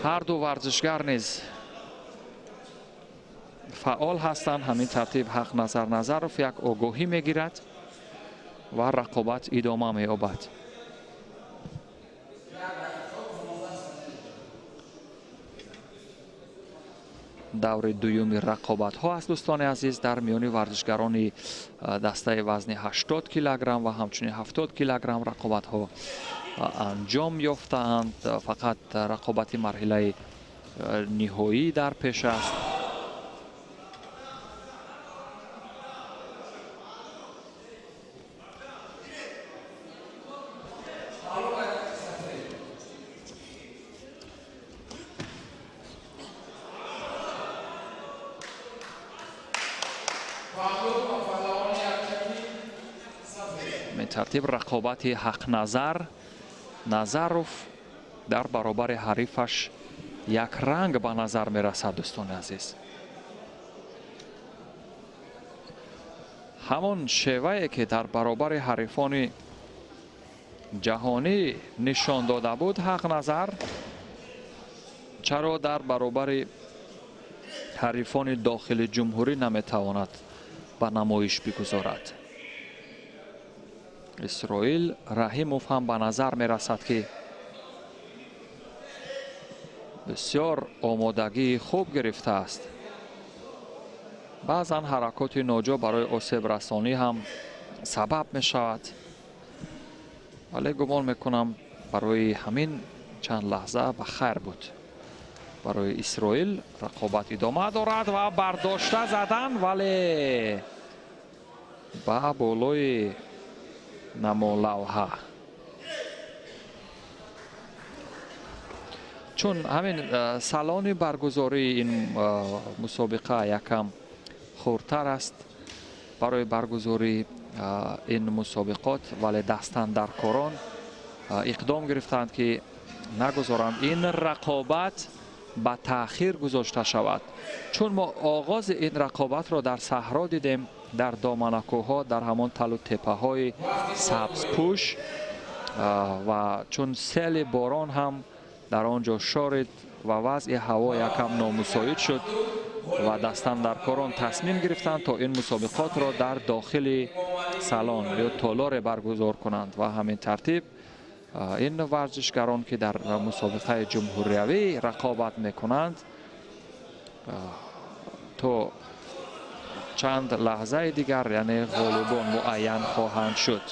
ҳар ду варзишгар низ фаъол ҳастанд. Ҳамин тартиб Ҳақназар Назаров як огоҳӣ мегирад ва рақобат идома меёбад. Даври дуюми рақобатҳо аст, дӯстони азиз, дар миёни варзишгарони дастаи вазни 80 килограмм ва ҳамчунин 70 килограмм рақобатҳо анҷом ёфтаанд. Фақат рақобати марҳилаи ниҳоӣ дар пеш аст. Ҳамин тартиб рақобати Ҳақназар Назаров дар баробари ҳарифаш якранг ба назар мерасад. Дӯстони азиз, ҳамон шевае ки дар баробари ҳарифони ҷаҳонӣ нишон дода буд Ҳақназар, чаро дар баробари ҳарифони дохили ҷумҳурӣ наметавонад ба намоиш бигузорад? Исроил Раҳимов ҳам ба назар мерасад, ки бисёр омодагии хуб гирифтааст. Баъзан ҳаракоти ноҷо барои осебрасонӣ ҳам сабаб мешавад, вале гумон мекунам барои ҳамин чанд лаҳза ба хайр буд. Барои Исроил рақобат идома дорад ва бардошта задан, вале ба болои намолавҳа. Чун ҳамин салони баргузории ин мусобиқа якам хурдтар аст барои баргузории ин мусобиқот, вале дастандаркорон иқдом гирифтаанд, ки нагузоранд ин рақобат ба таъхир гузошта шавад. Чун мо оғози ин рақобатро дар саҳро дидем, дар доманакӯҳҳо, дар ҳамон талу теппаҳои сабзпӯш, ва чун сели борон ҳам дар он ҷо шорид ва вазъи ҳаво якам номусоид шуд ва дастандаркорон тасмим гирифтанд то ин мусобиқотро дар дохили салон ё толоре баргузор кунанд. Ва ҳамин тартиб ин варзишгарон, ки дар мусобиқаи ҷумҳуриявӣ рақобат мекунанд, то чанд лаҳзаи дигар, яъне ғолибон муайян хоҳанд шуд.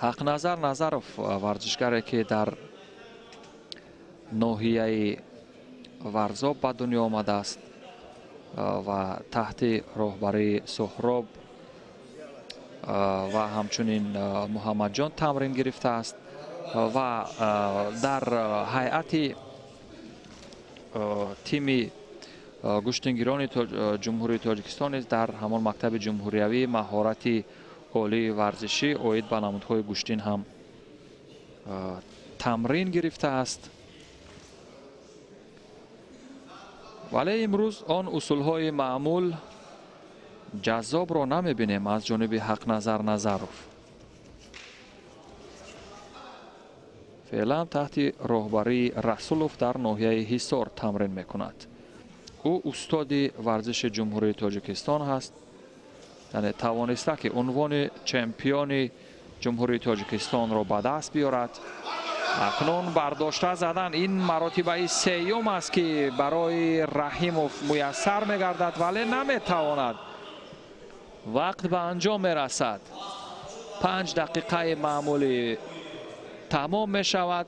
Ҳақназар Назаров, варзишгаре ки дар ноҳияи Варзоб ба дунё омадааст ва таҳти роҳбарии Суҳроб ва ҳамчунин Муҳаммадҷон тамрин гирифтааст ва дар ҳайати тими гӯштингирони Ҷумҳурии Тоҷикистон низ дар ҳамон мактаби ҷумҳуриявӣ маҳорати олии варзишӣ оид ба намудҳои гӯштин ҳам тамрин гирифтааст. Вале имрӯз он усулҳои маъмул ҷаззобро намебинем аз ҷониби Ҳақназар Назаров. Феълан таҳти роҳбарии Расулов дар ноҳияи Ҳисор тамрин мекунад. Ӯ устоди варзиши Ҷумҳурии Тоҷикистон ҳаст, яъне тавониста, ки унвони чемпиони Ҷумҳурии Тоҷикистонро ба даст биёрад. Акнун бардошта задан, ин маротибаи сеюм аст, ки барои Раҳимов муяссар мегардад, вале наметавонад. Вақт ба анҷом мерасад. 5 дақиқаи маъмулӣ тамом мешавад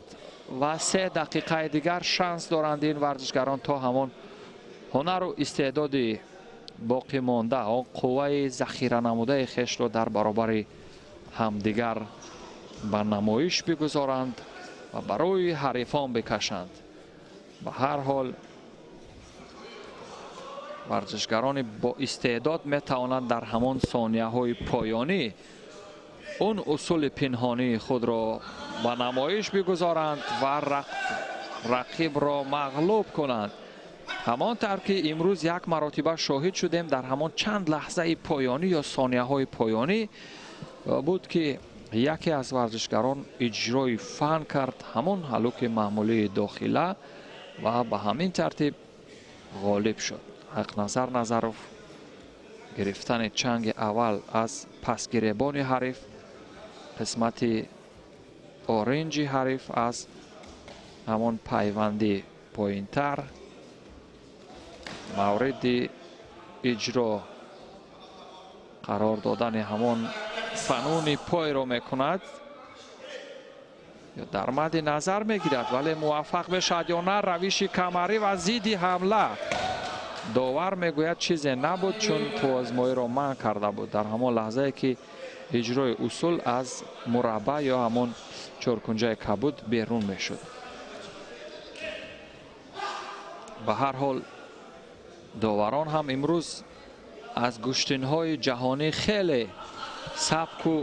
ва 3 дақиқаи дигар шанс доранд ин варзишгарон то ҳамон ҳунару истеъдоди боқӣ монда, он қувваи захиранамудаи хешро дар баробари ҳамдигар ба намоиш бигузоранд ва барои ҳарифон бикашанд. Ба ҳар ҳол варзишгарони боистеъдод метавонанд дар ҳамон сонияҳои поёнӣ он усули пинҳонии худро ба намоиш бигузоранд ва рақибро мағлуб кунанд. Ҳамон тавр ки имрӯз як маротиба шоҳид шудем, дар ҳамон чанд лаҳзаи поёнӣ ё сонияҳои поёнӣ буд, ки яке аз варзишгарон иҷрои фан кард ҳамон ҳалуки маъмулии дохила ва ба ҳамин тартиб ғолиб шуд. Ҳақназар Назаров гирифтани чанги аввал аз пасгиребони ҳариф, қисмати оринҷи ҳариф аз ҳамон пайванди поинтар мавриди иҷро қарор додани ҳамон фануни пойро мекунад ё дар мадди назар мегирад, вале муваффақ мешавад ё на, равиши камарӣ ва зидди ҳамла. Довар мегӯяд чизе набуд, чун қувваозмоиро манъ карда буд. Дар ҳамон лаҳзае ки иҷрои усул аз мураббаъ ё ҳамон чоркунҷаи кабуд берун мешуд. Ба ҳар ҳол доварон ҳам имрӯз аз гӯштинҳои ҷаҳонӣ хеле сабку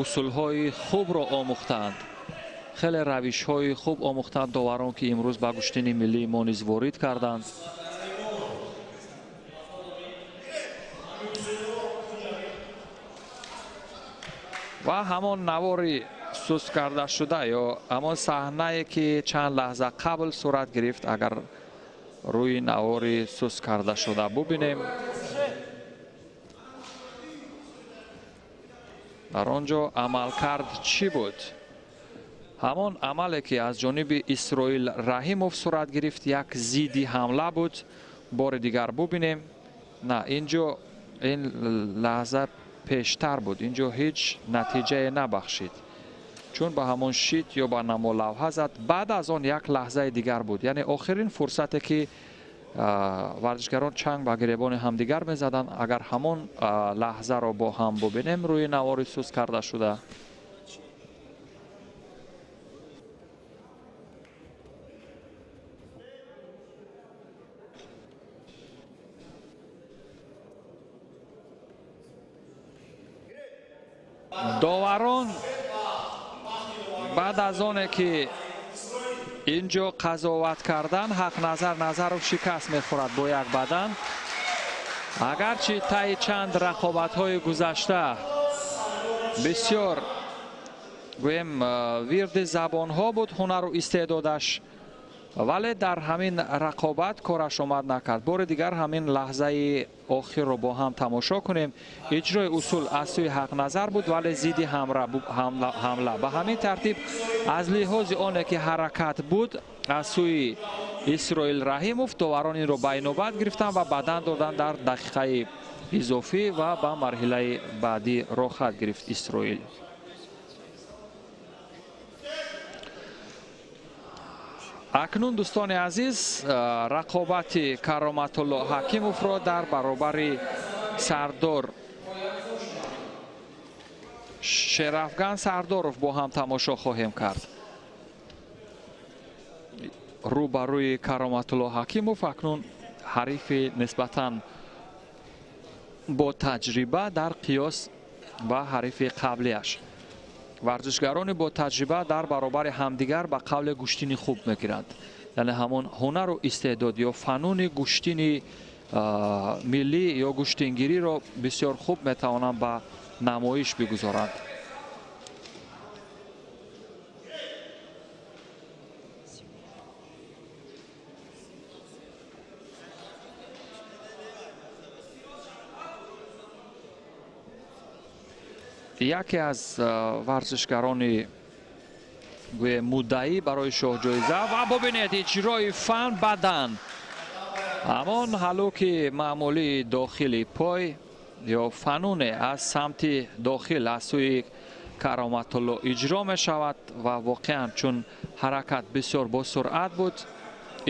усулҳои хубро омӯхтаанд. Хеле равишҳои хуб омӯхтаанд доварон, ки имрӯз ба гӯштини миллии мо низ ворид карданд. Ва ҳамон навори суст карда шуда ё ҳамон саҳнае, ки чанд лаҳза қабл сурат гирифт, агар рӯи навори суст карда шуда бубинем, дар он ҷо амалкард чӣ буд? Ҳамон амале, ки аз ҷониби Исроил Раҳимов сурат гирифт, як зидди ҳамла буд. Бори дигар бубинем. На, ин ҷо ин лаҳза пештар буд, ин ҷо ҳеҷ натиҷае набахшид, чун ба ҳамон щит ё ба намолавҳа зад. Баъд аз он як лаҳзаи дигар буд, яъне охирин фурсате, ки варзишгарон чанг ба гиребони ҳамдигар мезаданд. Агар ҳамон лаҳзаро бо ҳам бубинем рӯи навори суст карда шуда, доварон баъд аз оне ки ин ҷо қазоват кардан, Ҳақназар Назаров шикаст мехӯрад бо як бадан. Агарчи таи чанд рақобатҳои гузашта бисёр гӯем вирди забонҳо буд ҳунару истеъдодаш, вале дар ҳамин рақобат кораш омад накард. Бори дигар ҳамин лаҳзаи охирро бо ҳам тамошо кунем. Иҷрои усул аз сӯи Ҳақназар буд, вале зидди ҳамла. Ба ҳамин тартиб аз лиҳози оне ки ҳаракат буд аз сӯи Исроил Раҳимов, доварон инро ба инобат гирифтанд ва бадан доданд дар дақиқаи изофӣ ва ба марҳилаи баъдӣ роҳхат гирифт Исроил. Акнун дӯстони азиз, рақобати Кароматулло Ҳакимовро дар баробари Сардор Шерафган Сардоров бо ҳам тамошо хоҳем кард. Рӯ ба рӯи Кароматулло Ҳакимов акнун ҳарифи нисбатан бо таҷриба дар қиёс ба ҳарифи қаблиаш. Варзишгарони бо таҷриба дар баробари ҳамдигар ба қавле гӯштини хуб мегиранд. Яъне ҳамон ҳунару истеъдод ё фануни гӯштини миллӣ ё гӯштингириро бисёр хуб метавонанд ба намоиш бигузоранд. Яке аз варзишгарони гӯе муддаӣ барои шоҳҷоиза ва бубинед иҷрои фан бадан, ҳамон ҳалуки маъмулии дохили пой ё фануне аз самти дохил аз сӯи Кароматулло иҷро мешавад ва воқеан чун ҳаракат бисёр бо суръат буд,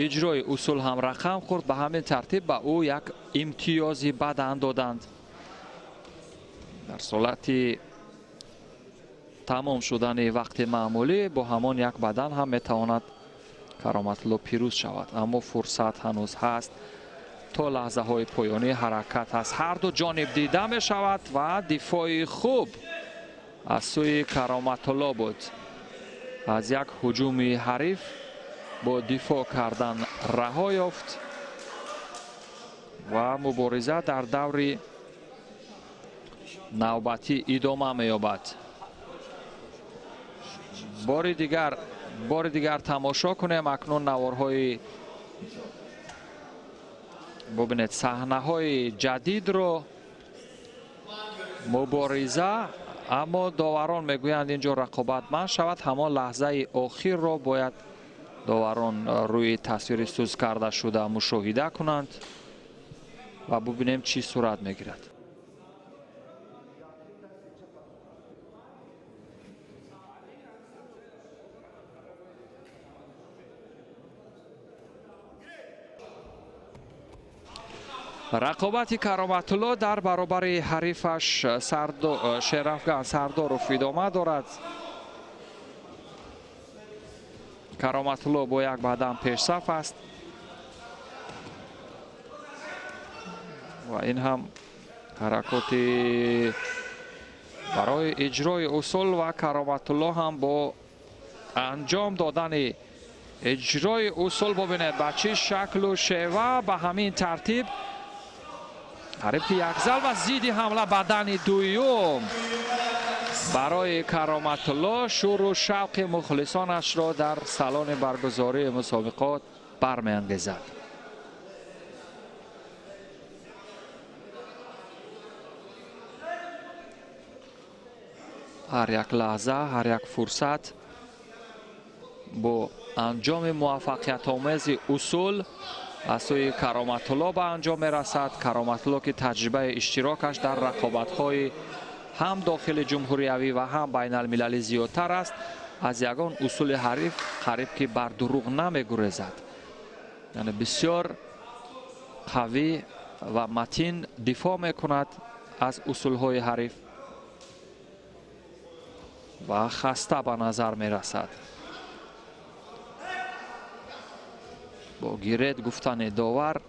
иҷрои усул ҳам рақам хӯрд. Ба ҳамин тартиб ба ӯ як имтиёзи бадан доданд. Дар сурати тамом шудани вақти маъмулӣ бо ҳамон як бадан ҳам метавонад Кароматулло пирӯз шавад, аммо фурсат ҳанӯз ҳаст. То лаҳзаҳои поёнӣ ҳаракат аз ҳар ду ҷониб дида мешавад ва дифои хуб аз сӯи Кароматулло буд. Аз як ҳуҷуми ҳариф бо дифоъ кардан раҳо ёфт ва мубориза дар даври навбатӣ идома меёбад. Бори дигар тамошо кунем. Акнун наворҳои бубинед саҳнаҳои ҷадидро, мубориза, аммо доварон мегӯянд ин ҷо рақобат манъ шавад. Ҳамон лаҳзаи охирро бояд доварон рӯи тасвири суз карда шуда мушоҳида кунанд ва бубинем чӣ сурат мегирад. Рақобати Кароматулло дар баробари ҳарифаш Шерафган Сардоров идома дорад. Кароматулло бо як бадан пешсаф аст ва ин ҳам ҳаракоти барои иҷрои усул ва Кароматулло ҳам бо анҷом додани иҷрои усул бубинед ба чӣ шаклу шева ба ҳамин тартиб қариб ки як зал ва зидди ҳамла бадани дуюм барои Кароматулло шӯру шавқи мухлисонашро дар салони баргузории мусобиқот бармеангезад. Ҳар як лаҳза, ҳар як фурсат бо анҷоми муваффақиятомези усул аз сӯи Кароматулло ба анҷом мерасад. Кароматулло ки таҷрибаи иштирокаш дар рақобатҳои ҳам дохили ҷумҳуриявӣ ва ҳам байналмилалӣ зиёдтар аст, аз ягон усули ҳариф қариб ки бар дурӯғ намегурезад. Яъне бисёр қавӣ ва матин дифоъ мекунад аз усулҳои ҳариф ва хаста ба назар мерасад. Бо гирет гуфтани довар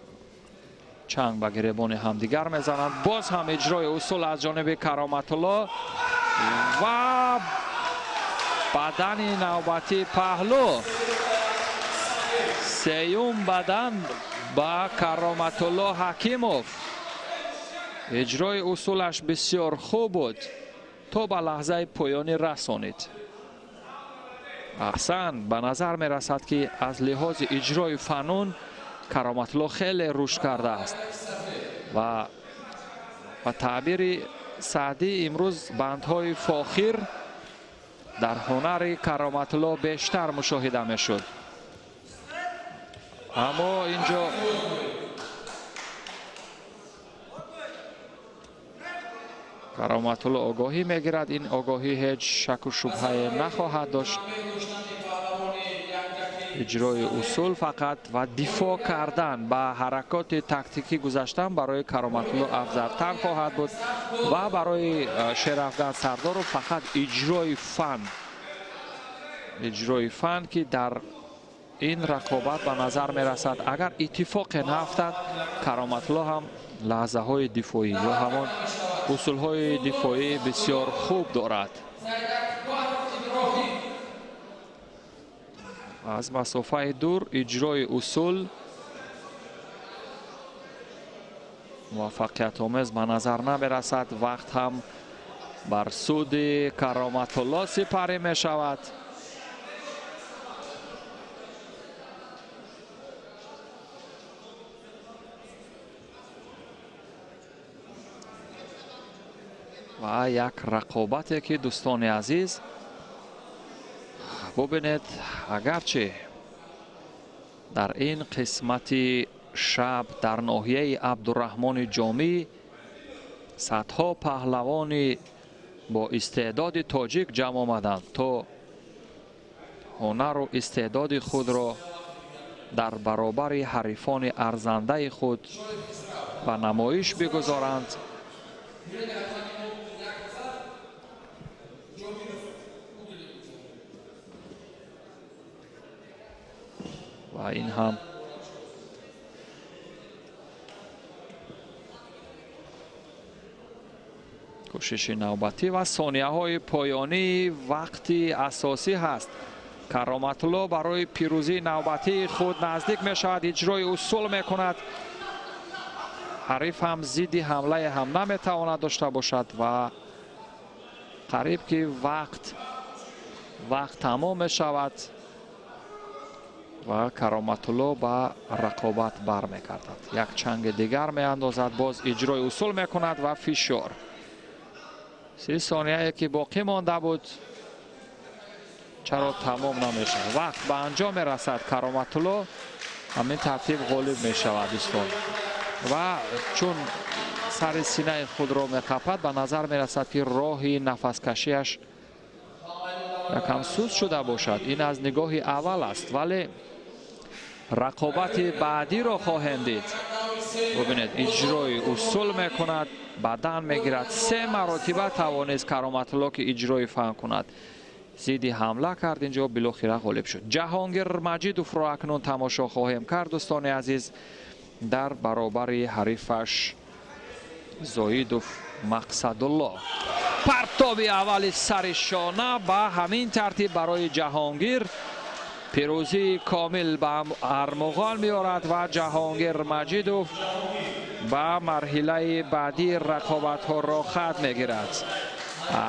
чанг ба гиребони ҳамдигар мезананд. Боз ҳам иҷрои усул аз ҷониби Кароматулло ва бадани навбатӣ паҳлӯ. Сеюм бадан ба Кароматулло Ҳакимов. Иҷрои усулаш бисёр хуб буд, то ба лаҳзаи поёнӣ расонид. Аҳсан, ба назар мерасад ки аз лиҳози иҷрои фанун Кароматулло хеле рушд кардааст ва ба таъбири Саъдӣ имрӯз бандҳои фохир дар ҳунари Кароматулло бештар мушоҳида мешуд. Аммо инҷо Кароматулло огоҳӣ мегирад. Ин огоҳӣ ҳеҷ шаку шубҳае нахоҳад дошт. Иҷрои усул фақат ва дифоъ кардан ба ҳаракоти тактикӣ гузаштан барои Кароматулло афзалтар хоҳад буд ва барои Шерафган Сардоров фақат иҷрои фан. Иҷрои фан ки дар ин рақобат ба назар мерасад агар иттифоқе наафтад, Кароматулло ҳам лаҳзаҳои дифоӣ ё ҳамон усулҳои дифоӣ бисёр хуб дорад. Аз масофаи дур иҷрои усул муваффақиятомез ба назар намерасад. Вақт ҳам бар суди Кароматулло сипарӣ мешавад. Ва як рақобате ки дӯстони азиз бубинед, агарчи дар ин қисмати шаб дар ноҳияи Абдураҳмони Ҷомӣ садҳо паҳлавони бо истеъдоди тоҷик ҷамъ омаданд то ҳунару истеъдоди худро дар баробари ҳарифони арзандаи худ ба намоиш бигузоранд. Ва ин ҳам кӯшиши навбатӣ ва сонияҳои поёнии вақти асосӣ ҳаст. Кароматулло барои пирӯзии навбатии худ наздик мешавад, иҷрои усул мекунад. Ҳариф ҳам зидди ҳамлае ҳам наметавонад дошта бошад ва қариб ки вақт тамом мешавад ва Кароматулло ба рақобат бармегардад. Як чанги дигар меандозад, боз иҷрои усул мекунад ва фишор. 30 сонияе ки боқӣ монда буд чаро тамом намешавад. Вақт ба анҷом мерасад. Кароматулло ҳамин тартиб ғолиб мешавад дӯстон. Ва чун сари синаи худро меқапад, ба назар мерасад ки роҳи нафаскашиаш якам суст шуда бошад. Ин аз нигоҳи аввал аст, вале рақобати баъдиро хоҳем дид. Бубинед, иҷрои усул мекунад, бадан мегирад. 3 маротиба тавонист Кароматулло ки иҷрои фан кунад. Зидди ҳамла кард, инҷо билохира ғолиб шуд. Ҷаҳонгир Маҷидовро акнун тамошо хоҳем кард, дӯстони азиз, дар баробари ҳарифаш Зоидов Мақсадулло. Партоби аввали сари шона ба ҳамин тартиб барои Ҷаҳонгир пирӯзии комил ба армуғон меорад ва Ҷаҳонгир Маҷидов ба марҳилаи баъдии рақобатҳо роҳхат мегирад.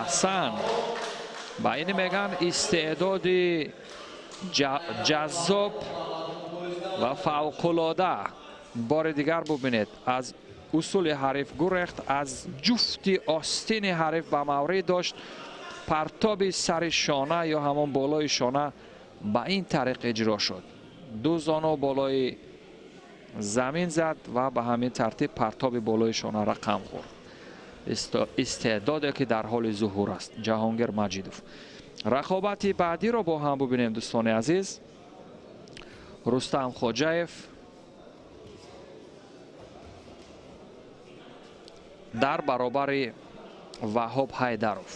Аҳсан! Ба ин мегӯянд истеъдоди ҷаззоб ва фавқулода. Бори дигар бубинед, аз усули ҳариф гурехт, аз ҷуфти остини ҳариф ба маврид дошт. Партоби сари шона ё ҳамон болои шона ба ин тариқ иҷро шуд. Ду зону болои замин зад ва ба ҳамин тартиб партоби болои шона рақам хӯрд. Истеъдоде ки дар ҳоли зуҳур аст Ҷаҳонгир Маҷидов. Рақобати баъдиро бо ҳам бубинем, дӯстони азиз. Рустам Хоҷаев дар баробари Ваҳоб Ҳайдаров.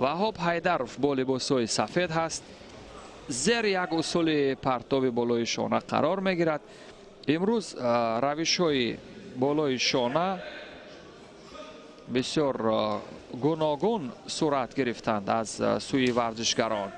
Ваҳоб Ҳайдаров бо либосҳои сафед ҳаст, зери як усули партоби болои шона қарор мегирад. Имрӯз равишҳои болои шона бисёр гуногун сурат гирифтанд аз сӯи варзишгарон.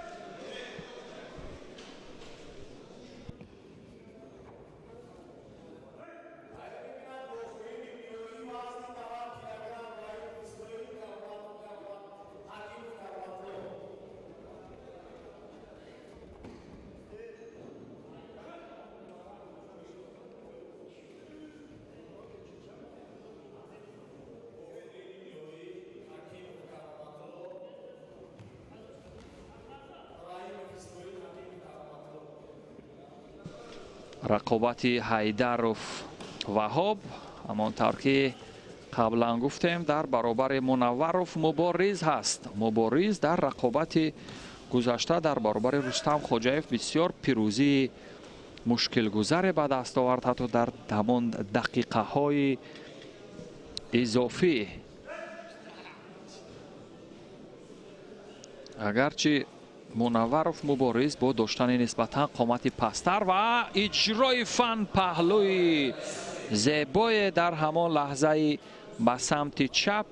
Рақобати Ҳайдаров Ваҳоб, ҳамон тавр ки қаблан гуфтем, дар баробари Мунавваров Мубориз ҳаст. Мубориз дар рақобати гузашта дар баробари Рустам Хоҷаев бисёр пирӯзии мушкилгузаре ба даст овард, ҳатто дар ҳамон дақиқаҳои изофӣ. Агарчи Мунавваров Мубориз бо доштани нисбатан қомати пасттар ва иҷрои фан паҳлӯи зебое дар ҳамон лаҳзаи ба самти чап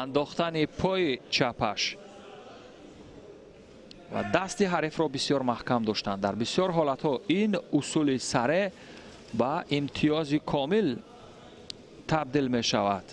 андохтани пои чапаш ва дасти ҳарифро бисёр маҳкам доштанд. Дар бисёр ҳолатҳо ин усули саре ба имтиёзи комил табдил мешавад.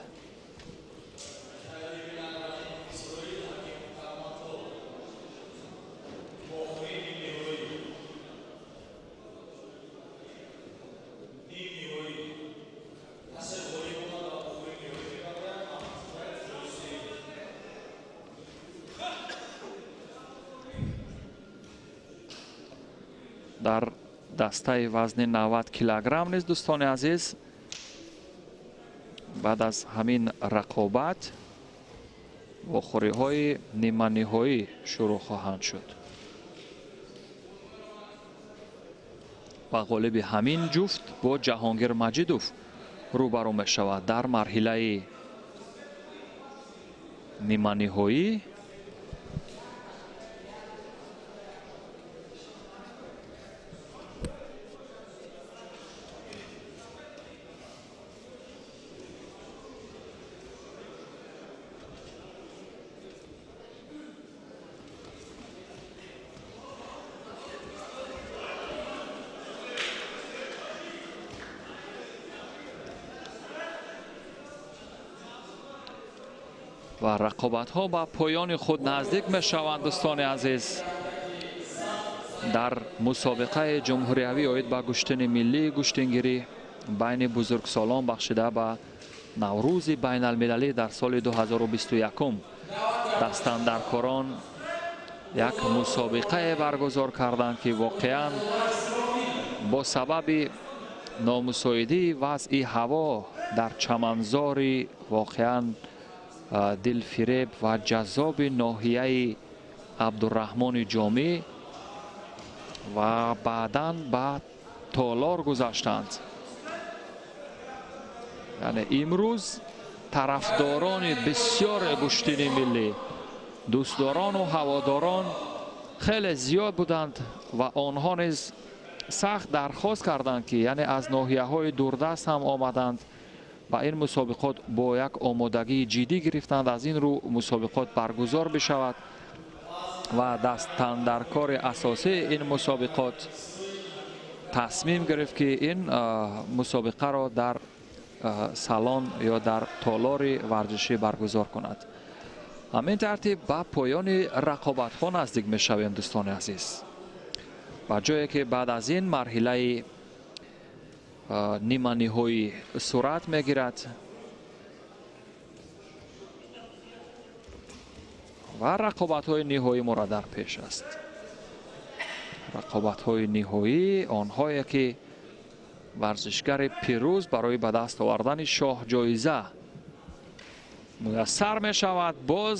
Дар дастаи вазни 90 килограмм низ, дӯстони азиз, баъд аз ҳамин рақобат вохӯриҳои ниманиҳоӣ шурӯъ хоҳанд шуд ва ғолиби ҳамин ҷуфт бо Ҷаҳонгир Маҷидов рӯбарӯ мешавад дар марҳилаи ниманиҳоӣ. Ва рақобатҳо ба поёни худ наздик мешаванд, дӯстони азиз. Дар мусобиқаи ҷумҳуриявӣ оид ба гӯштини миллии гӯштингирӣ байни бузургсолон бахшида ба Наврӯзи байналмилалӣ дар соли 2021 дастандаркорон як мусобиқае баргузор карданд, ки воқеан бо сабаби номусоидии вазъи ҳаво дар чаманзори воқеан дилфиреб ва ҷаззоби ноҳияи Абдураҳмони Ҷомӣ ва баъдан ба толор гузаштанд. Яъне имрӯз тарафдорони бисёр гӯштини миллӣ Дӯстдорону ҳаводорон хеле зиёд буданд ва онҳо низ сахт дархост карданд, ки яъне аз ноҳияҳои дурдаст ҳам омаданд ва ин мусобиқот бо як омодагии ҷиддӣ гирифтанд. Аз ин рӯ мусобиқот баргузор бишавад ва дастандаркори асосии ин мусобиқот тасмим гирифт, ки ин мусобиқаро дар салон ё дар толори варзишӣ баргузор кунад. Ҳамин тартиб ба поёни рақобатҳо наздик мешавем, дӯстони азиз, ба ҷое ки баъд аз ин марҳилаи ниманиҳоӣ сурат мегирад ва рақобатҳои ниҳоӣ моро дар пеш аст. Рақобатҳои ниҳоӣ, онҳое ки варзишгари пирӯз барои ба даст овардани шоҳҷоиза муяссар мешавад. Боз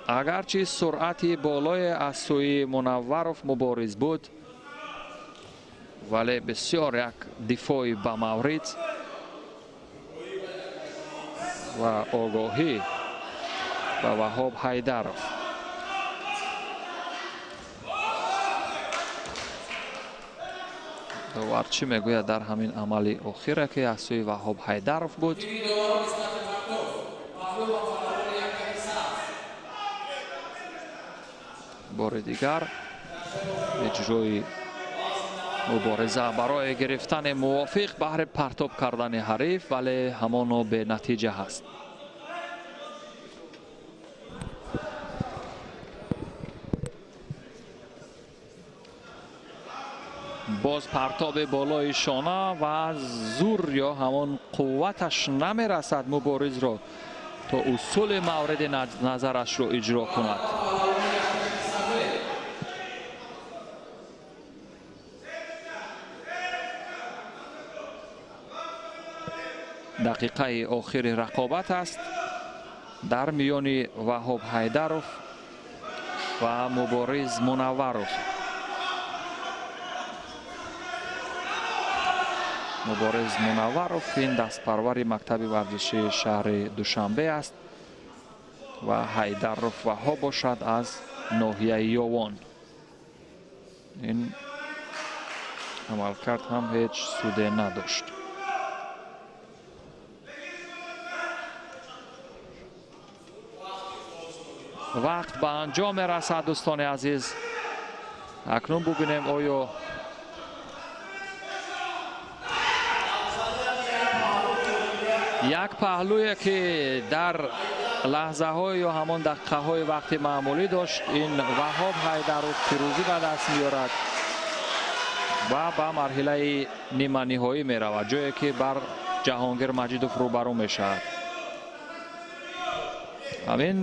агарчи суръати болое аз сӯи Мунавваров Мубориз буд, вале бисёр як дифои бамаврид ва огоҳӣ ба Ваҳоб Ҳайдаров. Довар чӣ мегӯяд дар ҳамин амали охира, ки аз сӯи Ваҳоб Ҳайдаров буд? Бори дигар иҷрои мубориза барои гирифтани мувофиқ баҳри партоб кардани ҳариф, вале ҳамоно бенатиҷа ҳаст. Боз партоби болои шона ва зур ё ҳамон қувваташ намерасад муборизро то усули мавриди назарашро иҷро кунад. Дақиқаи охири рақобат аст дар миёни Ваҳоб Ҳайдаров ва Мубориз Мунавваров. Мубориз Мунавваров ин дастпарвари мактаби варзишии шаҳри Душанбе аст ва Ҳайдаров Ваҳоб бошад аз ноҳияи Ёвон. Ин амалкард ҳам ҳеҷ суде надошт. Вақт ба анҷом мерасад, дӯстони азиз. Акнун бубинем, оё як паҳлӯе ки дар лаҳзаҳои ё ҳамон дақиқаҳои вақти маъмулӣ дошт, ин Ваҳоб Ҳайдаров пирӯзӣ ба даст меорад ва ба марҳилаи ниманиҳоӣ меравад, ҷое ки бар Ҷаҳонгир Маҷидов рӯбарӯ мешавад. Ҳамин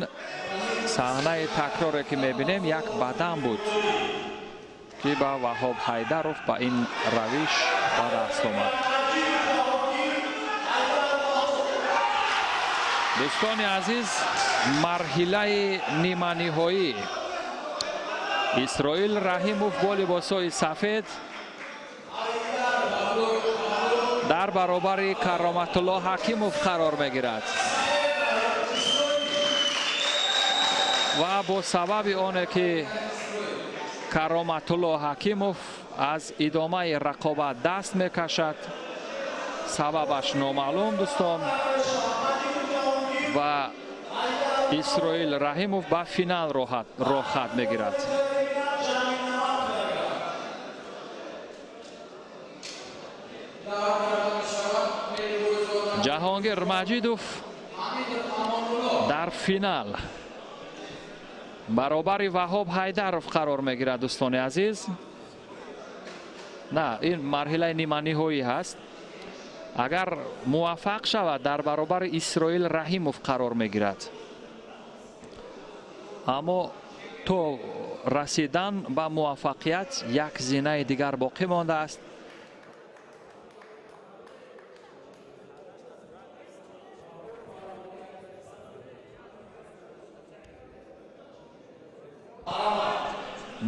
саҳнаи такроре ки мебинем як бадан буд, ки ба Ваҳоб Ҳайдаров ба ин равиш ба даст омад. Дӯстони азиз, марҳилаи ниманиҳоӣ. Исроил Раҳимов бо либосҳои сафед дар баробари Кароматулло Ҳакимов қарор мегирад ва бо сабаби оне ки Кароматулло Ҳакимов аз идомаи рақобат даст мекашад, сабабаш номаълум, дӯстон, ва Исроил Раҳимов ба финал роҳхат мегирад. Ҷаҳонгир Маҷидов дар финал баробари Ваҳоб Ҳайдаров қарор мегирад, дӯстони азиз. На, ин марҳилаи ниманиҳоӣ ҳаст. Агар муваффақ шавад, дар баробари Исроил Раҳимов қарор мегирад. Аммо то расидан ба муваффақият як зинаи дигар боқӣ мондааст.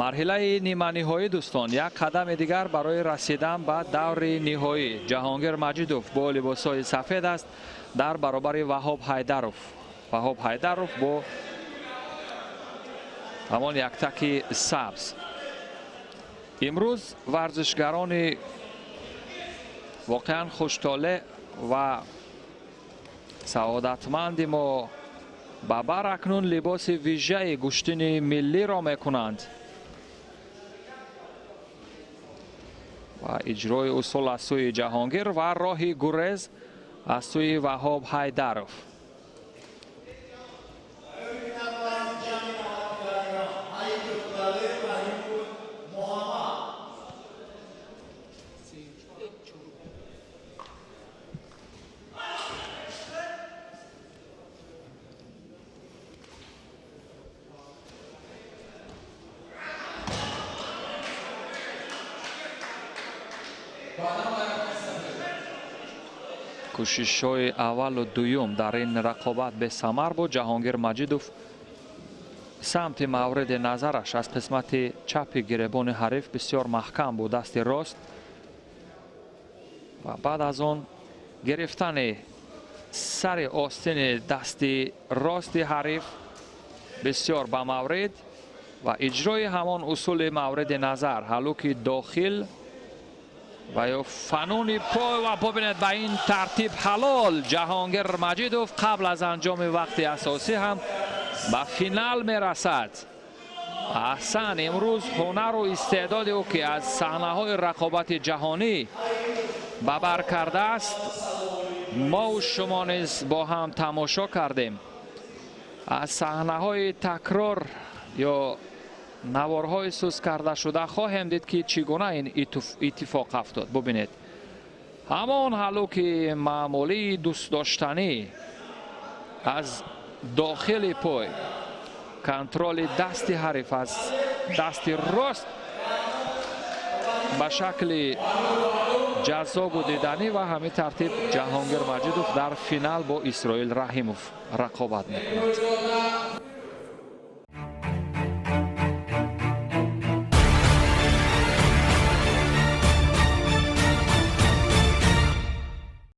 Марҳилаи ниманиҳоӣ, дӯстон, як қадами дигар барои расидан ба даври ниҳоӣ. Ҷаҳонгир Маҷидов бо либосҳои сафед аст дар баробари Ваҳоб Ҳайдаров. Ваҳоб Ҳайдаров бо Ҳамон яктаки сабз. Имрӯз варзишгарони воқеан хуштолеъ ва саодатманди мо ба бар акнун либоси вижаи гӯштини миллиро мекунанд ва иҷрои усул аз сӯи Ҷаҳонгир ва роҳи гурез аз сӯи Ваҳоб Ҳайдаров. Кӯшишҳои аввалу дуюм дар ин рақобат бесамар буд. Ҷаҳонгир Маҷидов самти мавриди назараш аз қисмати чапи гиребони ҳариф бисёр маҳкам буд, дасти рост, ва баъд аз он гирифтани сари остини дасти рости ҳариф бисёр ба маврид ва иҷрои ҳамон усули мавриди назар, ҳалуки дохил ва ё фануни пой. Ва бубинед, ба ин тартиб ҳалол Ҷаҳонгир Маҷидов қабл аз анҷоми вақти асосӣ ҳам ба финал мерасад. Аҳсан, имрӯз ҳунару истеъдоди ӯ, ки аз саҳнаҳои рақобати ҷаҳонӣ ба бар кардааст, мову шумо низ бо ҳам тамошо кардем. Аз саҳнаҳои такрор ё наворҳои сус карда шуда хоҳем дид, ки чӣ гуна ин иттифоқ афтод. Бубинед, ҳамон ҳалуки маъмулии дӯстдоштанӣ аз дохили пой, контроли дасти ҳариф аз дасти рост ба шакли ҷаззобу диданӣ, ва ҳамин тартиб Ҷаҳонгир Маҷидов дар финал бо Исроил Раҳимов рақобат мекунад.